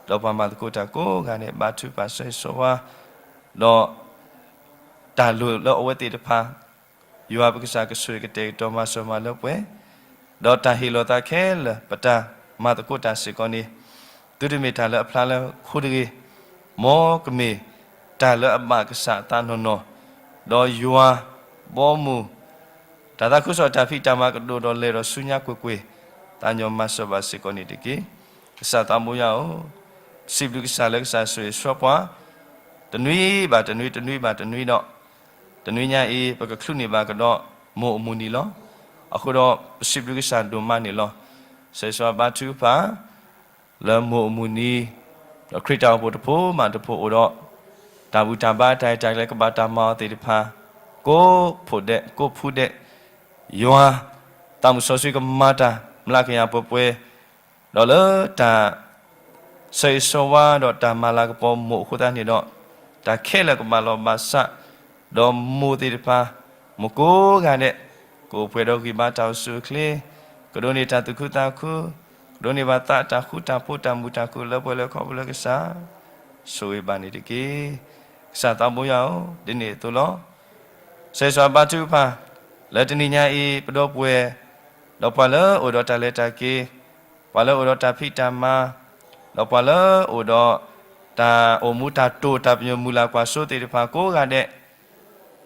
ဒီးပှၤမၤသကိးတၢ်ကိးဂၤဒဲး ဘါထုကဖၣ်ဆၢဂ့ၤဆၢဝါ, ဒီး တၢ်လိၣ်လၢအဝဲသ့ၣ်တဖၣ်, ယွၤပကစၢ်ကဆိၣ်ဂ့ၤကတဲာ်ကတီၤမၤစၢၤမၤလၢပှဲၤ, ဒီးတၢ်ဟ့ၣ်လီၤသးခဲလၢာ် ပတၢ်မၤသကိးတၢ်စ့ၢ်ကီးန့ၣ်, သုတမ့ၢ်တၢ်လၢအဖျါလၢခိတဂ့ၤ, မ်ကမ့ၢ်တၢ်လၢအဘၣ်ကစၢ်အသးနီၢ်နီၢ်, ဒီးယွၤဘီမုၢ် တၢ်သးခုကစီၣ်တၢ်ဖံးတၢ်မၤကဒိၣ်ဒီးလဲၤဒီးဆူညါကွ့ၢ်ကွ့ၢ်, သးညီမၤစၢၤဘၣ်စ့ၢ်ကီးန့ၣ်တက့ၢ်. ကစၢ်သးဘိယွၤဧၢ, ပစံးဘျုးကစၢ်လၢကစၢ်ဆိၣ်ဂ့ၤဆှၢပှၤ, တနွံဘၣ်တနွံ တနွံဘၣ်တနွံဒီး, တနွံညါအံၤ ပကချုးန့ၢ်ဘၣ်ကဒီးမိၢ်အမုၢ်နံၤလီၤ. အဃိဒီးပစံးဘျုးကစၢ်ဒိၣ်မးန့ၣ်လီၤ. ဆၢဂ့ၤဆၢဝါဘါထုကဖၣ် လၢမိၢ်အမုၢ်နံၤ, ဒီးခရံာ်တၢ်အိၣ်ဖှိၣ်တဖိမးတဖိအိၣ်ဒီး, တၢ်ဘူၣ်တၢ်ဘါတၢ်ရဲၣ်တၢ်ကျဲၤကဘၣ်တၢ်မၤအီၤသ့ၣ်တဖၣ်, ကိးဖှိၣ်ဒဲး ကိးဖှိၣ်ဒဲး, ယွၤသးမုၢ်စီဆှံကမၤတၢ်မျးကယၤပှဲၤပှဲၤ, ဒီးလၢတၢ် ဆၢဂ့ၤဆၢဝါဒီးတၢ်မၤလၤကပီၤမိၢ်အဃိသတးန့ၣ်ဒီး, တၢ်ခဲလၢာ်ကဘၣ်လီၤဘၣ်စး, ဒီးမိၢ်သ့ၣ်တဖၣ်, မိၢ်ကိးဂၤဒဲး, ကအိၣ်ပှဲၤဒီးဂံၢ်ဘါတၢ်အိၣ်ဆူၣ်အိၣ်ချ့, ကဒိးန့ၢ်တၢ်သူၣ်ခုသးခု, ကဒိးန့ၢ်ဘၣ်သးအတၢ်ဃူတၢ်ဖိးတၢ်မုာ်တၢ်ခုၣ်လၢပှဲၤလၢခီဖျိလၢကစၢ် ဆိၣ်ဂ့ၤဘၣ်န့ၣ်တက့ၢ်. ကစၢ်သးဘိယွၤဧၢ, ဒ်န့ၣ်အသိးလီၤ. ဆၢဂ့ၤဆၢဝါဘါထုကဖၣ်, လၢတနံၤညါအံၤ ပဒီပုၢ်ဝဲၢ်, ဒီးပှၤလၢအိၣ်ဒီးတၢ်လဲၤတၢ်က့ၤ, ပှၤလၢအိၣ်ဒီးတၢ်ဖံးတၢ်မၤ, ဒီးပှၤလၢအိၣ်ဒီးတၢ်အိၣ်မူတၢ်တိာ်တၢ်ပညိၣ်မုၢ်လၢ်ကွၢ်စိသ့ၣ်တဖၣ်ကိးဂၤဒဲး,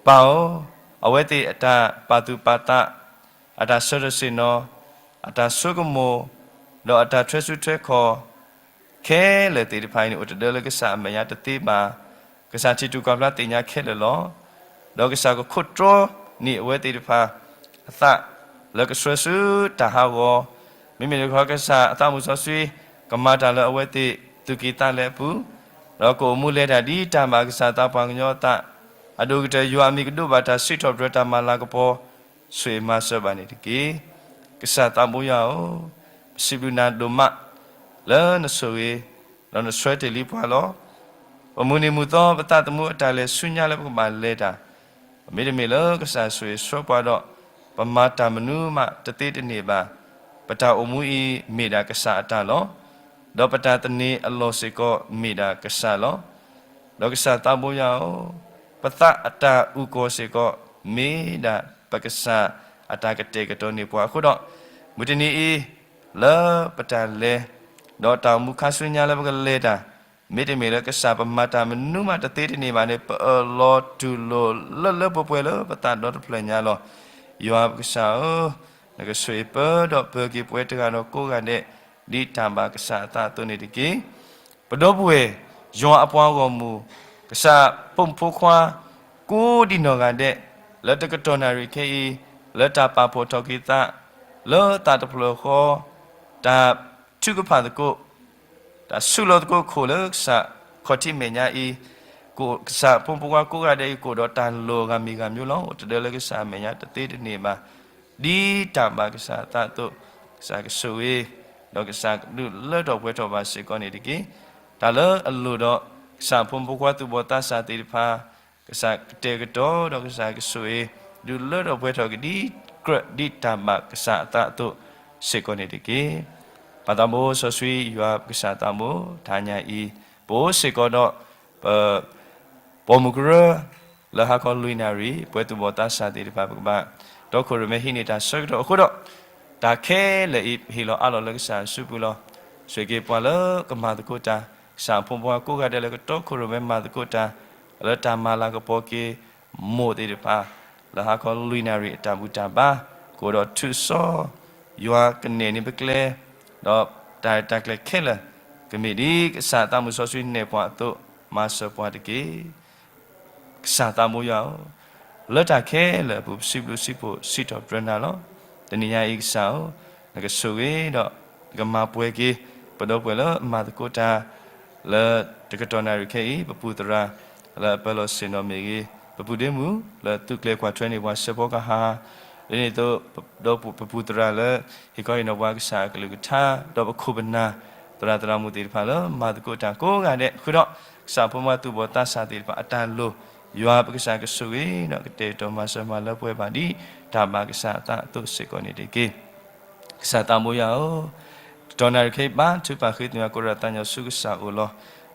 ပၢ်ဧၢ, အဝဲသ့ၣ်အတၢ်ပာ်သူၣ်ပာ်သး, အတၢ်ဆၢထၢၣ်ဆ့ၣ်နီၤ, အတၢ်ဆိကမိၣ်, ဒီးအတၢ်ထွဲစုထွဲခီၣ် ခဲလၢာ်သ့ၣ်တဖၣ်အံၤန့ၣ် အိၣ်တဒၢလၢကစၢ်အမဲာ်ညါတသ့ဘၣ်. ကစၢ်ထံၣ်တူၢ်ကွၢ်ဖျါသ့ၣ်ညါခဲလၢာ်လီၤ. ဒီးကစၢ်ကခိးတြီန့ၢ်အဝဲသ့ၣ်တဖၣ်အသး လၢကဆှၢဆူတၢ်ဟးဂီၤ, မ့မ့ၢ်တခီကစၢ်အသးမုၢ်စီဆှံ ကမၤတၢ်လၢအဝဲသ့ၣ်သူၣ်ကံၢ်သးလဲအပူၤ, ဒီးကအိၣ်မူလဲၤတၢ်ဒ်တၢ်ဘၣ်ကစၢ်သးပှၤကညီအသး, အဒိၣ်ကတၢၢ်ယွၤအမံၤကဒိးဘၣ်တၢ်စံးထီၣ်ပတြၢၤတၢ်မၤလၤကပီၤ ဆိၣ်ဂ့ၤမၤစၢၤဘၣ်န့ၣ်တက့ၢ်. ကစၢ်သးဘိယွၤဧၢ, ပစံးဘျုးနၤဒိၣ်မး လၢနဆိၣ်ဂ့ၤ, ဒီးနဆှၢတ့ၢ်လံပှၤလီၤ. ပမုၢ်နံၤမုၢ်သီ ပသးသမူအတၢ်လဲၤဆူညါလၢပကဘၣ်လဲၤတၢ်, မ့တမ့ၢ်လၢကစၢ်ဆိၣ်ဂ့ၤဆှၢပှၤဒီး, ပမၤတၢ်မနုၤမးတသ့တန့ၢ်ဘၣ်. ပတၢ်အိၣ်မူအံၤမ့ၢ်ဒၣ်ကစၢ်အတၢ်လီၤ. ဒီးပတၢ်သန့ၤအလီၢ်စ့ၢ်ကီးမ့ၢ်ဒၣ်ကစၢ်လီၤ. ဒီးကစၢ်သးဘိယွၤဧၢ, ပသးအတၢ်အုၣ်ကီၤစ့ၢ်ကီး မ့ၢ်ဒၣ်ပကစၢ်အတၢ်ကတဲာ်ကတီၤန့ၢ်ပှၤအဃိဒီး, မုၢ်တနံၤအံၤ လၢပတၢ်လဲၤ, ဒီးတၢ်အိၣ်မူခါဆူညါလၢပကလဲၤတၢ်, မ့တမ့ၢ်လၢကစၢ်ပမၤတၢ်မနုၤမးတသ့တန့ၢ်ဘၣ်န့ၣ် ပအၢၣ်လီၤတူၢ်လိာ်လၢလၢပှဲၤပှဲၤလၢပသးဒီတဖျၢၣ်ညါလီၤ. ယွၤပကစၢ်ဧၢ, နကဆိၣ်ဂ့ၤပၢဒီးပၢၤက့ၤပှၤတဂၤဒီးကိးဂၤဒဲး ဒ်တၢ်ဘၣ်ကစၢ်အသးအသိးန့ၣ်တက့ၢ်. ပဒီပုၢ်ဝဲၢ်, ယွၤအပှၤဂီၢ်မုၢ်, ကစၢ်ဖိမုၣ်ဖိခွါ ကိးဒံနီၢ်ဂၤဒဲး, လၢတကတီၢ်နၣ်ရံၣ်ခဲအံၤ, လၢတၢ်ပာ်ဖှိၣ်ထီၣ်က့ၤသး, လၢသးတဖျၢၣ်ဃီ, တၢ်ထုကဖၣ်သကိး, တၢ်ဆူးလီၤသကိးခိၣ်လၢကစၢ်ခီၣ်ထံးမဲာ်ညါအံၤ, ကစၢ်ဖိမုၣ်ဖိခွါကိးဂၤဒဲးအံၤ ကအိၣ်ဒီးတၢ်လိၣ်ဂၤမံၤဂၤမျိုးလီၤ. အိၣ်တဒၢလၢကစၢ်အမဲာ်ညါတသ့တန့ၢ်ဘၣ်. ဒ်တၢ်ဘၣ်ကစၢ်အသးအသိး, ကစၢ်ကဆိၣ်ဂ့ၤ, ဒီးကစၢ်ဒုးလၢထီၣ်ပှဲၤထီၣ်ဘၣ်စ့ၢ်ကီးန့ၣ်တက့ၢ်. တၢ်လၢအလိၣ်ဒီးကစၢ်ဖိမုၣ်ဖိခွါသူၣ်ဘီၣ်သးစၢ်သ့ၣ်တဖၣ်, ကစၢ်ကတဲာ်ကတီၤဒီးကစၢ်ကဆိၣ်ဂ့ၤ, ဒုးလၢထီၣ်ပှဲၤထီၣ်ကဒ်ကြၢးဒ်တၢ်ဘၣ်ကစၢ်အသးအသိးစ့ၢ်ကီးန့ၣ်တက့ၢ်. ပၢ်သးဘိစီဆှံယွၤပကစၢ်သးဘိ, တဟါညါအံၤ, ပအိၣ်စ့ၢ်ကီးဒီး, ပ ပိာ်မုၣ်ကရၢ, လၢဟါခီလွံၢ်နၣ်ရံၣ် ပှၤသူၣ်ဘီၣ်သးစၢ်သ့ၣ်တဖၣ် ပကဘၣ်တီခိၣ်ရိၣ်မဲဟံးန့ၢ်တၢ်ဆၢကတီၢ်အဃိဒီး, တၢ်ခဲလၢာ်အံၤ ပဟ့ၣ်လီၤအးလီၤလၢကစၢ်အစုပူၤလီၤ. ဆိၣ်ဂ့ၤက့ၤပှၤလၢကမၤသကိးတၢ်, ကစၢ်အဖိမုၣ်ဖိခွါကိးဂၤဒဲးလၢကတီခိၣ်ရိၣ်မဲမၤသကိးတၢ်, လၢတၢ်မၤလၤကပီၤက့ၤမိၢ်သ့ၣ်တဖၣ်, လၢဟါခီလွံၢ်နၣ်ရံၣ်အတၢ်ဘူၣ်တၢ်ဘါ, ကအိၣ်ဒီးထုးစီ, ယွၤကနဲၣ်န့ၢ်ပကျဲ, ဒီးတၢ်ရဲၣ်တၢ်ကျဲၤခဲလၢာ်, ကမ့ၢ်ဒ်ကစၢ်သးမုၢ်စီဆှံနဲၣ်ပှၤအသိး, မၤစၢၤပှၤတက့ၢ်. ကစၢ်သးဘိယွၤဧၢ, လၢတၢ်ခဲလၢာ်အပူၤ ပစံးဘျုးစံးဖှိၣ်စံးထီၣ်ပတြၢၤနၤလီၤ. တနံၤညါအံၤကစၢ်ဧၢ, နကဆိၣ်ဂ့ၤဒီး ကမၤပှဲၤက့ၤ ပဒီပုၢ်ဝဲၢ်လၢအမၤသကိးတၢ် လၢတကတီၢ်နၣ်ရံၣ်ခဲအံၤ ပပူၤသရၣ် လၢအပၢလီၤဆ့ၣ်နီၤမ့ၢ်ဂ့ၤ, ပပုၢ်ဒ့မုၣ် လၢသူၣ်ကျဲၤကွၢ်ထွဲန့ၢ်ပှၤစဲးဖီကဟၣ်, ဒ်န့ၣ်အသိး ဒီးပပုၢ်သရၣ်လၢ ဟ့ၣ်ခီဟ့ၣ်နီၤပှၤကစၢ်အကလုၢ်ကထါ, ဒီးပခိၣ်ပနၢ် သရၣ်သရၣ်မုၣ်သ့ၣ်တဖၣ်လၢမၤသကိးတၢ်ကိးဂၤဒဲး ဃုာ်ဒီးကစၢ်ဖိမုၣ်သူၣ်ဘီၣ်သးစၢ်သ့ၣ်တဖၣ်အတၢ်လိၣ်, ယွၤပကစၢ်ကဆိၣ်ဂ့ၤဒီးကတဲာ်ကတီၤမၤစၢၤမၤလၢပှဲၤဘၣ်ဒ်တၢ်ဘၣ်ကစၢ်အသးအသိးစ့ၢ်ကီးန့ၣ်တက့ၢ်. ကစၢ်သးဘိယွၤဧၢ, တတီၢ်နၣ်ရံၣ်ခဲအံၤ ဘါထုကဖၣ်ဃ့သမျၣ်ကိးဒီးသးညီဆူကစၢ်အအိၣ်လီၤ.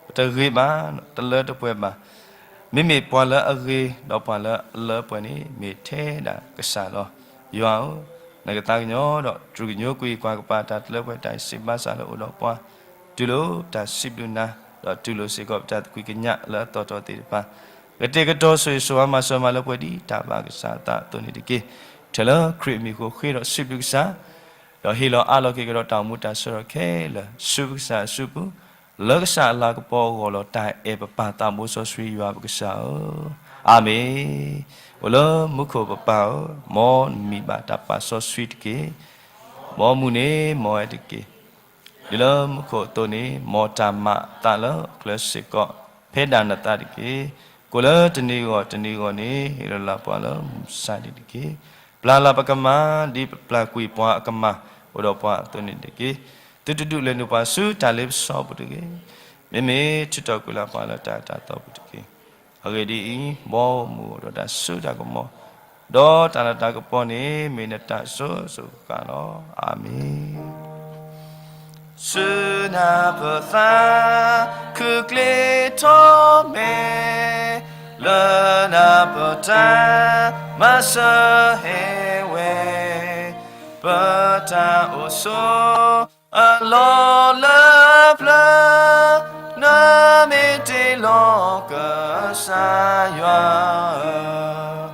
ပတဂ့ၤဘၣ်, တလၢတပှဲၤဘၣ်. မ့မ့ၢ်ပှၤလၢအဂ့ၤ ဒီးပှၤလၢအလၢပှဲၤန့ၣ် မ့ၢ်ထဲဒၣ်ကစၢ်လီၤ. ယွၤဧၢ, နကသးကညီၤဒီးတြူာ်ကညိကွံာ်ကွၢ်ကပၤတၢ်တလၢပှဲၤတၢ်အံၤစံးဘၣ်စၢ်လၢအိၣ်ဒီးပှၤ, တူၢ်လိာ်တၢ်စံးဘျုးနၤ, ဒီးတူၢ်လိာ်စ့ၢ်ကီးပတၢ်သကွံာ်ကညးလၢအသီၣ်တီၤသ့ၣ်တဖၣ်, ကတဲာ်ကတီၤဆိၣ်ဂ့ၤဆိၣ်ဝါမၤစၢၤမၤလၢပှဲၤဒ်တၢ်ဘၣ်ကစၢ်အသးအသိးန့ၣ်တက့ၢ်. ထဲလၢခရံာ်အမံၤအဃိဃ့ဒီးစံးဘျုးကစၢ် ဒီးဟ့ၣ်လီၤအးလီၤက့ၤကဒီးတၢ်အိၣ်မူတၢ်ဆၢထီၣ်ခဲလၢာ် ဆူပကစၢ်အစုပူၤ, လၢကစၢ်အလၤကပီၤအဂီၢ်လီၤ. တၢ်အဲၣ်ပပၢ်သးဘိစီဆှံယွၤပကစၢ်ဧၢ, အၤမ့ၣ်. အိၣ်လၢမူခိၣ်ပပၢ်ဧၢ, မ်နမံၤဘၣ်တၢ်ပာ်စီဆှံတက့ၢ်. မ်မူန့ၢ်မ်အဲၣ်တက့ၢ်. ဒ်လၢမူခိၣ်အသိးန့ၣ် မ်တၢ်မၤအသးလၢအချၢစ့ၢ်ကီး ဖဲဒၣ်နသးတက့ၢ်. ကိးလၢတနံၤဂီၢ်တနံၤဂီၢ်န့ၣ် ဟ့ၣ်လီၤလၢပှၤလၢမုၢ်ဆါန့ၣ်တက့ၢ်. ပျၢ်လၢပကမၤ ဒ်ပပျၢ်ကွံာ်ပှၤအကမၤ အိၣ်ဒီးပှၤအသိးန့ၣ်တက့ၢ်. သုတဒုးလဲၤနုာ်ပှၤဆူတၢ်လ့ပစီပူၤတဂ့ၤ. မ့မ့ၢ်ထုးထီၣ်ကွံာ်လၢပှၤလၢတၢ်အၢတၢ်သီပူၤတက့ၢ်. အဂ့ၢ်ဒ်အံၤ, မ်မူအိၣ်ဒီးတၢ်စိတၢ်ကမီၤ ဒီးတၢ်လၤတၢ်ကပီၤန့ၣ် မ့ၢ်နတၢ်စိစိဃၣ်ဃၣ်လီၤ. အၤမ့ၣ်. ဆူနၢ်ပသး ခုၣ်ကျ့ထီၣ်မဲာ် လၢနၢ်ပတၢ် မၤစၢၤဟ့ဝဲ ပတၢ်အိၣ်ဆိး အလီၢ်လၢပျၢၤ နမ့ၢ်တ့လီၤကစၢ်ယွၤဧၢ,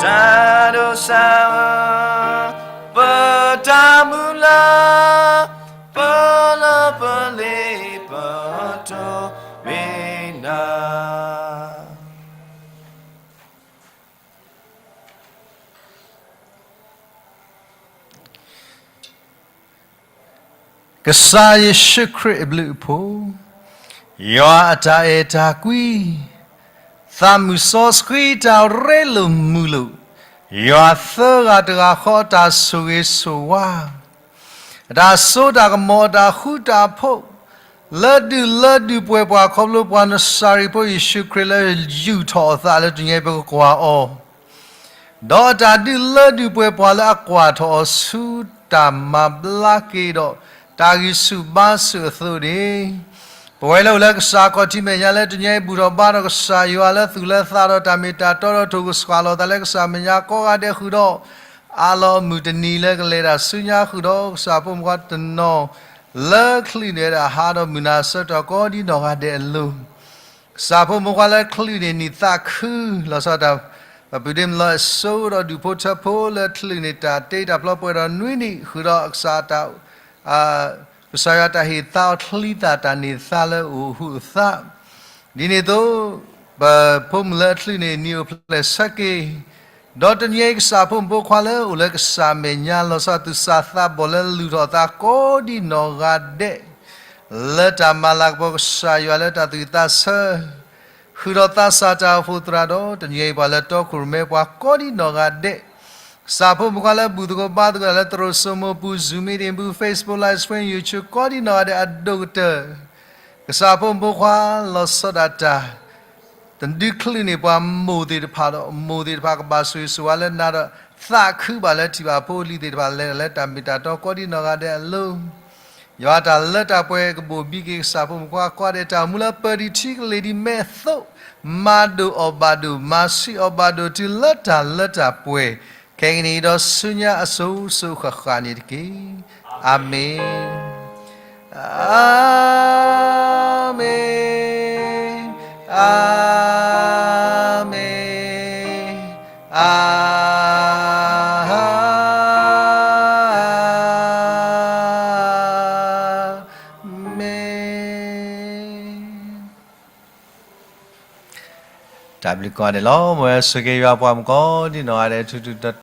တၢ်ဒိးစၢ်ဧၢ, ပတၢ်မုၢ်လၢ် ပလၢပလ့ပတိၢ်မ့ၢ်နၤ ကစၢ်ယ့ၣ်ၡူးခရံာ်အဘျုးအဖှိၣ်, ယွၤအတၢ်အဲၣ်တၢ်ကွံ, သးမုၣ်စီဆှံတၢ်ရ့လိာ်မုာ်လိာ်, ယွၤသၢဂၤတဂၤဃီအတၢ်ဆိၣ်ဂ့ၤဆိၣ်ဝါ, အတၢ်စိတၢ်ကမီၤအတၢ်ဃူတၢ်ဖိး, လၢဒုးလၢဒုးပှဲၤပှၤခီဖျိပှၤနစၤရ့းဖိယ့ၣ်ၡူးခရံာ်လၢယူာ်ထီၣ်အသးလၢတနံၤအံၤပကကွၢ်အီၤ ဒီးအတၢ်ဒုးလၢဒုးပှဲၤပှၤလၢအကွၢ်ထီၣ်အီၤဆူတၢ်မၤဘျါက့ၤဒီး တၢ်ဂံၢ်ဆူၣ်ဘါဆူၣ်အသိးန့ၣ်, ပဝဲလၢအိၣ်လၢကစၢ်ခီၣ်ထံးမဲာ်ညါလၢတနံၤအံၤဘူၣ်ထီၣ်ဘါထီၣ်ကစၢ်ယွၤလၢသူၣ်လၢသးဒီးတၢ်မ့ၢ်တၢ်တီဒီး ထိၣ်ကစှၤလီၤသးလၢကစၢ်မဲာ်ညါကိးဂၤဒဲးဃုာ်ဒီး အးလီၤမုၢ်တနံၤလၢကလဲၤတၢ်ဆူညါဃုာ်ဒီး ကစၢ်ဖိမုၣ်ခွါတနီၤ လၢချုးန့ၣ်ဝဲဒၣ်ဟးဒီးမုၢ်နၤအဆၢကတီၢ်ကိးဒ်နီၢ်ဂၤဒဲးအလိၤ ကစၢ်ဖိမုၣ်ခွါလၢချုးန့ၣ်နံၣ်သးခု လီၤဆီဒၣ်တၢ် ပပုၢ်ဒ့မုၣ်လီၤစိဒီးဒူၣ်ဖိထၢဖိလၢချုးန့ၣ်တၢ်တ့တၢ်ဖျီပှဲၤဒီးနွံနံၣ် ဃုာ်ဒီးကစၢ်တၢ် ကစၢ်ယွၤတၢ်ဟ့ၣ်သါအီၤချံသၣ်တၢ်န့ၢ်သါလၢအအိၣ်ဟုးအသး ဒ်န့ၣ်အသိး ပဖိမုၣ်လၢအချုးန့ၣ်နံၣ်အိၣ်ဖျဲၣ်ဆၢက့ၤ ဒီးတနံၤအံၤကစၢ်ဖိမုၣ်ဖိခွါလၢအိၣ်လၢကစၢ်မဲာ်ညါလီၤဆီသူၣ်စၢ်သးဘီၣ်လၢလူၤထီၣ်သးကိးဒ်နီၢ်ဂၤဒဲး လၢတၢ်မၤလၤကပီၤကစၢ်ယွၤလၢတၢ်သူၣ်ဝံၣ်သးဆၢ ဃုာ်ဒီးသးစၢ်တၢ်အိၣ်ဖှိၣ်သရၣ်ဒီး တနံၤအံၤပှၤလၢတီခိၣ်ရိၣ်မဲပှၤကိးဒ်နီၢ်ဂၤဒဲး ကစၢ်ဖိမုၣ်ခွါလၢဘူၣ်သကိးဘါသကိးတၢ်လၢသရိာ်စိမိၤပူၤ Zoom meeting ပူၤ Facebook live stream YouTube ကိးဒ်နီၢ်ဂၤဒဲးအဒိၣ်ကတၢၢ် ကစၢ်ဖိမုၣ်ဖိခွါလီၤဆီဒၣ်တၢ် တဒုချုးန့ၢ်ပှၤမိၢ်သ့ၣ်တဖၣ်ဒီး မိၢ်သ့ၣ်တဖၣ်ကဘၣ်ဆိၣ်ဂ့ၤဆိၣ်ဝါလၢနၤဒီး သးခုဘၣ်လၢထံၣ်ဘၣ်ဖိလံၤသ့ၣ်တဖၣ်လဲၤတၢ်လၢတၢ်မ့ၢ်တၢ်တီကိးဒ်နီၢ်ဂၤဒဲးအလိၤ ယွၤတၢ်လၢတၢ်ပှဲၤကဘိၣ်ဘံက့ၤကစၢ်ဖိမုၣ်ဖိခွါကိးဂၤဒဲး တၢ်အိၣ်မူလၢပၢၤတံၢ်ထံကလ့ၤဒ်မဲာ်အသိး မၤဒိၣ်အီၣ်ဘၣ်ဒိၣ် မၤဆံးအီၣ်ဘၣ်ဒိၣ် တုၤလၢတၢ်လၢတၢ်ပှဲၤ ခဲကနံၣ်အံၤဒီးဆူညါအစိၤစိၤဃၣ်ဃၣ်န့ၣ်တက့ၢ်. အၤမ့ၣ်. အၤမ့ၣ်, အၤမ့ၣ်, အၤမ့ၣ်. တၢ်ဘျုးကိးဂၤဒဲးလီၤ. မ်ဝဲဆိၣ်ဂ့ၤယွၤပှၤမုၣ်ကိးဒ်နီၢ်ဂၤဒဲး ထူထူတီ